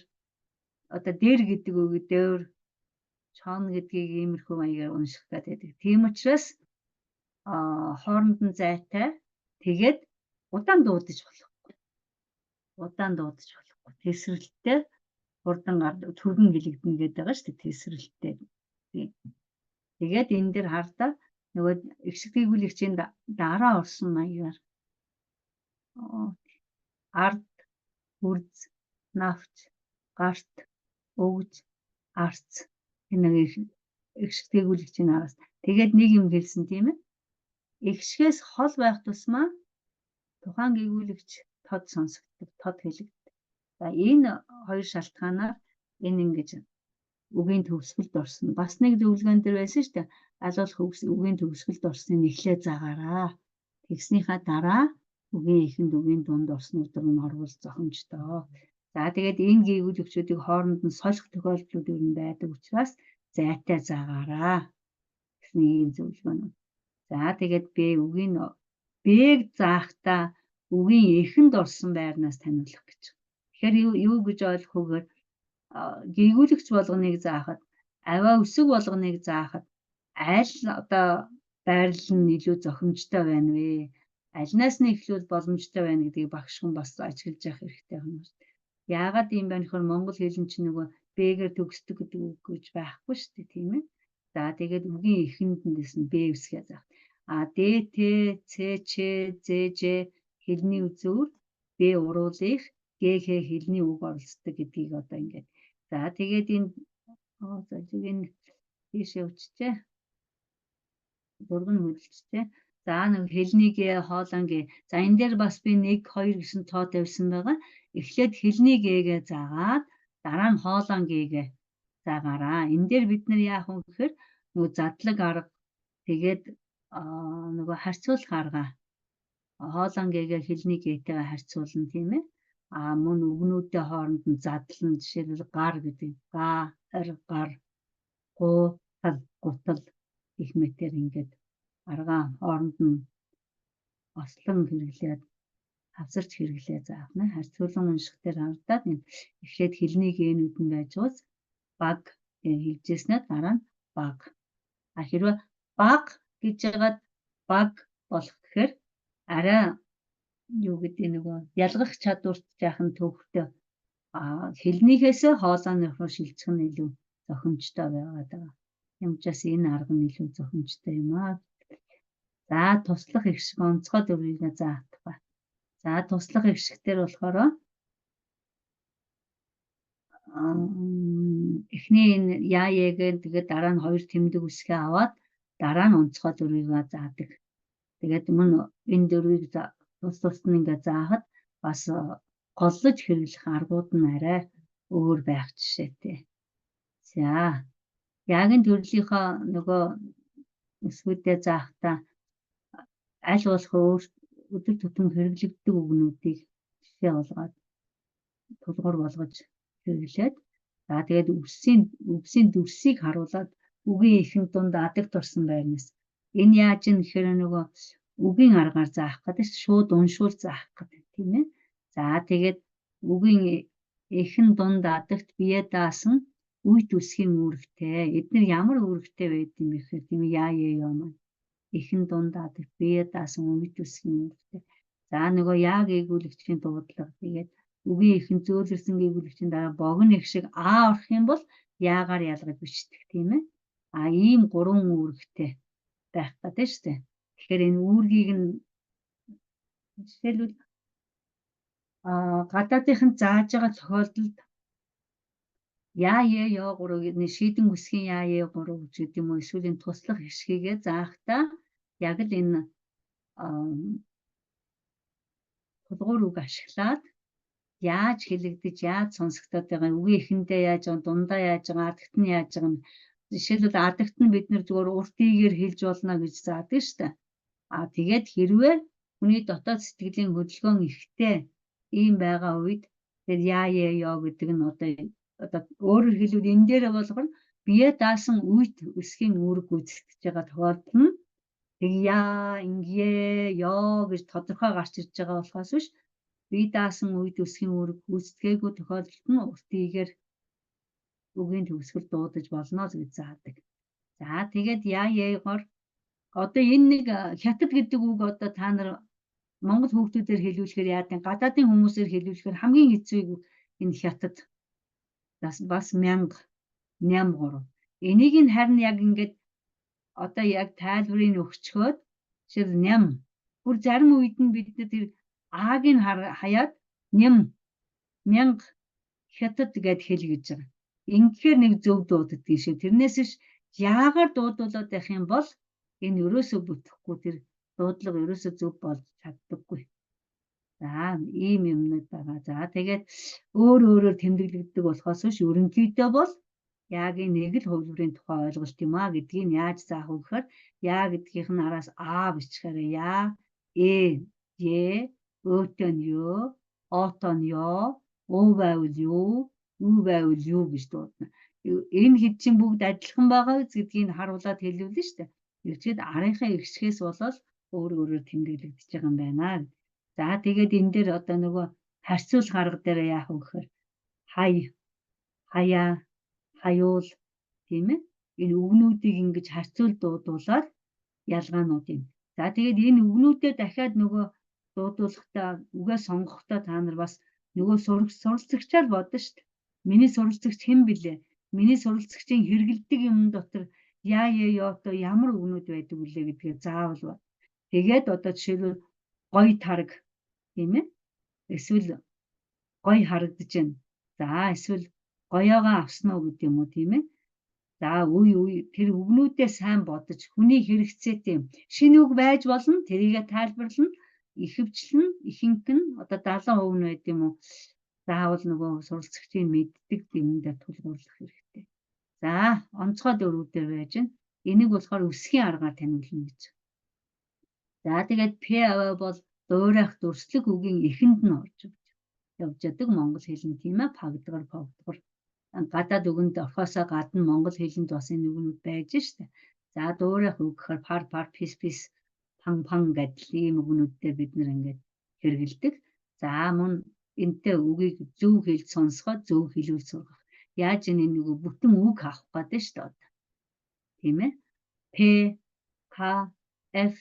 одоо дээр гэдэг үг дээр Чон гэдгийг иймэрхүү маягаар унших гэдэг. Тийм учраас хооронд нь зайтай, тэгээд удаан дуудаж болохгүй. Удаан дуудаж болохгүй. Тэсрэлттэй хурдан түргэн гэлэгдэнэ гэдэг байгаа шүү дээ. Тэсрэлттэй. Тийм. Тэгээд энэ дээр хардаа нөгөө эгшиг гийгүүлэгчийн дараа орсон маягаар ард, үрз, навч, гарт, өгж, арц энэ нэг эгшиг гийгүүлэгчийн араас. Тэгээд нэг юм хэлсэн, тийм ээ. Эгшгээс хол байх тусмаа тухайн гийгүүлэгч тод сонсогддог, тод хэлэгддэг. За, энэ хоёр шалтгаанаар энэ ингэж үгийн төгсгөлд орсон. Бас нэг зөвлөгөөн дээр байсан шүү дээ. Аль болох үгийн төгсгөлд орсныг эхлээ заагаараа. Тэгснийхаа дараа үгийн эхэнд, үгийн дунд орснууд нь орвол зохимжтой. За, тэгээд энэ гийгүүлэгчүүдийг хооронд нь солих тохиолдлууд ер нь байдаг учраас зайтай заагаараа гэсэн ийм зөвлөгөө нь. За, тэгээд Б үгийн Б-г заахтаа үгийн эхэнд орсон байрнаас таниулах гэж. Тэгэхээр юу гэж ойлгох вэ гэхээр гийгүүлэгч болгоныг заахад, авиа үсэг болгоныг заахад аль одоо байрлал нь илүү зохимжтой байна вэ? Алинаас нь эхлүүл боломжтой байна гэдгийг багш хүн бас ажиглаж явах хэрэгтэй юм байна. Яагаад ийм байна гэхээр монгол хэл нь чинь нөгөө Б-гээр төгсдөг гэдэг үг гэж байхгүй шүү дээ, тийм ээ. За, тэгээд үгийн эхэнд нь дэс нь Б үсгээ заах. А Д, Т, Ц, Ч, З, Ж хэлний үзүүр, Б уруулах, Г, Х хэлний үг оролцдог гэдгийг одоо ингээд. За, тэгээд энэ за энэ тийш явчихжээ. Зураг нь хөдөлчихжээ. За, нэг хэлний гэ, хоолон гэ. За, энэ дээр бас би 1 2 гэсэн тоо тавьсан байгаа. Эхлээд хэлний гээгээ заагаад дараа нь хоолон гээгээ заагаараа. Энэ дээр бид нар яах вэ гэхээр нөгөө задлаг арга, тэгээд нөгөө харьцуулах арга, хоолон гээгээ хэлний гээтэйгээ харьцуулна, тийм ээ. А мөн үгнүүдийн хооронд нь задлан, жишээлбэл гар гэдэг га, ар, гар, гу, тал, гутал гэх мэтэр ингээд аргаа хооронд нь ослон хэрэглээд, хавсарч хэрэглээ заах нэ. Харьцуулан унших дээр харагдаад энэ эхлээд хэлний генүүд нь байж байгаас баг хэлжсэнээ дараа нь баг. А хэрвээ баг гэж яагаад баг болох гэхээр арай юу гэдэг нөгөө ялгах чадварт жаахан төвхтэй, а хэлнийхээсээ хоолойны руу шилжих нь илүү зохимжтой байгаад байгаа. Тийм учраас энэ арга нь илүү зохимжтой юм аа. За, туслах эгшиг онцгой дүрийг заах тухай. За, туслах эгшигтэр болохоор эхний энэ яа яагээ, тэгээд дараа нь хоёр тэмдэг үсгээ аваад дараа нь онцгой дүрийг заадаг. Тэгээд мөн энэ дүрийг тус тусад нь ингээд заахад бас голлож хэрэглэх аргууд нь арай өөр байх жишээтэй. За, яагийн төрлийнхөө нөгөө эсвүүдээ заахтаа аль болох өөр өдөр тутам хэрэглэгддэг үгнүүдийг жишээ болгоод, тулгуур болгож хэрэглээд, за тэгээд үгсийн дүрсийг харуулад үгийн эхэнд, дунд адаг турсан байрнаас энэ яаж юм гэхээр нөгөө үгийн аргаар заах гэдэг, шууд уншуул заах гэдэг, тийм ээ. За, тэгээд үгийн эхэн, дунд, адагт бие даасан үе үсгийн үүрэгтэй. Эдгээр ямар үүрэгтэй байд юм бэ гэхээр, тийм ээ, яа яа ёо маань эхэн, дунд, адагт бие даасан үе үсгийн үүрэгтэй. За, нөгөө яа гийгүүлэгчийн дуудлага, тэгээд үгийн эхэн зөөлрсөн гийгүүлэгчийн дараа богино их шиг а орох юм бол яагаар ялгаж бичдэг, тийм ээ. А ийм гурван үүрэгтэй байх гэдэг шүү дээ. Тэгэхээр энэ үүргийг нь жишээлбэл гадаадынхан зааж байгаа тохиолдолд яа е ёо гурав шийдэн үсгийн яа е гурав гэж гэдэг юм уу, эсвэл энэ туслах эгшигээ заахтаа яг л энэ тулгуур үг ашиглаад яаж хэлэгдэж, яаж сонсогдоод байгаа, үгийн эхэндээ яаж байгаа, дундаа яаж байгаа, адагт нь яаж байгаа. Жишээлбэл, адагт нь бид нэр зүгээр урт ийгээр хэлж болно гэж заадаг шүү дээ. А тэгээд хэрвээ хүний дотоод сэтгэлийн хөдөлгөөн ихтэй ийм байгаа үед тэр яа е ёо гэдэг нь одоо өөрөөр хэлбэл энэ дээр болохоор бие даасан үед өсгийн үүрэг гүйцэтгэж байгаа тохиолдол нь тэг яа ингэ ёо гэж тодорхой гарч ирж байгаа болохоос биш, бие даасан үед өсгийн үүрэг гүйцэтгээгүй тохиолдолд нь урт ийгээр Үгийн төгсгөл дуудаж болно л гэж заадаг. За тэгээд яа яйгоор одоо энэ нэг хятад гэдэг үг одоо та нар монгол хүүхдүүдээр хэлүүлэхээр яадаг, гадаадын хүмүүсээр хэлүүлэхээр хамгийн хэцүү энэ хятад бас 1000 8 3. Энийг нь харин яг ингээд одоо яг тайлбарыг өгчхөөд жишээл ням бүр зарим үед нь бид нар тэр ааг нь хаяад ням мянга хятад гэд хэл гэж байгаа. Ингэхээр нэг зөв дууддаг шүү. Тэрнээс ш яагаар дуудуулаад байх юм бол энэ ерөөсөө бүтэхгүй, тэр дуудлага ерөөсөө зөв болж чаддаггүй. За, ийм юмнууд байгаа. За, тэгээд өөр өөрөөр тэмдэглэгддэг болохоос биш ерөнхийдөө бол яг нэг л хувилбарын тухай ойлголт юм а гэдгийг яаж заах вэ гэхээр яа гэдгийнх нь араас а бичгээр яа, э, е, өөтөө нь ё, оотоо нь ё, уу байвал юу, үу байвал юу гэж дуудана. Энэ хэд чинь бүгд адилхан байгаа гэдгийг харуулад хэлүүлнэ шүү дээ. Ирчээд арынхаа эгшгээс болоод өөр өөрөөр тэмдэглэгдэж байгаа юм байна. За, тэгээд энэ дээр одоо нөгөө харьцуулах арга дээр яах вэ гэхээр хай, хаяа, хаюул, тийм ээ. Энэ үгнүүдийг ингэж харьцуул дуудуулаад ялгаанууд юм. За, тэгээд энэ үгнүүдээ дахиад нөгөө дуудуулахдаа, үгээ сонгохдоо та нар бас нөгөө суралцагчаар бодно шүү дээ. Миний суралцагч хэн билээ? Миний суралцагчийн хэрэгэлдэг юм дотор яа яа ёото ямар үгнүүд байдаг вүлээ гэдгээ заавал бод. Тэгээд одоо жишээлбэл гоё тараг, тийм ээ. Эсвэл гоё харагдаж байна. За, эсвэл гоёогоо авсан уу гэдэг юм уу, тийм ээ. За, үе үе тэр үгнүүдээ сайн бодож, хүний хэрэгцээтэй юм. Шинэ үг байж болно, тэрийгэ тайлбарлана. Ихэвчлэн ихэнх нь одоо 70% нь байд юм уу? Заавал нөгөө суралцагчийн мэддэг юм дээр тулгуурлах хэрэгтэй. За, онцгой дөрвүүдээр байж байна. Энийг болохоор өсгийн аргаар таниулна гэж. За, тэгээд П аваа бол дуурайх дүрслэг үгийн эхэнд нь орж явж яадаг монгол хэлэнд, тийм ээ, пагдгар, погдгор гадаад үгэнд орхосоо гадна монгол хэлэнд бас энэ үгнүүд байж штэ. За, дуурайх үг гэхээр пар пар, пис пис, пан пан гэдэл ийм үгнүүдтэй бид нэр ингээд хэрэгэлдэг. За, мөн энтэй үгийг зөв хэлж сонсгоод зөв хэлүүл сургах. Яаж энэ нөгөө бүтэн үг авах гэдэг штэ одоо. Тийм ээ. П К Ф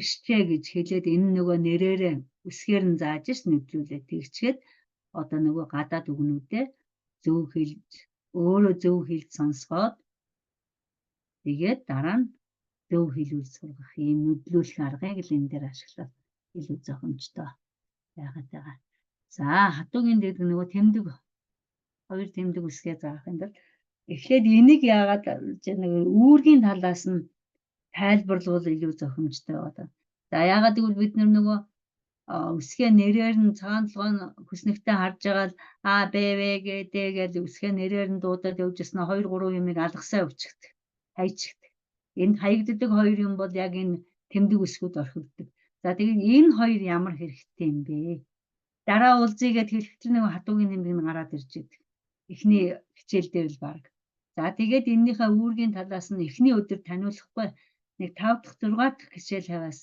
шч гэж хэлээд энэ нөгөө нэрээрээ үсгээр нь зааж ш нэвтрүүлээ. Тэгчгээд одоо нөгөө гадаад үгнүүдээ зөв хэлж, өөрөө зөв хэлж сонсгоод, тэгээд дараа нь зөв хэлүүл сургах ийм нүдлүүлэх аргыг л энэ дээр ашиглаад илүү зохимжтой байгаад байгаа. За, хатуугийн дэд нөгөө тэмдэг, хоёр тэмдэг үсгээ заахын тулд эхлээд энийг яагаад нэг үүргийн талаас нь тайлбарлавал илүү зохимжтой байгаа. За, яагаад гэвэл бид нөгөө үсгээ нэрээр нь цагаан толгойн хүснэгтээ харж байгаа л А Б В Г Д гэж үсгээ нэрээр нь дуудаад явж ирсэн 2 3 юмыг алгасаа явчихдаг. Хайчихдаг. Энд хаягддаг хоёр юм бол яг энэ тэмдэг үсгүүд орхигддог. За, тэгээд энэ хоёр ямар хэрэгтэй юм бэ? Дараа уулзъя гэд хэлэхдээ нэг хатуугийн тэмдэг нь гараад ирж идэг. Эхний хичээл дээр л баг. За, тэгээд энэнийхээ үүргийн талаас нь эхний өдөр таниулахгүй, нэг 5 дахь 6 дахь хичээл хаваас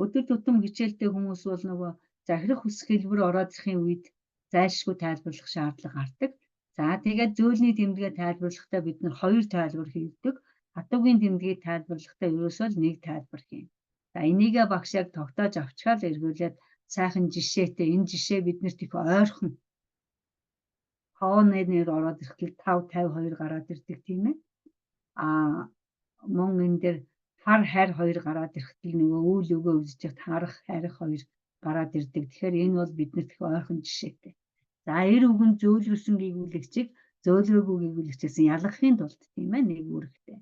өдөр тутам хичээлтэй хүмүүс бол нөгөө захирах хүсэх хэлбэр ороод ирэхийн үед зайлшгүй тайлбарлах шаардлага гардаг. За, тэгээд зөөлний тэмдэгээ тайлбарлахдаа бид нар хоёр тайлбар хийдэг. Хатуугийн тэмдгийг тайлбарлахдаа ерөөсөө л нэг тайлбар хийн. За, энийгээ багш яг тогтоож авчхаал эргүүлээд сайхан жишээтэй, энэ жишээ биднэрт их ойрхон. Хооны нэр ороод ирэхдээ 5 52 гараад ирдэг, тийм ээ. А мөн энэ дээр хар хайр хоёр гараад ирэхдээ нөгөө үйл өгөө үзэж яхад харах хайрах хоёр гараад ирдэг. Тэгэхээр энэ бол биднэрт их ойрхон жишээтэй. За, эр үгэн зөөлрөсөн гийгүүлэгчийг зөөлрөөгүй гийгүүлэгчээс ялгахын тулд, тийм ээ, нэг үүрэгтэй.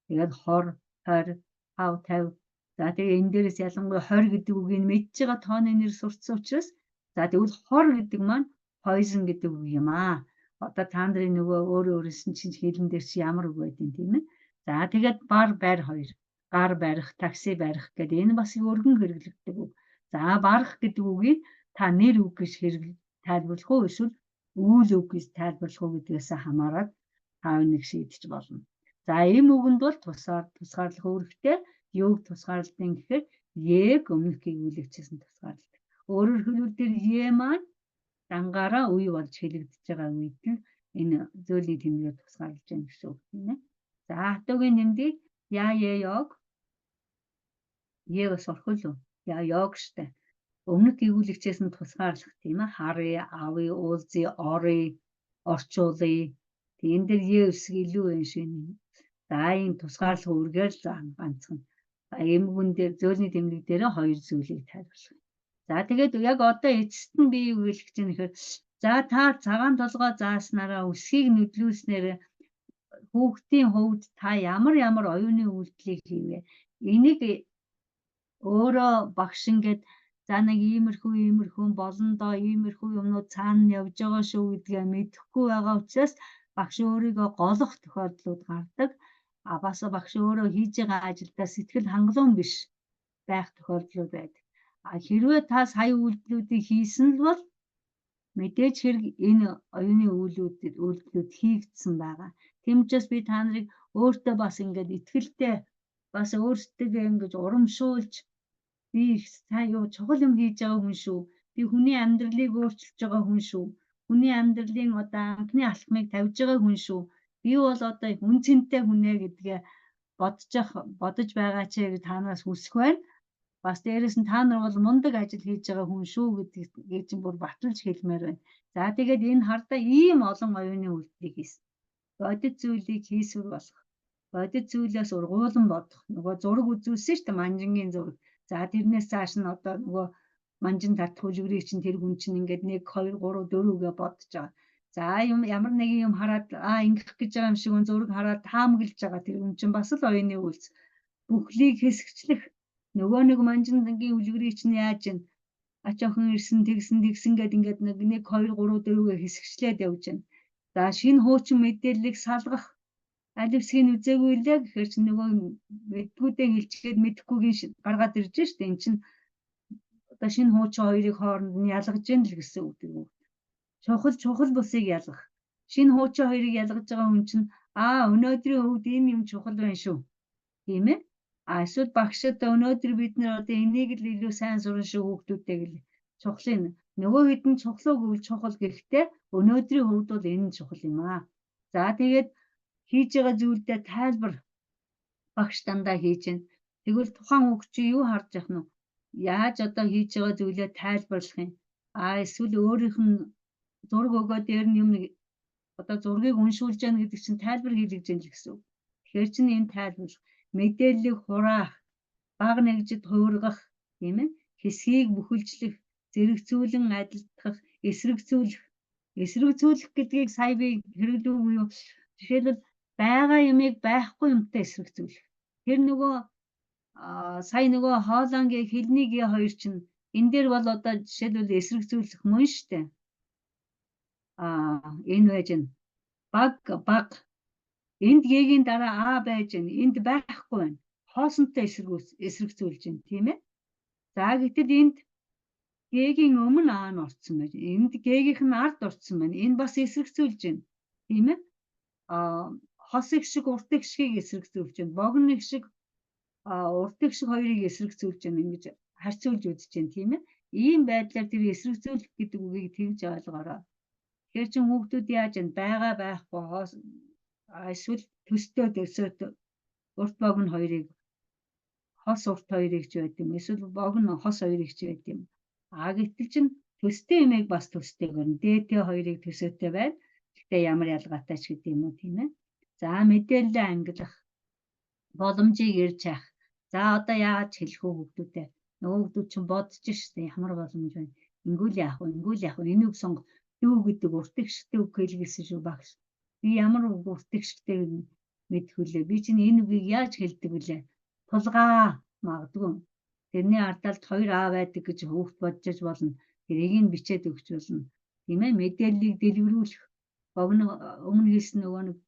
Тэгээд хор, 20, 5, 50. За, тэгээ энэ дээрээс ялангуяа 20 гэдэг үгийг мэдж байгаа тооны нэр сурцсан учраас, за, тэгвэл хор гэдэг маань poison гэдэг үг юм аа. Одоо та нарын нөгөө өөрөө өөрөөс нь чинь хэлэн дээр чи ямар үг байдیں, тийм ээ. За, тэгээд бар байр хоёр, гар барих, такси барих гэдэг энэ бас өргөн хэрэглэгддэг үг. За, барах гэдэг үгийг та нэр үг гэж хэрэг тайлбарлах уу эсвэл үйл үг гэж тайлбарлах уу гэдгээс хамаарат та нэг шийдэж болно. За, эм үгэнд бол тусгаар тусгаарлах үүрэгтэй. Юуг тусгаарладаг гэхээр ег өмнөх гийгүүлэгчээс нь тусгаарладаг. Өөрөөр хэлбэл тэр е маань дангаараа үе болж хэлэгдэж байгаа үед нь Энэ зөөлний тэмдгээр тусгаарлаж байна гэсэн үг тийм ээ. За хатуугийн тэмдэг я е йог е бас орох лөө. Я йог штэ. Өмнөх гэгүүлэгчээс нь тусгаарлах тийм ээ. Харъя, авъя, уулзъя, оръё, орчуулъя. Тэг энэ дээр е үсэг илүү юм шиг. За ийм тусгаарлах үүргээр л ганцхан. Эмгүн дээр зөөлний тэмдэг дээр хоёр зүйлийг тайлбарлах. За тэгээд яг одоо эцэст нь би юу хэлэх гэж байна гэхээр за та цагаан толгой зааснараа өсгийг нүдлүүлснээр хүүхдийн хувьд та ямар ямар оюуны үйлдэлийг хийвэ? Энийг өөрөө багш ингээд за нэг иймэрхүү иймэрхүү болондоо иймэрхүү юмнууд цаана явж байгаа шүү гэдгээ мэдэхгүй байгаа учраас багш өөрийгөө голох тохиолдлууд гардаг. А бас багш өөрөө хийж байгаа ажилдаа сэтгэл хангалуун биш байх тохиолдлууд байдаг. А хэрвээ та сая үйлдэлүүдийг хийсэн л бол мэдээж хэрэг энэ оюуны үйлдэлүүд хийгдсэн байгаа. Тийм учраас би та нарыг өөртөө бас ингээд итгэлтэй бас өөрсдөө ингэж урамшуулж би их сайн юу чухал юм хийж байгаа хүн шүү. Би хүний амьдралыг өөрчилж байгаа хүн шүү. Хүний амьдралын одоо анхны алхмыг тавьж байгаа хүн шүү. Би бол одоо их үн цэнтэй хүнээ гэдгээ бодож байгаа ч гэж та нараас хүсэх байна. Бас дээрэс нь та нар бол мундаг ажил хийж байгаа хүн шүү гэдгийг чинь бүр баталж хэлмээр байна. За тэгээд энэ хардаа ийм олон оюуны үйлдэлийг хийсэн. Бодит зүйлийг хийсвэр болох. Бодит зүйлээс ургуулan бодох. Нөгөө зураг үзүүлсэн шүү дээ, манжингийн зураг. За тэрнээс цааш нь одоо нөгөө манжин татах үлгэрийг чинь тэр хүн чинь ингээд 1 2 3 4 гэ бодож байгаа. За юм ямар нэгэн юм хараад ингэх гэж байгаа юм шиг хүн зураг хараад таамаглаж байгаа тэр хүн чинь бас л оюуны үйлс. Бүхлийг хэсэгчлэх. Нөгөө нэг манжингийн үлгэрийг чинь яаж юм ач охин ирсэн тэгсэн тэгсэн гэд ингээд нэг 1 2 3 4 гэ хэсэгчлээд явж байна. За шинэ хуучин мэдээллийг салгах. Аль хэсгийг үзээгүй лээ гэхээр чинь нөгөө мэдгүүдээ хэлчихэд мэдэхгүйг гаргаад ирж штэ. Эн чинь одоо шинэ хуучин хоёрыг хооронд нь ялгаж гин л гэсэн үг юм. Чухал чухал бусыг ялгах. Шинэ хуучин хоёрыг ялгаж байгаа хүн чинь өнөөдрийн хувьд энэ юм чухал байна шүү. Тийм ээ? А эсвэл багш одоо өнөөдөр бид нэр одоо энийг л илүү сайн сурна шүү хүүхдүүдтэй гэл чухлын нөгөө хэд нь чухал уу гэвэл чухал, гэхдээ өнөөдрийн хувьд бол энэ нь чухал юм аа. За тэгээд хийж байгаа зүйлдээ тайлбар багш дандаа хийж байна. Тэгвэл тухайн хүүхд чи юу харж явах нь вэ? Яаж одоо хийж байгаа зүйлээ тайлбарлах юм? А эсвэл өөрийнх нь зураг өгөө дээр нь юм нэг одоо зургийг уншуулж яана гэдэг чинь тайлбар хийлгэж яана л гэсэн үг. Тэгэхээр чинь энэ тайлбарлах, мэдээллийг хураах, бага нэгжид хувиргах, тийм ээ, хэсгийг бүхэлжлэх, зэрэгцүүлэн адилтгах, эсрэгцүүлэх. Эсрэгцүүлэх гэдгийг сая би хэрэглүүгүй юу? Жишээлбэл байгаа юмыг байхгүй юмтай эсрэгцүүлэх. Тэр нөгөө сая нөгөө хоолонгийн хэлний гэ хоёр чинь энэ дээр бол одоо жишээлбэл эсрэгцүүлэх мөн штэ. Энэ байж гэн. Баг баг. Энд г-ийн дараа а байж гэн. Энд байхгүй байна. Хоосонтой эсрэгцүүлж байна, тийм ээ. За гэтэл энд г-ийн өмнө а нь орцсон байж. Энд г-ийнх нь ард орцсон байна. Энэ бас эсрэгцүүлж байна. Тийм ээ. Хос их шиг урт их шигийг эсрэгцүүлж байна. Богино их шиг урт их шиг хоёрыг эсрэгцүүлж байна. Ингэж харьцуулж үзэж байна, тийм ээ. Ийм байдлаар тэр эсрэгцүүлэх гэдэг үгийг тэгж ойлгоорой. Тэгэхээр чин хүүхдүүд яаж энэ байгаа байхгүй эсвэл төстэй төсөөт урт богино хоёрыг хос урт хоёрыг ч байд юм. Эсвэл богино хос хоёрыг ч байд юм. А гэтэл чин төстэй юмыг бас төстэй көрнө. Дээтэй хоёрыг төсөөтэй байна. Гэхдээ ямар ялгаатай ч гэдэг юм уу, тийм ээ. За мэдээлэлээ ангилах, боломжийг ирж хайх. За одоо яаж хэлэх үү хүүхдүүдээ? Нөгөө хүүхдүүд чинь бодож штэ ямар боломж байна. Ингүүл яах вэ? Ингүүл яах вэ? Энэ үг сонго. Дүү гэдэг урт их шигтэй үг хэлгэсэн шүү багш. Би ямар үг урт их шигтэй мэдэх вүлээ? Би чинь энэ үгийг яаж хэлдэг вүлээ? Тулгаа магадгүй. Тэрний ардалд 2 А байдаг гэж хүүхд бодож болно. Тэрийг нь бичээд өгч болно. Тийм ээ, мэдээллийг дэлгэрүүлэх. Богино өмнө хэлсэн нөгөө нэг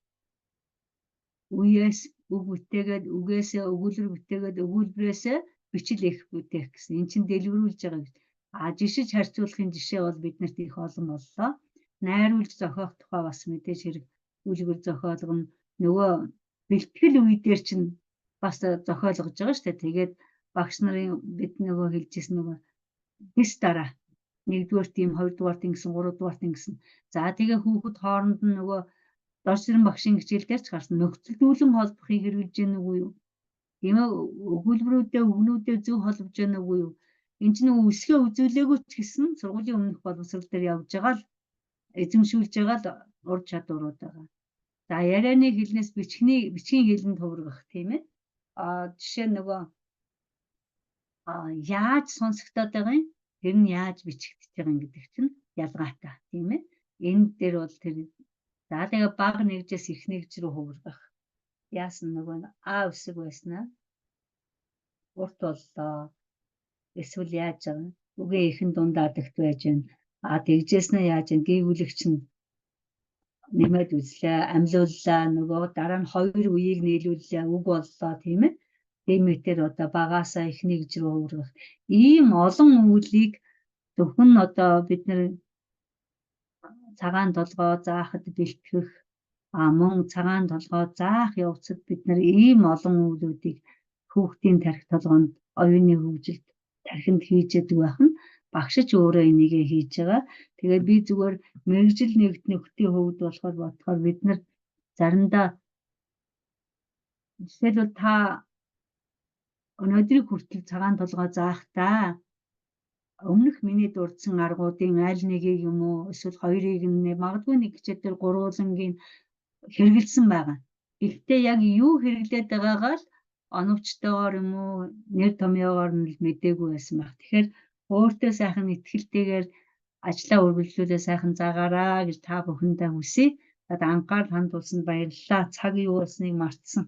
үеэс үг бүтээгээд үгээсээ өгүүлбэр бүтээгээд өгүүлбэрээсээ бичил их бүтээх гэсэн. Эн чинь дэлгэрүүлж байгаа гэж. А жишиж харьцуулахын жишээ бол биднэрт их олон боллоо. Найруулж зохиох тухай бас мэдээж хэрэг үлгэр зохиолго нь нөгөө бэлтгэл үе дээр чинь бас зохиолгож байгаа шүү дээ. Тэгээд багш нарын бид нөгөө хэлжсэн нөгөө дэс дараа Нэгдүгээрт ийм, хоёрдугаарт ингэсэн, гуравдугаарт ингэсэн. За тэгээ хүүхэд хооронд нь нөгөө Доржцэрэн багшийн хичээл дээр ч гарсан нөхцөлдүүлэн холбохыг хэрэглэж гэнэ үгүй юу? Тийм ээ, өгүүлбэрүүдээ, үгнүүдээ зөв холбож гэнэ үгүй юу? Энд чинь нөгөө үсгээ үзүүлээгүй ч гэсэн сургуулийн өмнөх боловсрол дээр явж байгаа л эзэмшүүлж байгаа л ур чадварууд байгаа. За ярианы хэлнээс бичгийн хэлэнд хувиргах, тийм ээ. Жишээ нь нөгөө яаж сонсогдоод байгаа юм, тэр нь яаж бичигдэж байгаа юм гэдэг чинь ялгаатай, тийм ээ. Энэ дээр бол тэр за тэгээ бага нэгжээс их нэгж рүү хувиргах. Яасан нөгөө а үсэг байснаа урт боллоо. Эсвэл яаж байгаа юм? Үгийн ихэн дунд адагт байж байна. А тэгжээснээ яаж юм? Гийгүүлэгч нь нэмээд үзлээ, амлууллаа, нөгөө дараа нь хоёр үеийг нийлүүллээ, үг боллоо, тийм ээ. Тийм мэтэр одоо багаасаа их нэгж рүү хувиргах. Ийм олон үйлийг зөвхөн одоо бид нэр цагаан толгой заахад бэлтгэх, мөн цагаан толгой заах явцад бид нар ийм олон үйлүүдийг хүүхдийн тархи толгойнд, оюуны хөгжилд тархинд хийж яадаг байх нь багш ч өөрөө энийгээ хийж байгаа. Тэгээд би зүгээр мэргэжил нэгт нөхдийн хувьд болохоор бодохоор бид нар заримдаа жишээлбэл та өнөөдрийг хүртэл цагаан толгой заахтаа өмнөх миний дурдсан аргуудын аль нэгийг юм уу эсвэл хоёрыг нь магадгүй нэг хичээл дээр гурвуулангийн хэрэгэлсэн байгаа. Гэхдээ яг юу хэрэглээд байгаагаа л оновчтойгоор юм уу нэр томьёогоор нь л мдээгүй байсан байх. Тэгэхээр өөртөө сайхан итгэлтэйгээр ажлаа үргэлжлүүлээ сайхан заагаараа гэж та бүхэндээ хүсье. Анхаарал хандуулсанд баярлалаа. Цаг юу болсныг мартсан.